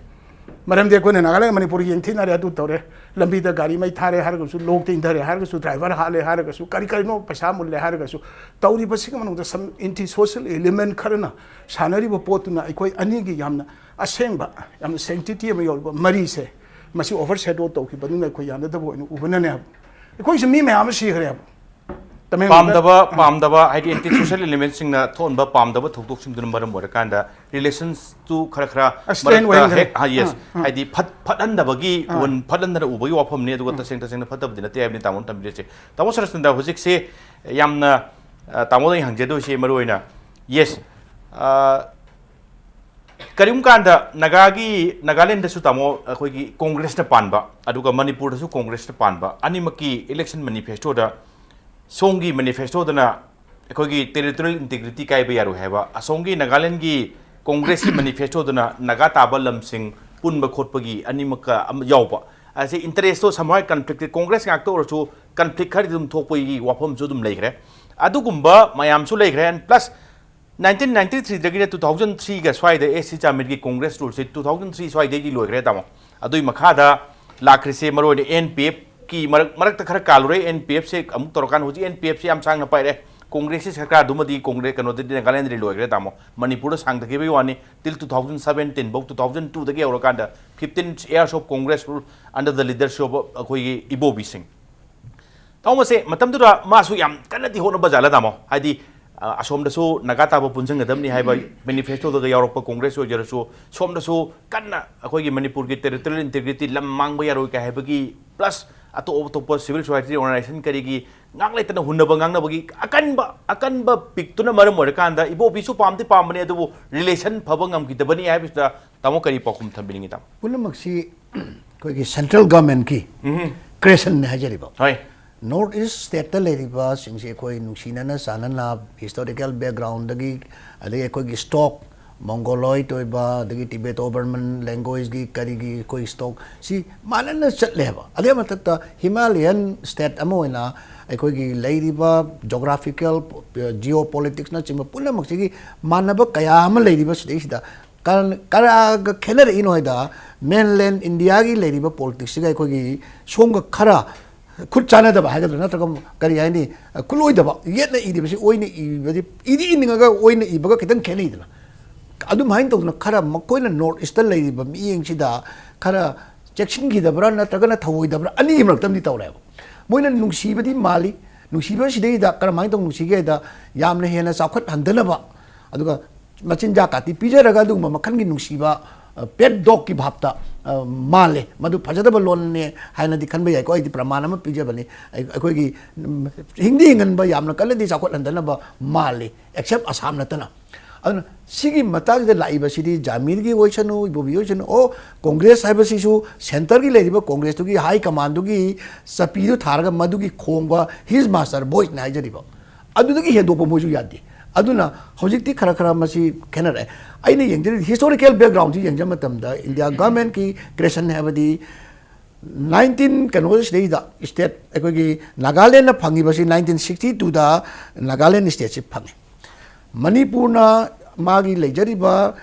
ꯃꯔꯝꯗꯤ ꯑꯩꯈꯣꯏꯅ ꯅꯥꯒꯥꯂꯦꯟ ꯃꯅꯤꯄꯨꯔ ꯌꯦꯡꯊꯤꯅꯔꯦ, ꯑꯗꯨ ꯇꯧꯔꯦ, ꯂꯝꯕꯤꯗ ꯒꯥꯔꯤ ꯃꯩ ꯊꯥꯔꯦ ꯍꯥꯏꯔꯒꯁꯨ, ꯂꯣꯛꯇ ꯏꯟꯊꯔꯦ ꯍꯥꯏꯔꯒꯁꯨ, driver ꯍꯥꯠꯂꯦ ꯍꯥꯏꯔꯒꯁꯨ, ꯀꯔꯤ ꯀꯔꯤꯅꯣ ꯄꯩꯁꯥ ꯃꯨꯜꯂꯦ ꯍꯥꯏꯔꯒꯁꯨ, ꯇꯧꯔꯤꯕꯁꯤꯒꯤ ꯃꯅꯨꯡꯗ some anti social element ꯈꯔꯅ ꯁꯥꯟꯅꯔꯤꯕ ꯄꯣꯠꯇꯨꯅ ꯑꯩꯈꯣꯏ ꯑꯅꯤꯒꯤ ꯌꯥꯝꯅ ꯑꯁꯦꯡꯕ, ꯌꯥꯝꯅ sanctity ꯑꯃ ꯌꯧꯔꯤꯕ ꯃꯔꯤꯁꯦ, ꯃꯁꯤ overshadow ꯇꯧꯈꯤꯕꯗꯨꯅ ꯑꯩꯈꯣꯏ ꯌꯥꯅꯗꯕ ꯑꯣꯏꯅ ꯎꯕꯅꯅꯦꯕ꯫ ꯑꯩꯈꯣꯏꯁꯨ ꯃꯤ ꯃꯌꯥꯝ ꯑꯃ ꯁꯤꯈ꯭ꯔꯦꯕ꯫ ꯇꯃꯦꯡꯂꯣꯡꯗ ꯄꯥꯝꯗꯕ, ꯑꯥ꯫ ꯄꯥꯝꯗꯕ, ꯍꯥꯏꯗꯤ anti social element ꯁꯤꯡꯅ ꯊꯣꯛꯍꯟꯕ ꯄꯥꯝꯗꯕ ꯊꯧꯗꯣꯛꯁꯤꯡꯗꯨꯅ ꯃꯔꯝ ꯑꯣꯏꯔꯀꯥꯟꯗ relations ꯇꯨ ꯈꯔ ꯈꯔ ꯑ, strain ꯃꯔꯛꯇ ꯑꯣꯏꯍꯟꯈ꯭ꯔꯦ꯫ ꯍꯦꯛ, ꯑꯥ, yes, ꯑꯥ, ꯑꯥ꯫ ꯍꯥꯏꯗꯤ ꯐꯠ-, ꯐꯠꯍꯟꯗꯕꯒꯤ ꯑꯥ꯫ ꯎꯕꯟ-, ꯐꯠꯍꯟꯗꯅ ꯎꯕꯒꯤ ꯋꯥꯐꯝꯅꯤ, ꯑꯗꯨꯒ ꯑꯥ꯫ ꯇꯁꯦꯡ ꯇꯁꯦꯡꯅ ꯐꯠꯇꯕꯗꯤ ꯅꯠꯇꯦ ꯍꯥꯏꯕꯅꯤ ꯇꯥꯃꯣꯅ ꯊꯝꯕꯤꯔꯤꯁꯦ꯫ ꯇꯥꯃꯣ ꯁꯔꯠꯆꯟꯗ꯭ꯔ, ꯍꯧꯖꯤꯛꯁꯦ ꯌꯥꯝꯅ, ꯑ, ꯇꯥꯃꯣꯗ ꯑꯩ ꯍꯪꯖꯗꯣꯏꯁꯦ ꯃꯔꯨ ꯑꯣꯏꯅ, yes, ꯑ, ꯀꯔꯤꯒꯨꯝꯕ ꯀꯥꯟꯗ ꯅꯥꯒꯥꯒꯤ, ꯅꯥꯒꯥꯂꯦꯟꯗꯁꯨ ꯇꯥꯃꯣ ꯑꯩꯈꯣꯏꯒꯤ ꯀꯣꯡꯒ꯭ꯔꯦꯁꯅ ꯄꯥꯟꯕ, ꯑꯗꯨꯒ ꯃꯅꯤꯄꯨꯔꯗꯁꯨ ꯀꯣꯡꯒ꯭ꯔꯦꯁꯅ ꯄꯥꯟꯕ, ꯑꯅꯤꯃꯛꯀꯤ election manifesto ꯗ, ꯁꯣꯝꯒꯤ manifesto ꯗꯅ ꯑꯩꯈꯣꯏꯒꯤ territorial integrity ꯀꯥꯏꯕ ꯌꯥꯔꯣꯏ ꯍꯥꯏꯕ, ꯑꯁꯣꯝꯒꯤ ꯅꯥꯒꯥꯂꯦꯟꯒꯤ ꯀꯣꯡꯒ꯭ꯔꯦꯁꯀꯤ manifesto ꯗꯅ ꯅꯥꯒꯥ ꯇꯥꯕ ꯂꯝꯁꯤꯡ ꯄꯨꯟꯕ ꯈꯣꯠꯄꯒꯤ ꯑꯅꯤꯃꯛꯀ ꯑꯃ ꯌꯥꯎꯕ꯫ ꯑꯁꯤ interest ꯇꯣ somehow conflict, ꯀꯣꯡꯒ꯭ꯔꯦꯁ ꯉꯥꯛꯇ ꯑꯣꯏꯔꯁꯨ conflict ꯈꯔꯗꯤ ꯑꯗꯨꯝ ꯊꯣꯛꯄꯒꯤ ꯋꯥꯐꯝꯁꯨ ꯑꯗꯨꯝ ꯂꯩꯈ꯭ꯔꯦ꯫ ꯑꯗꯨꯒꯨꯝꯕ ꯃꯌꯥꯝꯁꯨ ꯂꯩꯈ꯭ꯔꯦ꯫ And plus nineteen ninety three ꯗꯒꯤꯅ two thousand three ꯒ ꯁ꯭ꯋꯥꯏꯗ ꯑꯦꯁ ꯁꯤ ꯆꯥꯃꯤꯔꯒꯤ ꯀꯣꯡꯒ꯭ꯔꯦꯁ rule ꯁꯤ two thousand three ꯁ꯭ꯋꯥꯏꯗꯩꯗꯤ ꯂꯣꯏꯈ꯭ꯔꯦ ꯇꯥꯃꯣ꯫ ꯑꯗꯨꯏ ꯃꯈꯥꯗ ꯂꯥꯛꯈ꯭ꯔꯤꯁꯦ ꯃꯔꯨ ꯑꯣꯏꯅ N P F ꯀꯤ ꯃꯔꯛ, ꯃꯔꯛꯇ ꯈꯔ ꯀꯥꯜꯂꯨꯔꯦ꯫ N P F ꯁꯦ ꯑꯃꯨꯛ ꯇꯧꯔꯀꯥꯟꯗ ꯍꯧꯖꯤꯛ N P F ꯁꯦ ꯌꯥꯝ ꯁꯥꯡꯅ ꯄꯥꯏꯔꯦ꯫ ꯀꯣꯡꯒ꯭ꯔꯦꯁꯀꯤ ꯁꯔꯀꯥꯔꯗꯨꯃꯗꯤ ꯀꯣꯡꯒ꯭ꯔꯦꯁ ꯀꯩꯅꯣꯗꯗꯤ ꯅꯥꯒꯥꯂꯦꯟꯗꯗꯤ ꯂꯣꯏꯈ꯭ꯔꯦ ꯇꯥꯃꯣ꯫ ꯃꯅꯤꯄꯨꯔꯗ ꯁꯥꯡꯊꯈꯤꯕꯒꯤ ꯋꯥꯅꯤ꯫ Till two thousand seventeen ꯐꯥꯎ, two thousand two ꯗꯒꯤ ꯍꯧꯔꯀꯥꯟꯗ fifteen years of Congress rule under the leadership of ꯑꯩꯈꯣꯏꯒꯤ ꯏꯕꯣꯕꯤꯁꯤꯡ꯫ ꯇꯥꯃꯣ, ꯃꯁꯦ ꯃꯇꯝꯗꯨꯗ ꯃꯥꯁꯨ ꯌꯥꯝ ꯀꯟꯅꯗꯤ ꯍꯣꯠꯅꯕ ꯖꯥꯠꯂ ꯇꯥꯃꯣ? ꯍꯥꯏꯗꯤ, ꯑ, ꯑꯁꯣꯝꯗꯁꯨ ꯅꯥꯒꯥ ꯇꯥꯕ ꯄꯨꯟꯁꯤꯟꯒꯗꯕꯅꯤ ꯍꯥꯏꯕ ꯃꯦꯅꯤꯐꯦꯁꯇꯣꯗꯒ ꯌꯥꯎꯔꯛꯄ ꯀꯣꯡꯒ꯭ꯔꯦꯁ ꯑꯣꯏꯖꯔꯁꯨ, ꯁꯣꯝꯗꯁꯨ ꯀꯟꯅ ꯑꯩꯈꯣꯏꯒꯤ ꯃꯅꯤꯄꯨꯔꯒꯤ territorial integrity, ꯂꯝ ꯃꯥꯡꯕ ꯌꯥꯔꯣꯏ ꯀꯥꯏ ꯍꯥꯏꯕꯒꯤ, plus ꯑꯇꯣꯞ ꯑꯇꯣꯞꯄ civil society organization ꯀꯔꯤꯒꯤ ꯉꯥꯛ ꯂꯩꯇꯅ ꯍꯨꯟꯅꯕ ꯉꯥꯡꯅꯕꯒꯤ ꯑꯀꯟꯕ, ꯑꯀꯟꯕ ꯄꯤꯛꯇꯨꯅ ꯃꯔꯝ ꯑꯣꯏꯔꯀꯥꯟꯗ ꯏꯕꯣꯕꯤꯁꯨ ꯄꯥꯝꯗꯤ ꯄꯥꯝꯕꯅꯤ, ꯑꯗꯨꯕꯨ relation ꯐꯕ ꯉꯝꯈꯤꯗꯕꯅꯤ ꯍꯥꯏꯕꯁꯤꯗ ꯇꯥꯃꯣ ꯀꯔꯤ ꯄꯥꯎꯈꯨꯝ ꯊꯝꯕꯤꯅꯤꯡꯉꯤ ꯇꯥꯃꯣ? ꯄꯨꯝꯅꯃꯛꯁꯤ ꯑꯩꯈꯣꯏꯒꯤ central governmentꯀꯤ ꯎꯝ꯫ creationꯅꯦ ꯍꯥꯏꯖꯔꯤꯕ꯫ ꯍꯣꯏ꯫ North East stateꯇ ꯂꯩꯔꯤꯕ ꯁꯤꯡꯁꯦ ꯑꯩꯈꯣꯏ ꯅꯨꯡꯁꯤꯅꯅ ꯆꯥꯟꯅꯅ historical backgroundꯗꯒꯤ, ꯑꯗꯒꯤ ꯑꯩꯈꯣꯏꯒꯤ stock, Mongoloid ꯑꯣꯏꯕ, ꯑꯗꯒꯤ Tibeto-Burman languageꯀꯤ ꯀꯔꯤꯒꯤ ꯑꯩꯈꯣꯏ stock ꯁꯤ ꯃꯥꯟꯅꯅ ꯆꯠꯂꯦꯕ꯫ ꯑꯗꯨꯒꯤ ꯃꯊꯛꯇ Himalayan state ꯑꯃ ꯑꯣꯏꯅ ꯑꯩꯈꯣꯏꯒꯤ ꯂꯩꯔꯤꯕ geographical, geopoliticsꯅꯆꯤꯡꯕ ꯄꯨꯝꯅꯃꯛꯁꯤꯒꯤ ꯃꯥꯟꯅꯕ ꯀꯌꯥ ꯑꯃ ꯂꯩꯔꯤꯕ ꯁꯤꯗꯩꯁꯤꯗ ꯀꯔ-, ꯀꯔꯥꯒ ꯈꯦꯠꯅꯔꯛꯏꯅꯣ ꯍꯥꯏꯗ, mainland Indiaꯒꯤ ꯂꯩꯔꯤꯕ politicsꯁꯤꯒ ꯑꯩꯈꯣꯏꯒꯤ ꯁꯣꯝꯒ ꯈꯔ ꯈꯨꯠ ꯆꯥꯟꯅꯗꯕ ꯍꯥꯏꯒꯗ꯭ꯔꯥ, ꯅꯠꯇ꯭ꯔꯒ ꯀꯔꯤ ꯍꯥꯏꯅꯤ, ꯈꯨꯠꯂꯣꯏꯗꯕ, ꯌꯦꯠꯅ ꯏꯔꯤꯕꯁꯤ ꯑꯣꯏꯅ ꯏꯕꯗꯤ, ꯏꯗꯤ ꯏꯅꯤꯡꯉꯒ ꯑꯣꯏꯅ ꯏꯕꯒ ꯈꯤꯇꯪ ꯈꯦꯠꯅꯩꯗꯅ꯫ ꯑꯗꯨꯃꯥꯏꯅ ꯇꯧꯗꯅ ꯈꯔ ꯃꯈꯣꯏꯅ North Eastꯇ ꯂꯩꯔꯤꯕ ꯃꯤꯠꯌꯦꯡꯁꯤꯗ ꯈꯔ ꯆꯦꯛꯁꯤꯟꯈꯤꯗꯕ꯭ꯔꯥ ꯅꯠꯇ꯭ꯔꯒꯅ ꯊꯧꯑꯣꯏꯗꯕ꯭ꯔꯥ, ꯑꯅꯤꯒꯤ ꯃꯔꯛꯇ ꯑꯃꯗꯤ ꯇꯧꯔꯦꯕ꯫ ꯃꯣꯏꯅ ꯅꯨꯡꯁꯤꯕꯗꯤ ꯃꯥꯜꯂꯤ, ꯅꯨꯡꯁꯤꯕꯁꯤꯗꯩꯗ ꯀꯔꯝꯍꯥꯏꯅ ꯇꯧꯅ ꯅꯨꯡꯁꯤꯒꯦ ꯍꯥꯏꯗ, ꯌꯥꯝꯅ ꯍꯦꯟꯅ ꯆꯥꯎꯈꯠꯍꯟꯗꯅꯕ, ꯑꯗꯨꯒ ꯃꯆꯤꯟꯖꯥꯛ ꯀꯥꯇꯤ ꯄꯤꯖꯔꯒ ꯑꯗꯨꯒꯨꯝꯕ ꯃꯈꯜꯒꯤ ꯅꯨꯡꯁꯤꯕ, ꯑ, pet dogꯀꯤ ꯚꯥꯞꯇ, ꯑ, ꯃꯥꯜꯂꯦ꯫ ꯃꯗꯨ ꯐꯖꯗꯕ ꯂꯣꯟꯅꯦ ꯍꯥꯏꯅꯗꯤ ꯈꯟꯕ ꯌꯥꯏꯀꯣ, ꯑꯩꯗꯤ ꯄ꯭ꯔꯃꯥꯟ ꯑꯃ ꯄꯤꯖꯕꯅꯤ꯫ ꯑꯩ-, ꯑꯩꯈꯣꯏꯒꯤ, ꯎꯝ, ꯍꯤꯡꯗꯤ ꯍꯤꯡꯍꯟꯕ ꯌꯥꯝꯅ ꯀꯟꯅꯗꯤ ꯆꯥꯎꯈꯠꯍꯟꯗꯅꯕ ꯃꯥꯜꯂꯤ, except ꯑꯁꯥꯝ ꯅꯠꯇꯅ꯫ ꯑꯗꯨꯅ ꯁꯤꯒꯤ ꯃꯇꯥꯡꯁꯤꯗ ꯂꯥꯛꯏꯕꯁꯤꯗꯤ ꯖꯥꯃꯤꯔꯒꯤ ꯑꯣꯏꯁꯅꯨ, ꯏꯕꯣꯕꯤ ꯑꯣꯏꯁꯅꯨ, ꯑꯣ, ꯀꯣꯡꯒ꯭ꯔꯦꯁ ꯍꯥꯏꯕꯁꯤꯁꯨ centreꯒꯤ ꯂꯩꯔꯤꯕ ꯀꯣꯡꯒ꯭ꯔꯦꯁꯇꯨꯒꯤ high commandꯗꯨꯒꯤ ꯆꯄꯤꯗꯨ ꯊꯥꯔꯒ ꯃꯗꯨꯒꯤ ꯈꯣꯡꯕ his master voiceꯅ ꯍꯥꯏꯖꯔꯤꯕ, ꯑꯗꯨꯗꯒꯤ ꯍꯦꯟꯗꯣꯛꯄ ꯃꯣꯏꯁꯨ ꯌꯥꯗꯦ꯫ ꯑꯗꯨꯅ ꯍꯧꯖꯤꯛꯇꯤ ꯈꯔ ꯈꯔ ꯃꯁꯤ ꯈꯦꯠꯅꯔꯛꯑꯦ꯫ ꯑꯩꯅ ꯌꯦꯡꯖꯔꯤꯕ historical backgroundꯁꯤ ꯌꯦꯡꯖꯕ ꯃꯇꯝꯗ India governmentꯀꯤ creation ꯍꯥꯏꯕꯗꯤ nineteen ꯀꯩꯅꯣꯁꯤꯗꯩꯗ state ꯑꯩꯈꯣꯏꯒꯤ ꯅꯥꯒꯥꯂꯦꯟꯗ ꯐꯪꯉꯤꯕꯁꯤ nineteen sixty twoꯗ ꯅꯥꯒꯥꯂꯦꯟ stateꯁꯤ ꯐꯪꯉꯤ꯫ ꯃꯅꯤꯄꯨꯔꯅ ꯃꯥꯒꯤ ꯂꯩꯖꯔꯤꯕ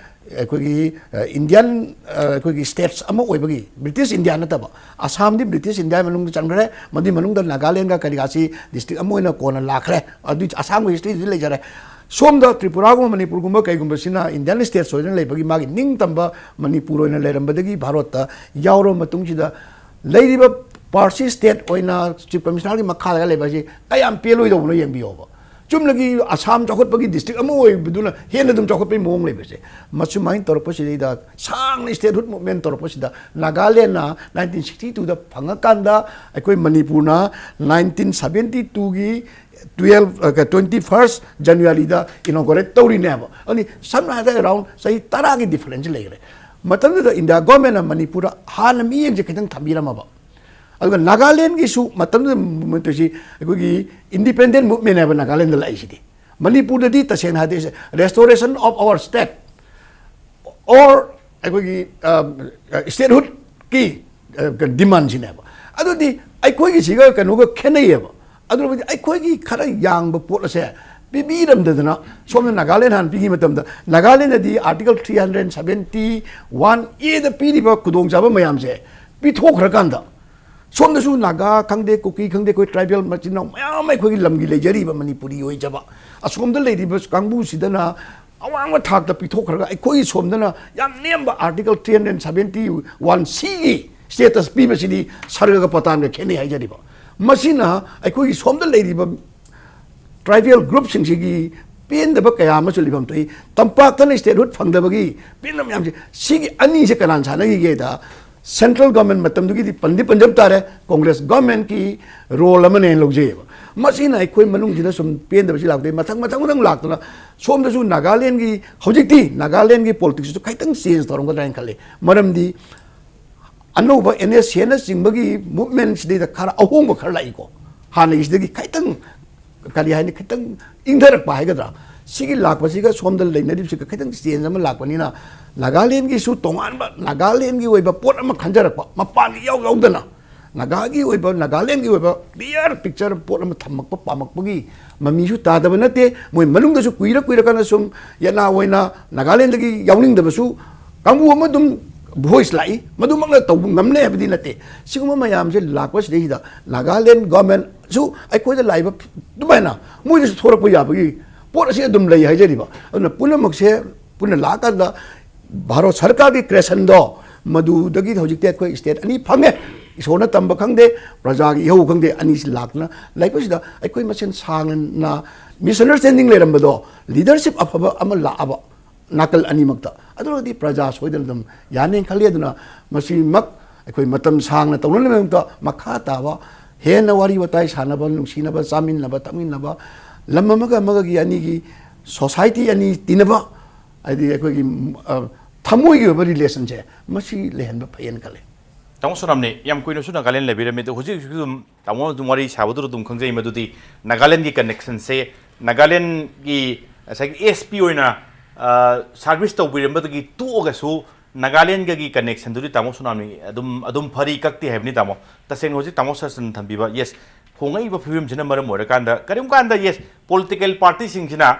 ꯑꯩꯈꯣꯏꯒꯤ ꯏꯟꯗꯤꯌꯥꯟ ꯑꯩꯈꯣꯏꯒꯤ ꯁ꯭ꯇꯦꯠꯁ ꯑꯃ ꯑꯣꯏꯕꯒꯤ, ꯕ꯭ꯔꯤꯇꯤꯁ ꯏꯟꯗꯤꯌꯥ ꯅꯠꯇꯕ, ꯑꯁꯥꯝꯗꯤ ꯕ꯭ꯔꯤꯇꯤꯁ ꯏꯟꯗꯤꯌꯥ ꯃꯅꯨꯡꯗ ꯆꯟꯈ꯭ꯔꯦ, ꯃꯗꯨꯒꯤ ꯃꯅꯨꯡꯗ ꯅꯥꯒꯥꯂꯦꯟꯒ ꯀꯔꯤꯒꯥꯁꯤ ꯗꯤꯁꯇ꯭ꯔꯤꯛ ꯑꯃ ꯑꯣꯏꯅ ꯀꯣꯟꯅ ꯂꯥꯛꯈ꯭ꯔꯦ꯫ ꯑꯗꯨꯏ ꯑꯁꯥꯝꯒꯤ ꯍꯤꯁꯇ꯭ꯔꯤꯗꯨꯗꯤ ꯂꯩꯖꯔꯦ꯫ ꯁꯣꯝꯗ ꯇ꯭ꯔꯤꯄꯨꯔꯥꯒꯨꯝꯕ ꯃꯅꯤꯄꯨꯔꯒꯨꯝꯕ ꯀꯩꯒꯨꯝꯕꯁꯤꯅ ꯏꯟꯗꯤꯌꯥꯟ ꯁ꯭ꯇꯦꯠꯁ ꯑꯣꯏꯗꯨꯅ ꯂꯩꯕꯒꯤ ꯃꯥꯒꯤ ꯅꯤꯡꯇꯝꯕ ꯃꯅꯤꯄꯨꯔ ꯑꯣꯏꯅ ꯂꯩꯔꯝꯕꯗꯒꯤ ꯚꯥꯔꯠꯇ ꯌꯥꯎꯔꯕ ꯃꯇꯨꯡꯁꯤꯗ ꯂꯩꯔꯤꯕ ꯄꯥꯔꯁꯤ ꯁ꯭ꯇꯦꯠ ꯑꯣꯏꯅ ꯆꯤꯐ ꯀꯃꯤꯁꯅꯔꯒꯤ ꯃꯈꯥꯗꯒ ꯂꯩꯕ ꯑꯁꯤ ꯀꯌꯥꯝ ꯄꯦꯜꯂꯣꯏꯗꯧꯕꯅꯣ ꯌꯦꯡꯕꯤꯌꯣꯕ꯫ ꯆꯨꯝꯅꯒꯤ ꯑꯁꯥꯝ ꯆꯥꯎꯈꯠꯄꯒꯤ ꯗꯤꯁꯇ꯭ꯔꯤꯛ ꯑꯃ ꯑꯣꯏꯕꯗꯨꯅ ꯍꯦꯟꯅ ꯑꯗꯨꯝ ꯆꯥꯎꯈꯠꯄꯒꯤ ꯃꯑꯣꯡ ꯂꯩꯕꯁꯦ, ꯃꯁꯨꯃꯥꯏꯅ ꯇꯧꯔꯛꯄꯁꯤꯗꯩꯗ, ꯁꯥꯡꯅ ꯁ꯭ꯇꯦꯠꯍꯨꯗ ꯃꯨꯚꯃꯦꯟ ꯇꯧꯔꯛꯄꯁꯤꯗ, ꯅꯥꯒꯥꯂꯦꯟꯅ ꯅꯥꯏꯟꯇꯤꯟ ꯁꯤꯛꯁꯇꯤ ꯇꯨꯗ ꯐꯪꯉꯀꯥꯟꯗ ꯑꯩꯈꯣꯏ ꯃꯅꯤꯄꯨꯔꯅ ꯅꯥꯏꯟꯇꯤꯟ ꯁꯕꯦꯟꯇꯤ ꯇꯨꯒꯤ ꯇꯨꯌꯦꯜꯐ, ꯇ꯭ꯋꯦꯟꯇꯤ ꯐꯥꯔꯁ ꯖꯅꯋꯥꯔꯤꯗ ꯏꯅꯣꯒꯣꯔꯦꯠ ꯇꯧꯔꯤꯅꯦꯕ꯫ ꯑꯗꯨꯗꯤ ꯁꯝꯅ ꯍꯥꯏꯔꯕꯗ ꯑꯦꯔꯥꯎꯟ ꯆꯍꯤ ꯇꯔꯥꯒꯤ ꯗꯤꯐꯔꯦꯟꯁ ꯂꯩꯈ꯭ꯔꯦ꯫ ꯃꯇꯝꯗꯨꯗ ꯏꯟꯗꯤꯌꯥ ꯒꯣꯔꯃꯦꯟꯅ ꯃꯅꯤꯄꯨꯔꯗ ꯍꯥꯟꯅ ꯃꯤꯠꯌꯦꯡꯁꯦ ꯈꯤꯇꯪ ꯊꯝꯕꯤꯔꯝꯃꯕ꯫ ꯑꯗꯨꯒ ꯅꯥꯒꯥꯂꯦꯟꯒꯤꯁꯨ ꯃꯇꯝꯗꯨꯗ ꯃꯨꯚꯃꯦꯟ ꯇꯧꯔꯤꯁꯤ ꯑꯩꯈꯣꯏꯒꯤ ꯏꯟꯗꯤꯄꯦꯟꯗꯦꯟ ꯃꯨꯚꯃꯦꯟ ꯍꯥꯏꯕ ꯅꯥꯒꯥꯂꯦꯟꯗ ꯂꯥꯛꯏꯁꯤꯗꯤ꯫ ꯃꯅꯤꯄꯨꯔꯗꯗꯤ ꯇꯁꯦꯡꯅ ꯍꯥꯏꯔꯗꯤ restoration of our state or ꯑꯩꯈꯣꯏꯒꯤ ꯁ꯭ꯇꯦꯠꯍꯨꯗꯀꯤ ꯗꯤꯃꯥꯟꯁꯤꯅꯦꯕ꯫ ꯑꯗꯨꯗꯤ ꯑꯩꯈꯣꯏꯒꯤꯁꯤꯒ ꯀꯩꯅꯣꯒ ꯈꯦꯠꯅꯩꯌꯦꯕ꯫ ꯑꯗꯨꯅ ꯑꯩꯈꯣꯏꯒꯤ ꯈꯔ ꯌꯥꯡꯕ ꯄꯣꯠ ꯑꯁꯦ ꯄꯤꯕꯤꯔꯝꯗꯗꯅ ꯁꯣꯝꯗ ꯅꯥꯒꯥꯂꯦꯟ ꯍꯥꯟꯅ ꯄꯤꯈꯤꯕ ꯃꯇꯝꯗ, ꯅꯥꯒꯥꯂꯦꯟꯗꯗꯤ article three hundred seventy one ꯑꯦꯗ ꯄꯤꯔꯤꯕ ꯈꯨꯗꯣꯡꯆꯥꯕ ꯃꯌꯥꯝꯁꯦ ꯄꯤꯊꯣꯛꯈ꯭ꯔꯀꯥꯟꯗ, ꯁꯣꯝꯗꯁꯨ ꯅꯥꯒꯥ ꯈꯪꯗꯦ, ꯀꯨꯀꯤ ꯈꯪꯗꯦ, ꯑꯩꯈꯣꯏ ꯇ꯭ꯔꯥꯏꯕꯦꯜ ꯃꯆꯤꯟ ꯃꯅꯥꯎ ꯃꯌꯥꯝ ꯑꯃ ꯑꯩꯈꯣꯏꯒꯤ ꯂꯝꯒꯤ ꯂꯩꯖꯔꯤꯕ ꯃꯅꯤꯄꯨꯔꯤ ꯑꯣꯏꯖꯕ, ꯑꯁꯣꯝꯗ ꯂꯩꯔꯤꯕ ꯀꯥꯡꯕꯨꯁꯤꯗꯅ ꯑꯋꯥꯡꯕ ꯊꯥꯛꯇ ꯄꯤꯊꯣꯛꯈ꯭ꯔꯒ ꯑꯩꯈꯣꯏꯒꯤ ꯁꯣꯝꯗꯅ ꯌꯥꯝ ꯅꯦꯝꯕ article three hundred seventy one ꯁꯤꯒꯤ ꯁ꯭ꯇꯦꯇꯁ ꯄꯤꯕꯁꯤꯗꯤ ꯁꯔꯒꯒ ꯄꯇꯥꯟꯒ ꯈꯦꯠꯅꯩ ꯍꯥꯏꯖꯔꯤꯕ꯫ ꯃꯁꯤꯅ ꯑꯩꯈꯣꯏꯒꯤ ꯁꯣꯝꯗ ꯂꯩꯔꯤꯕ ꯇ꯭ꯔꯥꯏꯕꯦꯜ ꯒ꯭ꯔꯨꯞꯁꯤꯡꯁꯤꯒꯤ ꯄꯦꯟꯗꯕ ꯀꯌꯥ ꯑꯃꯁꯨ ꯂꯩꯐꯝ ꯊꯣꯛꯏ꯫ ꯇꯝꯄꯥꯛꯇꯅ ꯁ꯭ꯇꯦꯠꯍꯨꯗ ꯐꯪꯗꯕꯒꯤ ꯄꯦꯟꯗꯕ ꯃꯌꯥꯝꯁꯦ, ꯁꯤꯒꯤ ꯑꯅꯤꯁꯦ ꯀꯅꯥꯅ ꯁꯥꯟꯅꯈꯤꯒꯦꯗ, ꯁꯦꯟꯇ꯭ꯔꯦꯜ ꯒꯣꯔꯃꯦꯟ ꯃꯇꯝꯗꯨꯒꯤꯗꯤ ꯄꯟꯗꯤ ꯄꯟꯖꯕ ꯇꯥꯔꯦ, ꯀꯣꯡꯒ꯭ꯔꯦꯁ ꯒꯣꯔꯃꯦꯟꯀꯤ ꯔꯣꯜ ꯑꯃꯅꯦꯅ ꯂꯧꯖꯩꯌꯦꯕ꯫ ꯃꯁꯤꯅ ꯑꯩꯈꯣꯏ ꯃꯅꯨꯡꯁꯤꯗ ꯁꯨꯝ ꯄꯦꯟꯗꯕꯁꯤ ꯂꯥꯛꯇꯦ, ꯃꯊꯪ ꯃꯊꯪ ꯃꯊꯪ ꯂꯥꯛꯇꯅ ꯁꯣꯝꯗꯁꯨ ꯅꯥꯒꯥꯂꯦꯟꯒꯤ, ꯍꯧꯖꯤꯛꯇꯤ ꯅꯥꯒꯥꯂꯦꯟꯒꯤ ꯄꯣꯂꯤꯇꯤꯛꯁꯁꯤꯁꯨ ꯈꯤꯇꯪ ꯆꯦꯟꯖ ꯇꯧꯔꯝꯒꯗ꯭ꯔꯥ ꯍꯥꯏꯅ ꯈꯜꯂꯤ꯫ ꯃꯔꯝꯗꯤ ꯑꯅꯧꯕ ꯑꯦꯟ ꯑꯦꯁ ꯑꯦꯅꯆꯤꯡꯕꯒꯤ ꯃꯨꯚꯃꯦꯟꯁꯤꯗꯩꯗ ꯈꯔ ꯑꯍꯣꯡꯕ ꯈꯔ ꯂꯥꯛꯏꯀꯣ꯫ ꯍꯥꯟꯅꯒꯤꯁꯤꯗꯒꯤ ꯈꯤꯇꯪ, ꯀꯔꯤ ꯍꯥꯏꯅꯤ, ꯈꯤꯇꯪ ꯏꯪꯊꯔꯛꯄ ꯍꯥꯏꯒꯗ꯭ꯔꯥ, ꯁꯤꯒꯤ ꯂꯥꯛꯄꯁꯤꯒ ꯁꯣꯝꯗ ꯂꯩꯅꯔꯤꯕꯁꯤꯒ ꯈꯤꯇꯪ ꯆꯦꯟꯖ ꯑꯃ ꯂꯥꯛꯄꯅꯤꯅ, ꯅꯥꯒꯥꯂꯦꯟꯒꯤꯁꯨ ꯇꯣꯉꯥꯟꯕ ꯅꯥꯒꯥꯂꯦꯟꯒꯤ ꯑꯣꯏꯕ ꯄꯣꯠ ꯑꯃ ꯈꯟꯖꯔꯛꯄ, ꯃꯄꯥꯟꯒꯤ ꯏꯌꯥꯎ ꯌꯥꯎꯗꯅ, ꯅꯥꯒꯥꯒꯤ ꯑꯣꯏꯕ, ꯅꯥꯒꯥꯂꯦꯟꯒꯤ ꯑꯣꯏꯕ clear picture ꯄꯣꯠ ꯑꯃ ꯊꯝꯃꯛꯄ ꯄꯥꯝꯃꯛꯄꯒꯤ ꯃꯃꯤꯁꯨ ꯇꯥꯗꯕ ꯅꯠꯇꯦ꯫ ꯃꯣꯏ ꯃꯅꯨꯡꯗꯁꯨ ꯀꯨꯏꯔ ꯀꯨꯏꯔꯀꯥꯟꯗ ꯁꯨꯝ ꯌꯦꯠꯅꯥ ꯑꯣꯏꯅ ꯅꯥꯒꯥꯂꯦꯟꯗꯒꯤ ꯌꯥꯎꯅꯤꯡꯗꯕꯁꯨ ꯀꯥꯡꯕꯨ ꯑꯃ ꯑꯗꯨꯝ voice ꯂꯥꯛꯏ꯫ ꯃꯗꯨꯃꯛꯅ ꯇꯧꯕ ꯉꯝꯂꯦ ꯍꯥꯏꯕꯗꯤ ꯅꯠꯇꯦ꯫ ꯁꯤꯒꯨꯝꯕ ꯃꯌꯥꯝꯁꯦ ꯂꯥꯛꯄꯁꯤꯗꯩꯁꯤꯗ ꯅꯥꯒꯥꯂꯦꯟ governmentꯁꯨ ꯑꯩꯈꯣꯏꯗ ꯂꯥꯛꯏꯕ ꯑꯗꯨꯃꯥꯏꯅ ꯃꯣꯏꯗꯁꯨ ꯊꯣꯔꯛꯄ ꯌꯥꯕꯒꯤ ꯄꯣꯠ ꯑꯁꯤ ꯑꯗꯨꯝ ꯂꯩ ꯍꯥꯏꯖꯔꯤꯕ꯫ ꯑꯗꯨꯅ ꯄꯨꯝꯅꯃꯛꯁꯦ ꯄꯨꯟꯅ ꯂꯥꯛꯑꯀꯥꯟꯗ ꯚꯥꯔꯠ ꯁꯔꯀꯥꯔꯒꯤ creationꯗꯣ, ꯃꯗꯨꯗꯒꯤ ꯍꯧꯖꯤꯛꯇꯤ ꯑꯩꯈꯣꯏ state ꯑꯅꯤ ꯐꯪꯉꯦ꯫ ꯏꯁꯣꯔꯅ ꯇꯝꯕ ꯈꯪꯗꯦ, ꯄ꯭ꯔꯖꯥꯒꯤ ꯏꯍꯧ ꯈꯪꯗꯦ, ꯑꯅꯤꯁꯤ ꯂꯥꯛꯇꯅ ꯂꯩꯕꯁꯤꯗ ꯑꯩꯈꯣꯏ ꯃꯁꯦꯟ ꯁꯥꯡꯅ misunderstanding ꯂꯩꯔꯝꯕꯗꯣ, leadership ꯑꯐꯕ ꯑꯃ ꯂꯥꯛꯑꯕ ꯅꯥꯀꯜ ꯑꯅꯤꯃꯛꯇ, ꯑꯗꯨ ꯑꯣꯏꯔꯒꯗꯤ ꯄ꯭ꯔꯖꯥ ꯁꯣꯏꯗꯅ ꯑꯗꯨꯝ ꯌꯥꯅꯤ ꯈꯜꯂꯤ꯫ ꯑꯗꯨꯅ ꯃꯁꯤꯃꯛ ꯑꯩꯈꯣꯏ ꯃꯇꯝ ꯁꯥꯡꯅ ꯇꯧꯅꯅꯕꯒꯤꯗꯃꯛꯇ ꯃꯈꯥ ꯇꯥꯕ ꯍꯦꯟꯅ ꯋꯥꯔꯤ ꯋꯥꯇꯥꯏ ꯁꯥꯟꯅꯕ, ꯅꯨꯡꯁꯤꯅꯕ, ꯆꯥꯃꯤꯟꯅꯕ, ꯊꯛꯃꯤꯟꯅꯕ, ꯂꯝ ꯑꯃꯒ ꯑꯃꯒꯒꯤ, ꯑꯅꯤꯒꯤ society ꯑꯅꯤ ꯇꯤꯟꯅꯕ, ꯍꯥꯏꯗꯤ ꯑꯩꯈꯣꯏꯒꯤ, ꯑ, ꯊꯃꯣꯏꯒꯤ ꯑꯣꯏꯕ relationꯁꯦ, ꯃꯁꯤ ꯂꯩꯍꯟꯕ ꯐꯩꯌꯦꯅ ꯈꯜꯂꯤ꯫ ꯇꯥꯃꯣ ꯁꯣꯅꯥꯝꯅꯤ, ꯌꯥꯝ ꯀꯨꯏꯅꯁꯨ ꯅꯥꯒꯥꯂꯦꯟ ꯂꯩꯕꯤꯔꯝꯃꯤ, ꯑꯗꯣ ꯍꯧꯖꯤꯛ ꯍꯧꯖꯤꯛꯁꯨ ꯑꯗꯨꯝ ꯇꯥꯃꯣ ꯑꯗꯨꯝ ꯋꯥꯔꯤ ꯁꯥꯕꯗꯨꯗ ꯑꯗꯨꯝ ꯈꯪꯖꯩ ꯃꯗꯨꯗꯤ ꯅꯥꯒꯥꯂꯦꯟꯒꯤ connectionꯁꯦ, ꯅꯥꯒꯥꯂꯦꯟꯒꯤ ꯉꯁꯥꯏꯒꯤ S P ꯑꯣꯏꯅ, ꯑ, service ꯇꯧꯕꯤꯔꯝꯕꯗꯒꯤ ꯇꯣꯛꯑꯒꯁꯨ ꯅꯥꯒꯥꯂꯦꯟꯒꯒꯤ connectionꯗꯨꯗꯤ ꯇꯥꯃꯣ ꯁꯣꯅꯥꯝꯅꯤ ꯑꯗꯨꯝ, ꯑꯗꯨꯝ ꯐꯔꯤ ꯀꯛꯇꯦ ꯍꯥꯏꯕꯅꯤ ꯇꯥꯃꯣ꯫ ꯇꯁꯦꯡꯅ ꯍꯧꯖꯤꯛ ꯇꯥꯃꯣ ꯁꯔꯁꯟ ꯊꯝꯕꯤꯕ, yes, ꯍꯣꯡꯉꯛꯏꯕ ꯐꯤꯕꯝꯁꯤꯅ ꯃꯔꯝ ꯑꯣꯏꯔꯀꯥꯟꯗ ꯀꯔꯤꯒꯨꯝꯕ ꯀꯥꯟꯗ, yes, political partyꯁꯤꯡꯁꯤꯅ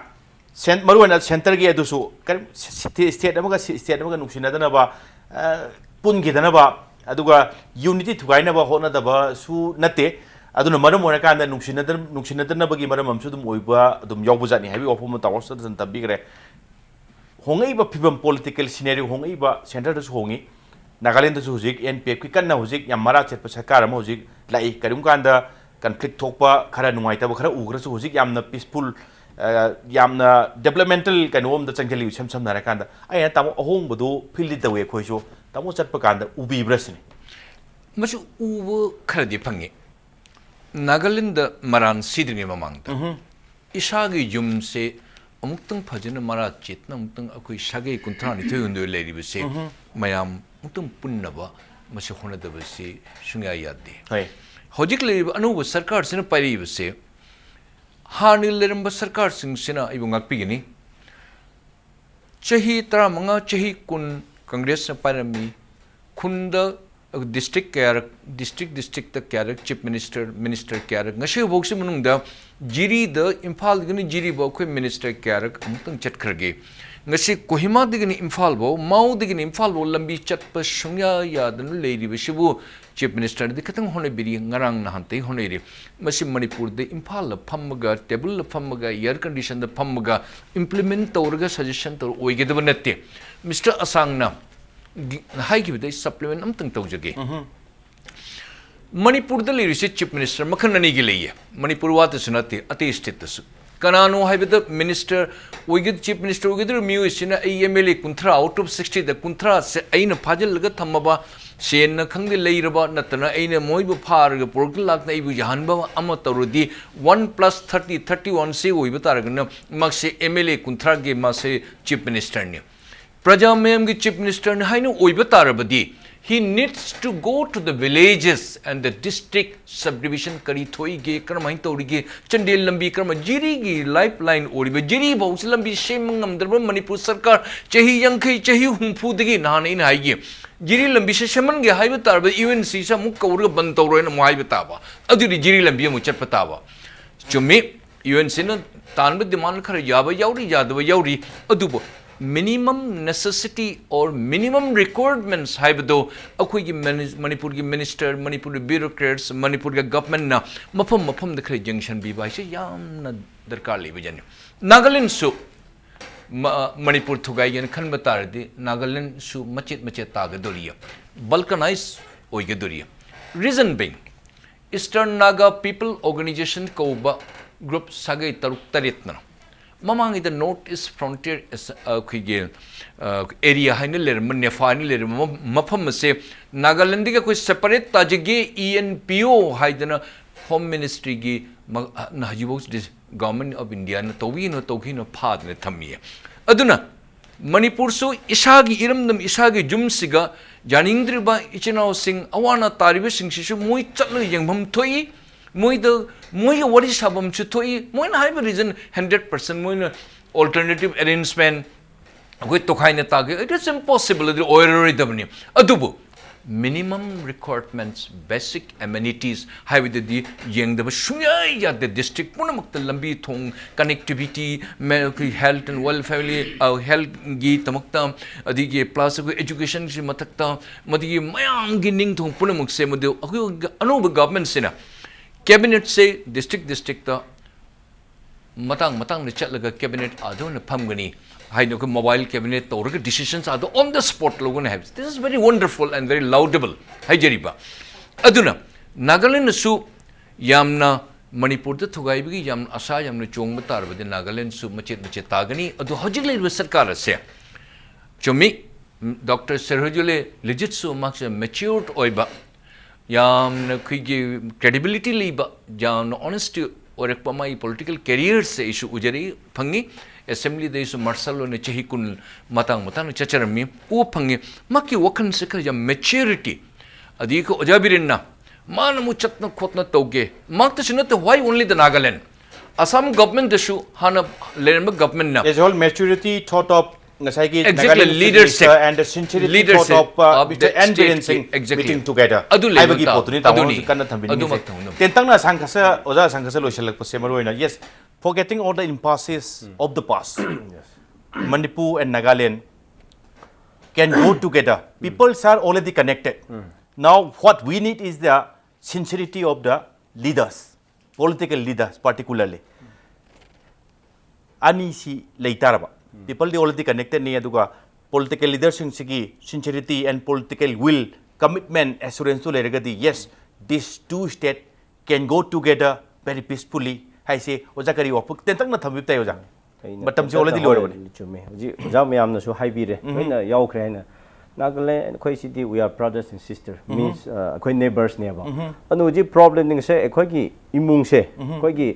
ꯁꯦꯟ-, ꯃꯔꯨꯑꯣꯏꯅ centreꯒꯤ ꯑꯗꯨꯁꯨ ꯀꯔꯤꯝ ꯁꯤ-, ꯁꯤ-, state ꯑꯃꯒ ꯁꯤ-, state ꯑꯃꯒ ꯅꯨꯡꯁꯤꯅꯗꯅꯕ, ꯑ, ꯄꯨꯟꯈꯤꯗꯅꯕ, ꯑꯗꯨꯒ unity ꯊꯨꯒꯥꯏꯅꯕ ꯍꯣꯠꯅꯗꯕꯁꯨ ꯅꯠꯇꯦ꯫ ꯑꯗꯨꯅ ꯃꯔꯝ ꯑꯣꯏꯔꯀꯥꯟꯗ ꯅꯨꯡꯁꯤꯅꯗ-, ꯅꯨꯡꯁꯤꯅꯗꯅꯕꯒꯤ ꯃꯔꯝ ꯑꯃꯁꯨ ꯑꯗꯨꯝ ꯑꯣꯏꯕ, ꯑꯗꯨꯝ ꯌꯥꯎꯕꯖꯥꯠꯅꯤ ꯍꯥꯏꯕꯒꯤ ꯋꯥꯐꯝ ꯑꯃ ꯇꯥꯃꯣ ꯁꯔꯁꯟ ꯊꯝꯕꯤꯈ꯭ꯔꯦ꯫ ꯍꯣꯡꯉꯛꯏꯕ ꯐꯤꯕꯝ, political scenario ꯍꯣꯡꯉꯛꯏꯕ, centreꯗꯁꯨ ꯍꯣꯡꯉꯤ, ꯅꯥꯒꯥꯂꯦꯟꯗꯁꯨ ꯍꯧꯖꯤꯛ N P Fꯀꯤ ꯀꯟꯅ ꯍꯧꯖꯤꯛ ꯌꯥꯝ ꯃꯔꯥ ꯆꯦꯠꯄ ꯁꯔꯀꯥꯔ ꯑꯃ ꯍꯧꯖꯤꯛ ꯂꯥꯛꯏ꯫ ꯀꯔꯤꯒꯨꯝꯕ ꯀꯥꯟꯗ conflict ꯊꯣꯛꯄ, ꯈꯔ ꯅꯨꯡꯉꯥꯏꯇꯕ ꯈꯔ ꯎꯈ꯭ꯔꯁꯨ ꯍꯧꯖꯤꯛ ꯌꯥꯝꯅ peaceful, ꯑ, ꯌꯥꯝꯅ developmental ꯀꯩꯅꯣ ꯑꯝꯗ ꯆꯪꯁꯤꯜꯂꯤ꯫ ꯏꯁꯝ ꯁꯝꯅ ꯍꯥꯏꯔꯀꯥꯟꯗ ꯑꯩꯅ ꯇꯥꯃꯣ ꯑꯍꯣꯡꯕꯗꯨ feelꯗꯤ ꯇꯧꯋꯤ ꯑꯩꯈꯣꯏꯁꯨ꯫ ꯇꯥꯃꯣ ꯆꯠꯄ ꯀꯥꯟꯗ ꯎꯕꯤꯕ꯭ꯔꯥ ꯁꯤꯅꯤ? ꯃꯁꯤ ꯎꯕ ꯈꯔꯗꯤ ꯐꯪꯉꯤ꯫ ꯅꯥꯒꯥꯂꯦꯟꯗ ꯃꯔꯥꯟ ꯁꯤꯗ꯭ꯔꯤꯉꯩ ꯃꯃꯥꯡꯗ ꯎꯝꯍꯨꯝ꯫ ꯏꯁꯥꯒꯤ ꯌꯨꯝꯁꯦ ꯑꯃꯨꯛꯇꯪ ꯐꯖꯅ ꯃꯔꯥ ꯆꯦꯠꯅ ꯑꯃꯨꯛꯇꯪ ꯑꯩꯈꯣꯏ ꯁꯥꯒꯩ ꯀꯨꯟꯊ꯭ꯔꯥ ꯅꯤꯊꯣꯏ ꯍꯨꯝꯗꯣꯏ ꯂꯩꯔꯤꯕꯁꯦ ꯎꯝꯍꯨꯝ꯫ ꯃꯌꯥꯝ ꯑꯃꯨꯛꯇꯪ ꯄꯨꯟꯅꯕ ꯃꯁꯤ ꯍꯣꯠꯅꯗꯕꯁꯤ ꯁꯨꯡꯌꯥ ꯌꯥꯗꯦ꯫ ꯍꯣꯏ꯫ ꯍꯧꯖꯤꯛ ꯂꯩꯔꯤꯕ ꯑꯅꯧꯕ ꯁꯔꯀꯥꯔꯁꯤꯅ ꯄꯥꯏꯔꯛꯏꯕꯁꯦ ꯍꯥꯟꯅ ꯂꯩꯔꯝꯕ ꯁꯔꯀꯥꯔꯁꯤꯡꯁꯤꯅ ꯑꯩꯕꯨ ꯉꯥꯛꯄꯤꯒꯅꯤ꯫ ꯆꯍꯤ ꯇꯔꯥꯃꯉꯥ, ꯆꯍꯤ ꯀꯨꯟ ꯀꯪꯒ꯭ꯔꯦꯁꯅ ꯄꯥꯏꯔꯝꯃꯤ꯫ ꯈꯨꯟꯗ ꯗꯤꯁꯇ꯭ꯔꯤꯛ ꯀꯌꯥꯔꯛ, ꯗꯤꯁꯇ꯭ꯔꯤꯛ ꯗꯤꯁꯇ꯭ꯔꯤꯛꯇ ꯀꯌꯥꯔꯛ ꯆꯤꯐ ꯃꯤꯅꯤꯁꯇꯔ, ꯃꯤꯅꯤꯁꯇꯔ ꯀꯌꯥꯔꯛ, ꯉꯁꯤ ꯐꯥꯎꯁꯤ ꯃꯅꯨꯡꯗ ꯖꯤꯔꯤꯗ, ꯏꯝꯐꯥꯜꯗꯒꯤꯅ ꯖꯤꯔꯤꯐꯥꯎ ꯑꯩꯈꯣꯏ ꯃꯤꯅꯤꯁꯇꯔ ꯀꯌꯥꯔꯛ ꯑꯃꯨꯛꯇꯪ ꯆꯠꯈ꯭ꯔꯒꯦ? ꯉꯁꯤ ꯀꯣꯍꯤꯃꯥꯗꯒꯤꯅ ꯏꯝꯐꯥꯜ ꯐꯥꯎ, ꯃꯥꯎꯗꯒꯤꯅ ꯏꯝꯐꯥꯜ ꯐꯥꯎ ꯂꯝꯕꯤ ꯆꯠꯄ ꯁꯨꯡꯌꯥ ꯌꯥꯗꯅ ꯂꯩꯔꯤꯕꯁꯤꯕꯨ ꯆꯤꯐ ꯃꯤꯅꯤꯁꯇꯔꯅꯗꯤ ꯈꯤꯇꯪ ꯍꯣꯠꯅꯕꯤꯔꯤ, ꯉꯔꯥꯡ ꯅꯍꯥꯟꯇꯩ ꯍꯣꯠꯅꯔꯤ꯫ ꯃꯁꯤ ꯃꯅꯤꯄꯨꯔꯗ ꯏꯝꯐꯥꯜꯗ ꯐꯝꯃꯒ, ꯇꯦꯕꯜꯗ ꯐꯝꯃꯒ, ꯑꯦꯌꯔ ꯀꯟꯗꯤꯁꯟꯗ ꯐꯝꯃꯒ ꯏꯝꯄ꯭ꯂꯤꯃꯦꯟ ꯇꯧꯔꯒ ꯁꯖꯦꯁꯟ ꯇꯧꯔ ꯑꯣꯏꯒꯗꯕ ꯅꯠꯇꯦ꯫ ꯃꯤꯁꯇꯔ ꯑꯁꯥꯡꯅ ꯒꯤ-, ꯍꯥꯏꯈꯤꯕꯗ ꯑꯩ ꯁꯄ꯭ꯂꯤꯃꯦꯟ ꯑꯝꯇꯪ ꯇꯧꯖꯒꯦ꯫ ꯃꯅꯤꯄꯨꯔꯗ ꯂꯩꯔꯤꯁꯦ ꯆꯤꯐ ꯃꯤꯅꯤꯁꯇꯔ ꯃꯈꯜ ꯑꯅꯤꯒꯤ ꯂꯩꯌꯦ꯫ ꯃꯅꯤꯄꯨꯔ ꯋꯥꯇꯁꯨ ꯅꯠꯇꯦ, ꯑꯇꯩ ꯁ꯭ꯇꯦꯠꯇꯁꯨ꯫ ꯀꯅꯥꯅꯣ ꯍꯥꯏꯕꯗ ꯃꯤꯅꯤꯁꯇꯔ ꯑꯣꯏꯒ-, ꯆꯤꯐ ꯃꯤꯅꯤꯁꯇꯔ ꯑꯣꯏꯒꯗꯧꯔꯤꯕ ꯃꯤꯑꯣꯏꯁꯤꯅ ꯑꯩ ꯑꯦꯝ ꯑꯦꯜ ꯑꯦ ꯀꯨꯟꯊ꯭ꯔꯥ, out of sixty ꯗ ꯀꯨꯟꯊ꯭ꯔꯥꯁꯦ ꯑꯩꯅ ꯐꯥꯖꯤꯜꯂꯒ ꯊꯝꯃꯕ, ꯁꯦꯟꯅ ꯈꯪꯗꯦ ꯂꯩꯔꯕ, ꯅꯠꯇꯅ ꯑꯩꯅ ꯃꯣꯏꯕꯨ ꯐꯥꯔꯒ ꯄꯨꯔꯛꯇ ꯂꯥꯛꯇꯅ ꯑꯩꯕꯨ ꯌꯥꯍꯟꯕ ꯑꯃ ꯇꯧꯔꯗꯤ, one plus thirty, thirty one ꯁꯦ ꯑꯣꯏꯕ ꯇꯥꯔꯒꯅ ꯃꯥꯁꯦ ꯑꯦꯝ ꯑꯦꯜ ꯑꯦ ꯀꯨꯟꯊ꯭ꯔꯥꯒꯤ ꯃꯥꯁꯦ ꯆꯤꯐ ꯃꯤꯅꯤꯁꯇꯔꯅꯤ꯫ ꯄ꯭ꯔꯖꯥ ꯃꯌꯥꯝꯒꯤ ꯆꯤꯐ ꯃꯤꯅꯤꯁꯇꯔꯅꯤ ꯍꯥꯏꯅ ꯑꯣꯏꯕ ꯇꯥꯔꯕꯗꯤ, he needs to go to the villages and the district subdivision, ꯀꯔꯤ ꯊꯣꯛꯏꯒꯦ, ꯀꯔꯝꯍꯥꯏꯅ ꯇꯧꯔꯤꯒꯦ, ꯆꯥꯟꯗꯦꯜ ꯂꯝꯕꯤ ꯀꯔꯝꯕ, ꯖꯤꯔꯤꯒꯤ ꯂꯥꯏꯐ ꯂꯥꯏꯟ ꯑꯣꯏꯔꯤꯕ ꯖꯤꯔꯤ ꯐꯥꯎꯁꯤ ꯂꯝꯕꯤ ꯁꯦꯝꯕ ꯉꯝꯗ꯭ꯔꯕ ꯃꯅꯤꯄꯨꯔ ꯁꯔꯀꯥꯔ ꯆꯍꯤ ꯌꯥꯡꯈꯩ, ꯆꯍꯤ ꯍꯨꯝꯐꯨꯗꯒꯤ, ꯅꯍꯥꯟ ꯑꯩꯅ ꯍꯥꯏꯒꯦ, ꯖꯤꯔꯤ ꯂꯝꯕꯤ ꯁꯦ ꯁꯦꯝꯍꯟꯒꯦ ꯍꯥꯏꯕ ꯇꯥꯔꯕꯗꯤ ꯌꯨ ꯑꯦꯟ ꯁꯤꯁꯦ ꯑꯃꯨꯛ ꯀꯧꯔꯒ ꯕꯟ ꯇꯧꯔꯣꯏꯅ ꯑꯃꯨꯛ ꯍꯥꯏꯕ ꯇꯥꯕ, ꯑꯗꯨꯗꯤ ꯖꯤꯔꯤ ꯂꯝꯕꯤ ꯑꯃꯨꯛ ꯆꯠꯄ ꯇꯥꯕ꯫ ꯆꯨꯝꯃꯤ, ꯌꯨ ꯑꯦꯟ ꯁꯤꯅ ꯇꯥꯟꯕ ꯗꯤꯃꯥꯟ ꯈꯔ ꯌꯥꯕ ꯌꯥꯎꯔꯤ, ꯌꯥꯗꯕ ꯌꯥꯎꯔꯤ, ꯑꯗꯨꯕꯨ minimum necessity or minimum requirements ꯍꯥꯏꯕꯗꯣ ꯑꯩꯈꯣꯏꯒꯤ ꯃꯅꯤ-, ꯃꯅꯤꯄꯨꯔꯒꯤ ꯃꯤꯅꯤꯁꯇꯔ, ꯃꯅꯤꯄꯨꯔꯒꯤ ꯕ꯭ꯌꯨꯔꯣꯀ꯭ꯔꯦꯠꯁ, ꯃꯅꯤꯄꯨꯔꯒꯤ ꯒꯚꯔꯟꯃꯦꯟꯅ ꯃꯐꯝ ꯃꯐꯝꯗ ꯈꯔ ꯌꯦꯡꯁꯤꯟꯕꯤꯕ ꯍꯥꯏꯁꯦ ꯌꯥꯝꯅ ꯗꯔꯀꯥꯔ ꯂꯩꯕꯖꯥꯠꯅꯤ꯫ ꯅꯥꯒꯥꯂꯦꯟꯁꯨ ꯃ-, ꯃꯅꯤꯄꯨꯔ ꯊꯨꯒꯥꯏꯒꯦꯅ ꯈꯟꯕ ꯇꯥꯔꯗꯤ ꯅꯥꯒꯥꯂꯦꯟꯁꯨ ꯃꯆꯦꯠ ꯃꯆꯦꯠ ꯇꯥꯒꯗꯧꯔꯤ, ꯕꯜꯀꯅꯥꯏꯖ ꯑꯣꯏꯒꯗꯧꯔꯤ꯫ Reason being, Eastern Naga People Organization ꯀꯧꯕ ꯒ꯭ꯔꯨꯞ ꯁꯥꯒꯩ ꯇꯔꯨꯛ ꯇꯔꯦꯠꯅ ꯃꯃꯥꯡꯉꯩꯗ North East Frontier ꯑꯁ-, ꯑꯩꯈꯣꯏꯒꯤ, ꯑ, ꯑꯦꯔꯤꯌꯥ ꯍꯥꯏꯅ ꯂꯩꯔꯝꯕ, ꯅꯦꯐꯥ ꯍꯥꯏꯅ ꯂꯩꯔꯝꯕ ꯃ-, ꯃꯐꯝ ꯑꯁꯦ ꯅꯥꯒꯥꯂꯦꯟꯗꯒꯤ ꯑꯩꯈꯣꯏ ꯁꯦꯄꯔꯦꯠ ꯇꯥꯖꯒꯦ, ꯏ ꯑꯦꯟ ꯄꯤ ꯑꯣ ꯍꯥꯏꯗꯅ ꯍꯣꯝ ꯃꯤꯅꯤꯁꯇ꯭ꯔꯤꯒꯤ ꯃ-, ꯑ, ꯍꯧꯖꯤꯛꯐꯥꯎ ꯒꯚꯔꯟꯃꯦꯟ ꯑꯣꯐ ꯏꯟꯗꯤꯌꯥꯅ ꯇꯧꯈꯤꯅꯣ ꯇꯧꯈꯤꯅꯣ ꯐꯥꯗꯅ ꯊꯝꯃꯤꯌꯦ꯫ ꯑꯗꯨꯅ ꯃꯅꯤꯄꯨꯔꯁꯨ ꯏꯁꯥꯒꯤ ꯏꯔꯝꯗꯝ, ꯏꯁꯥꯒꯤ ꯌꯨꯝꯁꯤꯒ ꯌꯥꯅꯤꯡꯗ꯭ꯔꯤꯕ ꯏꯆꯤꯟ ꯏꯅꯥꯎꯁꯤꯡ, ꯑꯋꯥ ꯑꯅꯥ ꯇꯥꯔꯤꯕꯁꯤꯡꯁꯤꯁꯨ ꯃꯣꯏ ꯆꯠꯂꯒ ꯌꯦꯡꯐꯝ ꯊꯣꯛꯏ꯫ ꯃꯣꯏꯗ, ꯃꯣꯏꯒ ꯋꯥꯔꯤ ꯁꯥꯐꯝꯁꯨ ꯊꯣꯛꯏ꯫ ꯃꯣꯏꯅ ꯍꯥꯏꯕ ꯔꯤꯖꯟ ꯍꯟꯗ꯭ꯔꯦꯠ ꯄꯥꯔꯁꯦꯟ ꯃꯣꯏꯅ ꯑꯣꯜꯇꯔꯅꯦꯇꯤꯞ ꯑꯦꯔꯦꯟꯖꯃꯦꯟ ꯑꯩꯈꯣꯏ ꯇꯣꯈꯥꯏꯅ ꯇꯥꯒꯦ, it is impossible, ꯑꯗꯨ ꯑꯣꯏꯔꯔꯣꯏꯗꯕꯅꯤ꯫ ꯑꯗꯨꯕꯨ Minimum requirements, basic amenities ꯍꯥꯏꯕꯗꯗꯤ ꯌꯦꯡꯗꯕ ꯁꯨꯡꯌꯥ ꯌꯥꯗꯦ꯫ District ꯄꯨꯝꯅꯃꯛꯇ ꯂꯝꯕꯤ ꯊꯣꯡ, connectivity, health and welfare, healthꯒꯤ ꯗꯃꯛꯇ, ꯑꯗꯒꯤ plus ꯑꯩꯈꯣꯏ educationꯒꯤ ꯃꯊꯛꯇ, ꯃꯗꯨꯒꯤ ꯃꯌꯥꯝꯒꯤ ꯅꯤꯡꯊꯧ ꯄꯨꯝꯅꯃꯛꯁꯦ ꯃꯗꯨ ꯑꯩꯈꯣꯏ ꯑꯅꯧꯕ governmentꯁꯤꯅ cabinetꯁꯦ district districtꯇ ꯃꯇꯥꯡ ꯃꯇꯥꯡꯗ ꯆꯠꯂꯒ cabinet ꯑꯗꯨꯅ ꯐꯝꯒꯅꯤ ꯍꯥꯏꯅ ꯑꯩꯈꯣꯏ mobile cabinet ꯇꯧꯔꯒ decisions ꯑꯗꯨ on the spot ꯂꯧꯒꯅꯤ ꯍꯥꯏꯕꯁꯦ, this is very wonderful and very laudable ꯍꯥꯏꯖꯔꯤꯕ꯫ ꯑꯗꯨꯅ ꯅꯥꯒꯥꯂꯦꯟꯗꯁꯨ ꯌꯥꯝꯅ ꯃꯅꯤꯄꯨꯔꯗ ꯊꯨꯒꯥꯏꯕꯒꯤ ꯌꯥꯝꯅ ꯑꯁꯥ ꯌꯥꯝꯅ ꯆꯣꯡꯕ ꯇꯥꯔꯕꯗꯤ ꯅꯥꯒꯥꯂꯦꯟꯗꯁꯨ ꯃꯆꯦꯠ ꯃꯆꯦꯠ ꯇꯥꯒꯅꯤ꯫ ꯑꯗꯨ ꯍꯧꯖꯤꯛ ꯂꯩꯔꯤꯕ ꯁꯔꯀꯥꯔ ꯑꯁꯦ, ꯆꯨꯝꯃꯤ, ꯗꯣꯛꯇꯔ ꯁꯦꯔꯍꯣꯖꯨꯂꯦ ꯂꯤꯖꯤꯠꯁꯨ ꯃꯍꯥꯛꯁꯦ matured ꯑꯣꯏꯕ, ꯌꯥꯝꯅ ꯑꯩꯈꯣꯏꯒꯤ credibility ꯂꯩꯕ, ꯌꯥꯝꯅ honest ꯑꯣꯏꯔꯛꯄ ꯃꯥꯒꯤ political careerꯁꯦ ꯑꯩꯁꯨ ꯎꯖꯔꯛꯏ, ꯐꯪꯉꯤ꯫ Assemblyꯗ ꯑꯩꯁꯨ marshal ꯑꯣꯏꯅ ꯆꯍꯤ ꯀꯨꯟ ꯃꯇꯥꯡ ꯃꯇꯥꯡꯗ ꯆꯠꯆꯔꯝꯃꯤ, ꯎꯕ ꯐꯪꯉꯤ꯫ ꯃꯍꯥꯛꯀꯤ ꯋꯥꯈꯜꯁꯦ ꯈꯔ ꯌꯥꯝ maturity, ꯑꯗꯒꯤ ꯑꯩꯈꯣꯏ ꯑꯣꯖꯥ ꯕꯤꯔꯦꯟꯅ ꯃꯥꯅ ꯑꯃꯨꯛ ꯆꯠꯅ ꯈꯣꯠꯅ ꯇꯧꯒꯦ, ꯃꯍꯥꯛꯇꯁꯨ ꯅꯠꯇꯦ, why only the Nagaland? Assam governmentꯗꯁꯨ ꯍꯥꯟꯅ ꯂꯩꯔꯝꯕ governmentꯅ as a whole maturity thought of ꯉꯁꯥꯏꯒꯤ exactly, Nagaland leadership, Minister and the sincerity leadership thought of, uh, of Mister the N. Biren Singh exactly meeting together ꯑꯗꯨ ꯂꯩꯕ ꯍꯥꯏꯕꯒꯤ ꯇꯥꯕ꯫ ꯄꯣꯠꯇꯨꯅꯤ ꯇꯥꯃꯣ ꯑꯗꯨꯅꯤ꯫ ꯍꯧꯖꯤꯛ ꯀꯟꯅ ꯊꯝꯕꯤꯅꯤꯡꯉꯤꯁꯦ꯫ ꯑꯗꯨꯃꯛ ꯊꯝꯕꯤꯅꯕ꯫ ꯇꯦꯟꯇꯛꯅ ꯁꯪꯒꯁ, ꯑꯣꯖꯥ ꯁꯪꯒꯁ ꯂꯣꯏꯁꯤꯜꯂꯛꯄꯁꯦ ꯃꯔꯨ ꯑꯣꯏꯅ, yes, forgetting all the impasses of the past, Manipur and Nagaland can go together. Peoples are already connected. Now what we need is the sincerity of the leaders, political leaders particularly. ꯑꯅꯤꯁꯤ ꯂꯩꯇꯥꯔꯕ, peopleꯗꯤ already connectedꯅꯤ, ꯑꯗꯨꯒ political leaderꯁꯤꯡꯁꯤꯒꯤ sincerity and political will, commitment, assuranceꯇꯨ ꯂꯩꯔꯒꯗꯤ, yes, these two state can go together very peacefully ꯍꯥꯏꯁꯦ ꯑꯣꯖꯥ ꯀꯔꯤ ꯋꯥꯐꯝ ꯇꯦꯟꯇꯛꯅ ꯊꯝꯕꯤꯕ ꯇꯥꯏ ꯑꯣꯖꯥ? ꯑꯩꯅ ꯃꯇꯝꯁꯤ already ꯇꯦꯟꯇꯛꯅ ꯂꯣꯏꯔꯕꯅꯤ꯫ ꯍꯥꯏꯔꯕꯗꯤ ꯆꯨꯝꯃꯦ꯫ ꯍꯧꯖꯤꯛ ꯑꯣꯖꯥ ꯃꯌꯥꯝꯅꯁꯨ ꯍꯥꯏꯕꯤꯔꯦ, ꯎꯝ꯫ ꯂꯣꯏꯅ ꯌꯥꯎꯈ꯭ꯔꯦ ꯍꯥꯏꯅ꯫ Nagaland ꯑꯩꯈꯣꯏꯁꯤꯗꯤ we are brothers and sister, um. Means, ꯑ, ꯑꯩꯈꯣꯏ neighborsꯅꯦꯕ꯫ ꯎꯝ꯫ ꯑꯗꯨ ꯍꯧꯖꯤꯛ problemꯅꯤꯡꯁꯦ ꯑꯩꯈꯣꯏꯒꯤ ꯏꯃꯨꯡꯁꯦ, ꯎꯝ꯫ ꯑꯩꯈꯣꯏꯒꯤ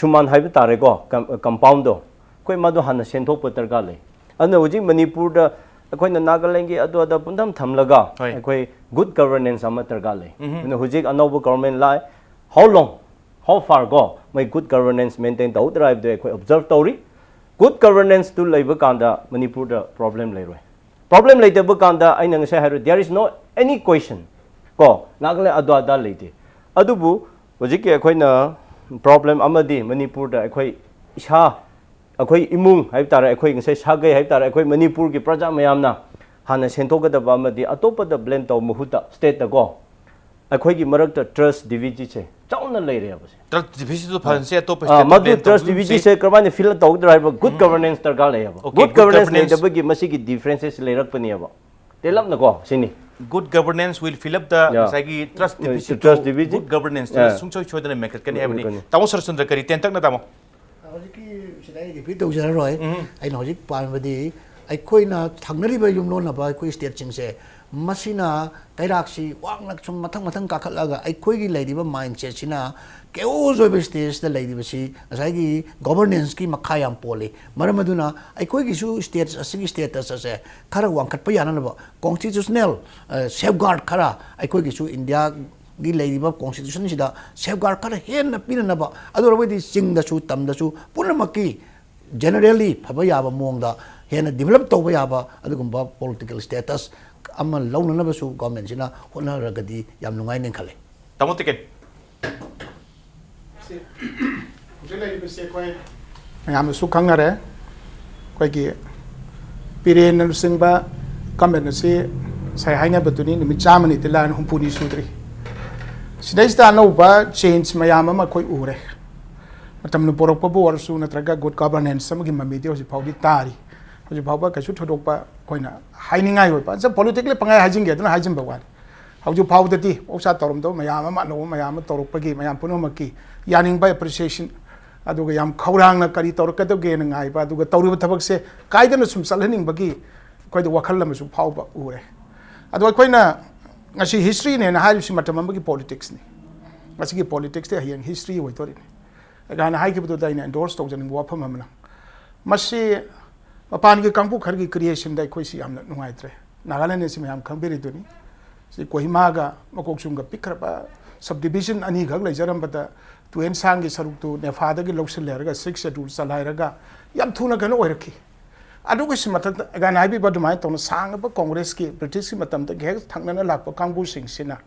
ꯁꯨꯃꯥꯟ ꯍꯥꯏꯕ ꯇꯥꯔꯦꯀꯣ, com-, compoundꯗꯣ ꯑꯩꯈꯣꯏ ꯃꯗꯨ ꯍꯥꯟꯅ ꯁꯦꯝꯗꯣꯛꯄ ꯗꯔꯀꯥꯔ ꯂꯩ꯫ ꯑꯗꯨꯅ ꯍꯧꯖꯤꯛ ꯃꯅꯤꯄꯨꯔꯗ ꯑꯩꯈꯣꯏꯅ ꯅꯥꯒꯥꯂꯦꯟꯒꯤ ꯑꯗꯨ ꯑꯗꯥ ꯄꯨꯝꯊꯝ ꯊꯝꯂꯒ ꯍꯣꯏ꯫ ꯑꯩꯈꯣꯏ good governance ꯑꯃ ꯗꯔꯀꯥꯔ ꯂꯩ꯫ ꯎꯝ꯫ ꯑꯗꯨꯅ ꯍꯧꯖꯤꯛ ꯑꯅꯧꯕ government ꯂꯥꯛꯑꯦ, how long, how far ꯀꯣ ꯃꯣꯏ good governance maintain ꯇꯧꯗ꯭ꯔꯥ ꯍꯥꯏꯕꯗꯨ ꯑꯩꯈꯣꯏ observe ꯇꯧꯔꯤ꯫ Good governanceꯇꯨ ꯂꯩꯕ ꯀꯥꯟꯗ ꯃꯅꯤꯄꯨꯔꯗ problem ꯂꯩꯔꯣꯏ꯫ Problem ꯂꯩꯇꯕ ꯀꯥꯟꯗ ꯑꯩꯅ ꯉꯁꯥꯏ ꯍꯥꯏꯔꯣ, there is no any question, ꯀꯣ, ꯅꯥꯒꯥꯂꯦꯟ ꯑꯗꯨ ꯑꯗꯥ ꯂꯩꯇꯦ꯫ ꯑꯗꯨꯕꯨ ꯍꯧꯖꯤꯛꯀꯤ ꯑꯩꯈꯣꯏꯅ problem ꯑꯃꯗꯤ ꯃꯅꯤꯄꯨꯔꯗ ꯑꯩꯈꯣꯏ ꯏꯁꯥ, ꯑꯩꯈꯣꯏ ꯏꯃꯨꯡ ꯍꯥꯏꯕ ꯇꯥꯔꯦ, ꯑꯩꯈꯣꯏ ꯉꯁꯥꯏ ꯁꯥꯒꯩ ꯍꯥꯏꯕ ꯇꯥꯔꯦ, ꯑꯩꯈꯣꯏ ꯃꯅꯤꯄꯨꯔꯒꯤ ꯄ꯭ꯔꯖꯥ ꯃꯌꯥꯝꯅ ꯍꯥꯟꯅ ꯁꯦꯡꯗꯣꯛꯀꯗꯕ ꯑꯃꯗꯤ ꯑꯇꯣꯞꯄꯗ blame ꯇꯧꯕ ꯃꯍꯨꯠꯇ state ꯀꯣ, ꯑꯩꯈꯣꯏꯒꯤ ꯃꯔꯛꯇ trust deficit ꯁꯦ ꯆꯥꯎꯅ ꯂꯩꯔꯦꯕ꯫ ꯁꯦ trust deficit ꯇꯨ ꯐꯍꯟꯁꯦ, ꯑꯇꯣꯞꯄ ꯑꯥ, state ꯇ ꯃꯗꯨ blame trust ꯇꯧꯒꯨꯝꯁꯤ꯫ deficit ꯁꯦ ꯀꯔꯝꯍꯥꯏꯅ fill up ꯇꯧꯒꯗ꯭ꯔꯥ ꯍꯥꯏꯕ good governance ꯗꯔꯀꯥꯔ ꯂꯩꯌꯦꯕ꯫ Okay, Good good governance governance. ꯂꯩꯇꯕꯒꯤ ꯃꯁꯤꯒꯤ differences ꯂꯩꯔꯛꯄꯅꯦꯕ꯫ ꯇꯦꯜꯂꯞꯅꯀꯣ ꯁꯤꯅꯤ꯫ Good governance will fill up the Yeah. ꯉꯁꯥꯏꯒꯤ trust Uh, deficit trust two deficit. Good governance ꯇ Yeah. ꯁꯨꯡꯁꯣꯏ ꯁꯣꯏꯗꯅ ꯃꯦꯟꯈꯠꯀꯅꯤ ꯍꯥꯏꯕꯅꯤ꯫ ꯃꯦꯟꯈꯠꯀꯅꯤ꯫ ꯇꯥꯃꯣ ꯁꯔꯆꯟꯗ꯭ꯔ, ꯀꯔꯤ ꯇꯦꯟꯇꯛꯅ ꯇꯥꯃꯣ? ꯍꯧꯖꯤꯛꯀꯤ ꯁꯤꯗ ꯑꯩ repeat ꯇꯧꯖꯔꯔꯣꯏ꯫ ꯎꯝ꯫ ꯑꯩꯅ ꯍꯧꯖꯤꯛ ꯄꯥꯝꯃꯤꯕꯗꯤ ꯑꯩꯈꯣꯏꯅ ꯊꯪꯅꯔꯤꯕ ꯌꯨꯝꯂꯣꯟꯅꯕ ꯑꯩꯈꯣꯏ state ꯁꯤꯡꯁꯦ, ꯃꯁꯤꯅ ꯀꯩꯔꯥꯛꯁꯤ ꯋꯥꯡꯅ ꯁꯨꯝ ꯃꯊꯪ ꯃꯊꯪ ꯀꯥꯈꯠꯂꯒ ꯑꯩꯈꯣꯏꯒꯤ ꯂꯩꯔꯤꯕ mindset ꯁꯤꯅ chaos ꯑꯣꯏꯕ stage ꯁꯤꯗ ꯂꯩꯔꯤꯕꯁꯤ ꯉꯁꯥꯏꯒꯤ governance ꯀꯤ ꯃꯈꯥ ꯌꯥꯝ ꯄꯣꯜꯂꯤ꯫ ꯃꯔꯝ ꯑꯗꯨꯅ ꯑꯩꯈꯣꯏꯒꯤꯁꯨ state ꯑꯁꯤꯒꯤ status ꯑꯁꯦ ꯈꯔ ꯋꯥꯡꯈꯠꯄ ꯌꯥꯅꯅꯕ constitutional safeguard ꯈꯔ ꯑꯩꯈꯣꯏꯒꯤꯁꯨ India ꯒꯤ ꯂꯩꯔꯤꯕ constitution ꯁꯤꯗ safeguard ꯈꯔ ꯍꯦꯟꯅ ꯄꯤꯅꯅꯕ, ꯑꯗꯨ ꯑꯣꯏꯔꯕꯗꯤ ꯆꯤꯡꯗꯁꯨ ꯇꯝꯗꯁꯨ ꯄꯨꯝꯅꯃꯛꯀꯤ generally ꯐꯕ ꯌꯥꯕ ꯃꯑꯣꯡꯗ ꯍꯦꯟꯅ develop ꯇꯧꯕ ꯌꯥꯕ ꯑꯗꯨꯒꯨꯝꯕ political status ꯑꯃ ꯂꯧꯅꯅꯕꯁꯨ government ꯁꯤꯅ ꯍꯣꯠꯅꯔꯒꯗꯤ ꯌꯥꯝ ꯅꯨꯡꯉꯥꯏꯅꯦꯅ ꯈꯜꯂꯤ꯫ ꯇꯥꯃꯣ ꯇꯤꯀꯦꯟ꯫ ꯁꯤ ꯍꯧꯖꯤꯛ ꯂꯩꯔꯤꯕꯁꯤ ꯑꯩꯈꯣꯏ ꯃꯌꯥꯝꯅꯁꯨ ꯈꯪꯅꯔꯦ꯫ ꯑꯩꯈꯣꯏꯒꯤ ꯕꯤꯔꯦꯟꯅ ꯂꯨꯆꯤꯡꯕ government ꯑꯁꯤ ꯉꯁꯥꯏ ꯍꯥꯏꯅꯕꯗꯨꯅꯤ, ꯅꯨꯃꯤꯠ ꯆꯥꯝꯃ ꯅꯤꯐꯨꯅꯤ ꯍꯨꯝꯐꯨꯅꯤ ꯁꯨꯗ꯭ꯔꯤ꯫ ꯁꯤꯗꯩꯁꯤꯗ ꯑꯅꯧꯕ change ꯃꯌꯥꯝ ꯑꯃ ꯑꯩꯈꯣꯏ ꯎꯔꯦ꯫ ꯃꯇꯝꯅ ꯄꯣꯔꯛꯄꯕꯨ ꯑꯣꯏꯔꯁꯨ ꯅꯠꯇ꯭ꯔꯒ good governance ꯑꯃꯒꯤ ꯃꯃꯤꯗꯤ ꯍꯧꯖꯤꯛ ꯐꯥꯎꯗꯤ ꯇꯥꯔꯤ꯫ ꯍꯧꯖꯤꯛ ꯐꯥꯎꯕ ꯀꯩꯁꯨ ꯊꯣꯏꯗꯣꯛꯄ ꯑꯩꯈꯣꯏꯅ ꯍꯥꯏꯅꯤꯡꯉꯥꯏ ꯑꯣꯏꯕ, just politically ꯄꯪꯍꯥꯏ ꯍꯥꯏꯖꯤꯟꯒꯦꯗꯅ ꯍꯥꯏꯖꯤꯟꯕ ꯋꯥꯅꯤ꯫ ꯍꯧꯖꯤꯛ ꯐꯥꯎꯕꯗꯗꯤ ꯃꯍꯧꯁꯥ ꯇꯧꯔꯝꯗꯕ ꯃꯌꯥꯝ ꯑꯃ, ꯑꯅꯧꯕ ꯃꯌꯥꯝ ꯑꯃ ꯇꯧꯔꯛꯄꯒꯤ ꯃꯌꯥꯝ ꯄꯨꯝꯅꯃꯛꯀꯤ ꯌꯥꯅꯤꯡꯕ appreciation, ꯑꯗꯨꯒ ꯌꯥꯝ ꯈꯧꯔꯥꯡꯅ ꯀꯔꯤ ꯇꯧꯔꯛꯀꯗꯒꯦꯅ ꯉꯥꯏꯕ, ꯑꯗꯨꯒ ꯇꯧꯔꯤꯕ ꯊꯕꯛꯁꯦ ꯀꯥꯏꯗꯅ ꯁꯨꯝ ꯆꯠꯍꯟꯅꯤꯡꯕꯒꯤ ꯑꯩꯈꯣꯏꯗ ꯋꯥꯈꯜ ꯑꯃꯁꯨ ꯐꯥꯎꯕ ꯎꯔꯦ꯫ ꯑꯗꯣ ꯑꯩꯈꯣꯏꯅ ꯉꯁꯤ history ꯅꯦꯅ ꯍꯥꯏꯔꯤꯕꯁꯤ ꯃꯇꯝ ꯑꯃꯒꯤ politics ꯅꯤ꯫ ꯃꯁꯤꯒꯤ politics ꯇꯤ ꯍꯌꯦꯡ history ꯑꯣꯏꯗꯣꯔꯤꯅꯤ꯫ ꯑꯩꯅ ꯍꯥꯏꯈꯤꯕꯗꯨꯗ ꯑꯩꯅ endorse ꯇꯧꯖꯅꯤꯡꯕ ꯋꯥꯐꯝ ꯑꯃꯅ, ꯃꯁꯤ ꯃꯄꯥꯟꯒꯤ ꯀꯥꯡꯕꯨ ꯈꯔꯒꯤ creation ꯗ ꯑꯩꯈꯣꯏꯁꯤ ꯌꯥꯝꯅ ꯅꯨꯡꯉꯥꯏꯇ꯭ꯔꯦ꯫ ꯅꯥꯒꯥꯂꯦꯟ ꯑꯁꯤ ꯃꯌꯥꯝ ꯈꯪꯕꯤꯔꯤꯗꯨꯅꯤ꯫ ꯁꯤ ꯀꯣꯍꯤꯃꯥꯒ ꯃꯀꯣꯛꯆꯨꯡꯒ ꯄꯤꯛꯈ꯭ꯔꯕ subdivision ꯑꯅꯤꯈꯛ ꯂꯩꯖꯔꯝꯕꯗ ꯇꯨꯌꯦꯟꯁꯥꯡꯒꯤ ꯁꯔꯨꯛꯇꯨ ꯅꯦꯐꯥꯗꯒꯤ ꯂꯧꯁꯤꯜꯂꯦ ꯍꯥꯏꯔꯒ sixth schedule ꯆꯜꯍꯥꯏꯔꯒ ꯌꯥꯝ ꯊꯨꯅ ꯀꯩꯅꯣ ꯑꯣꯏꯔꯛꯈꯤ꯫ ꯑꯗꯨꯒꯤꯁꯨ ꯃꯊꯛꯇ ꯑꯩꯅ ꯍꯥꯏꯕꯤꯕ ꯑꯗꯨꯃꯥꯏꯅ ꯇꯧꯅ ꯁꯥꯡꯉꯕ ꯀꯣꯡꯒ꯭ꯔꯦꯁꯀꯤ ꯕ꯭ꯔꯤꯇꯤꯁꯀꯤ ꯃꯇꯝꯗꯒꯤ ꯍꯦꯛ ꯊꯪꯅꯅ ꯂꯥꯛꯄ ꯀꯥꯡꯕꯨꯁꯤꯡꯁꯤꯅ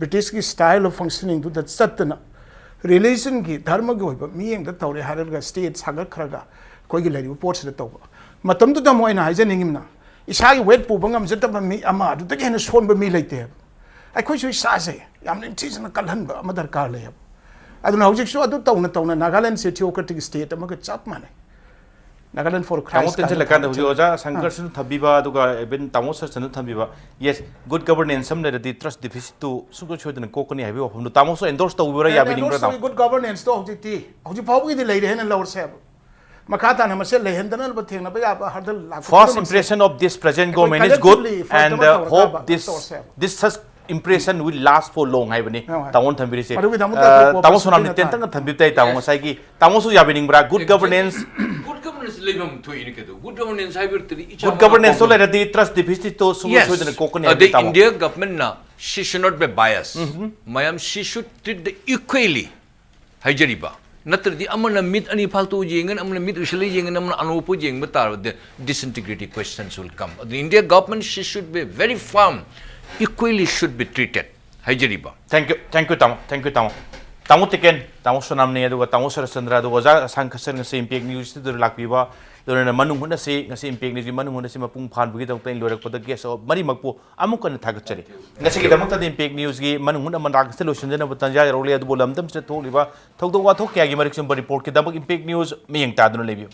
ꯕ꯭ꯔꯤꯇꯤꯁꯀꯤ style of functioningꯗꯨꯗ ꯆꯠꯇꯅ religionꯒꯤ ꯙꯔꯃꯒꯤ ꯑꯣꯏꯕ ꯃꯤꯠꯌꯦꯡꯗ ꯇꯧꯔꯦ ꯍꯥꯏꯔꯒ state ꯁꯥꯒꯠꯈ꯭ꯔꯒ ꯑꯩꯈꯣꯏꯒꯤ ꯂꯩꯔꯤꯕ ꯄꯣꯠꯁꯤꯗ ꯇꯧꯕ꯫ ꯃꯇꯝꯗꯨꯗ ꯑꯃꯨꯛ ꯑꯩꯅ ꯍꯥꯏꯖꯅꯤꯡꯉꯤꯕꯅ ꯏꯁꯥꯒꯤ weight ꯄꯨꯕ ꯉꯝꯖꯗꯕ ꯃꯤ ꯑꯃ ꯑꯗꯨꯗꯒꯤ ꯍꯦꯟꯅ ꯁꯣꯟꯕ ꯃꯤ ꯂꯩꯇꯦ ꯍꯥꯏꯕ꯫ ꯑꯩꯈꯣꯏꯁꯨ ꯏꯁꯥꯁꯦ ꯌꯥꯝ ꯅꯤꯡꯊꯤꯖꯅ ꯀꯜꯍꯟꯕ ꯑꯃ ꯗꯔꯀꯥꯔ ꯂꯩ ꯍꯥꯏꯕ꯫ ꯑꯗꯨꯅ ꯍꯧꯖꯤꯛꯁꯨ ꯑꯗꯨ ꯇꯧꯅ ꯇꯧꯅ ꯅꯥꯒꯥꯂꯦꯟꯁꯦ theocratic state ꯑꯃꯒ ꯆꯞ ꯃꯥꯟꯅꯩ꯫ ꯅꯥꯒꯥꯂꯦꯟ for Christ ꯇꯦꯟꯁꯤꯜꯂꯀꯥꯟꯗ ꯍꯧꯖꯤꯛ ꯑꯣꯖꯥ ꯁꯪꯀꯔꯁꯤꯅ ꯊꯝꯕꯤꯕ ꯑꯗꯨꯒ even ꯇꯥꯃꯣ ꯁꯔꯁꯟꯅ ꯊꯝꯕꯤꯕ, yes, good governance ꯑꯃ ꯂꯩꯔꯗꯤ trust deficitꯇꯨ ꯁꯨꯡꯁꯣꯏ ꯁꯣꯏꯗꯅ ꯀꯣꯛꯀꯅꯤ ꯍꯥꯏꯕꯒꯤ ꯋꯥꯐꯝꯗꯨ ꯇꯥꯃꯣꯁꯨ endorse ꯇꯧꯕꯤꯕ꯭ꯔꯥ? ꯌꯥꯕꯤꯅꯤꯡꯕ꯭ꯔꯥ ꯇꯥꯃꯣ? Good governanceꯇꯣ ꯍꯧꯖꯤꯛꯇꯤ, ꯍꯧꯖꯤꯛ ꯐꯥꯎꯕꯒꯤꯗꯤ ꯂꯩꯔꯦ ꯍꯥꯏꯅ ꯂꯧꯔꯁꯦꯕ꯫ ꯃꯈꯥ ꯇꯥꯅ ꯃꯁꯦ ꯂꯩꯍꯟꯗꯅꯕ ꯊꯦꯡꯅꯕ ꯌꯥꯕ ꯍꯔꯗꯜ ꯂꯥꯛꯄ First ꯄꯨꯝꯅꯃꯛꯁꯦ impression of this present ꯑꯩꯈꯣꯏ government is good, collectively fight and ꯑꯃ uh, ꯇꯧꯔꯒ hope this ꯇꯧꯔꯁꯦꯕ꯫ This such impression will last for long ꯍꯥꯏꯕꯅꯤ ꯍꯣꯏ, ꯍꯣꯏ꯫ ꯇꯥꯃꯣꯅ ꯊꯝꯕꯤꯔꯤꯁꯦ꯫ ꯃꯗꯨꯒꯤꯗꯃꯛꯇ ꯑ, ꯑꯩꯈꯣꯏ ꯇꯥꯃꯣ cooperation ꯁꯣꯅꯥꯝꯅ ꯄꯤꯅ ꯇꯥꯏ꯫ ꯇꯦꯟꯇꯪꯅ ꯊꯝꯕꯤꯕ ꯇꯥꯏ ꯇꯥꯃꯣ꯫ Yes. ꯉꯁꯥꯏꯒꯤ ꯇꯥꯃꯣꯁꯨ ꯌꯥꯕꯤꯅꯤꯡꯕ꯭ꯔꯥ? Good governance꯫ Good governance ꯂꯩꯐꯝ ꯊꯣꯛꯏꯅꯤ ꯀꯩꯗꯧ? Good governance ꯍꯥꯏꯕ ꯅꯠꯇꯗꯤ ꯏꯆꯥ Good governanceꯇꯣ ꯂꯩꯔꯗꯤ trust deficitꯇꯣ ꯁꯨꯡꯁꯣꯏ Yes. ꯁꯣꯏꯗꯅ ꯀꯣꯛꯀꯅꯤ ꯑꯗꯩ ꯍꯥꯏꯕꯗꯤ ꯇꯥꯃꯣ꯫ India governmentꯅ she should not be biased꯫ ꯃꯌꯥꯝ she should treat the equally꯫ ꯍꯥꯏꯖꯔꯤꯕ꯫ ꯅꯠꯇ꯭ꯔꯗꯤ ꯑꯃꯅ ꯃꯤꯠ ꯑꯅꯤ ꯐꯥꯛꯇꯣꯛꯑ ꯌꯦꯡꯒꯅꯤ, ꯑꯃꯅ ꯃꯤꯠ ꯎꯏꯁꯜꯂ ꯌꯦꯡꯒꯅꯤ, ꯑꯃꯅ ꯑꯅꯣꯞꯄ ꯌꯦꯡꯕ ꯇꯥꯔꯕꯗꯤ disintegrity questions will come꯫ ꯑꯗꯨ India government she should be very firm, equally should be treated꯫ ꯍꯥꯏꯖꯔꯤꯕ꯫ Thank you, thank you ꯇꯥꯃꯣ, thank you ꯇꯥꯃꯣ꯫ ꯇꯥꯃꯣ ꯇꯤꯀꯦꯟ, ꯇꯥꯃꯣ ꯁꯣꯅꯥꯝꯅꯤ, ꯑꯗꯨꯒ ꯇꯥꯃꯣ ꯁꯔꯠꯆꯟꯗ꯭ꯔ, ꯑꯗꯨꯒ ꯑꯣꯖꯥ ꯑꯁꯥꯡ ꯈꯁꯟ ꯉꯁꯤ Impact News Studioꯗ ꯂꯥꯛꯄꯤꯕ, ꯂꯣꯏꯅꯅ ꯃꯅꯨꯡ ꯍꯨꯠꯅꯁꯤ, ꯉꯁꯤ Impact Newsꯀꯤ ꯃꯅꯨꯡ ꯍꯨꯠꯅꯁꯤ ꯃꯄꯨꯡ ꯐꯥꯍꯟꯕꯒꯤꯗꯃꯛꯇ ꯑꯩꯅ ꯂꯣꯏꯔꯛꯄꯗ guest ꯃꯔꯤꯃꯛꯄꯨ ꯑꯃꯨꯛ ꯍꯟꯅ ꯊꯥꯒꯠꯆꯔꯤ꯫ ꯉꯁꯤꯒꯤꯗꯃꯛꯇꯗꯤ Impact Newsꯀꯤ ꯃꯅꯨꯡ ꯍꯨꯠꯅ ꯃꯅꯥꯛꯁꯤꯗ ꯂꯣꯏꯁꯤꯟꯖꯅꯕ ꯇꯥꯟꯖꯥ ꯌꯧꯔꯛꯂꯦ꯫ ꯑꯗꯨꯕꯨ ꯂꯝꯗꯝꯁꯤꯗ ꯊꯣꯛꯂꯤꯕ ꯊꯧꯗꯣꯛ ꯋꯥꯊꯣꯛ ꯀꯌꯥꯒꯤ ꯃꯔꯤꯛ ꯆꯨꯝꯕ reportꯀꯤꯗꯃꯛ Impact News ꯃꯤꯠꯌꯦꯡ ꯇꯥꯗꯨꯅ ꯂꯩꯕꯤꯌꯨ꯫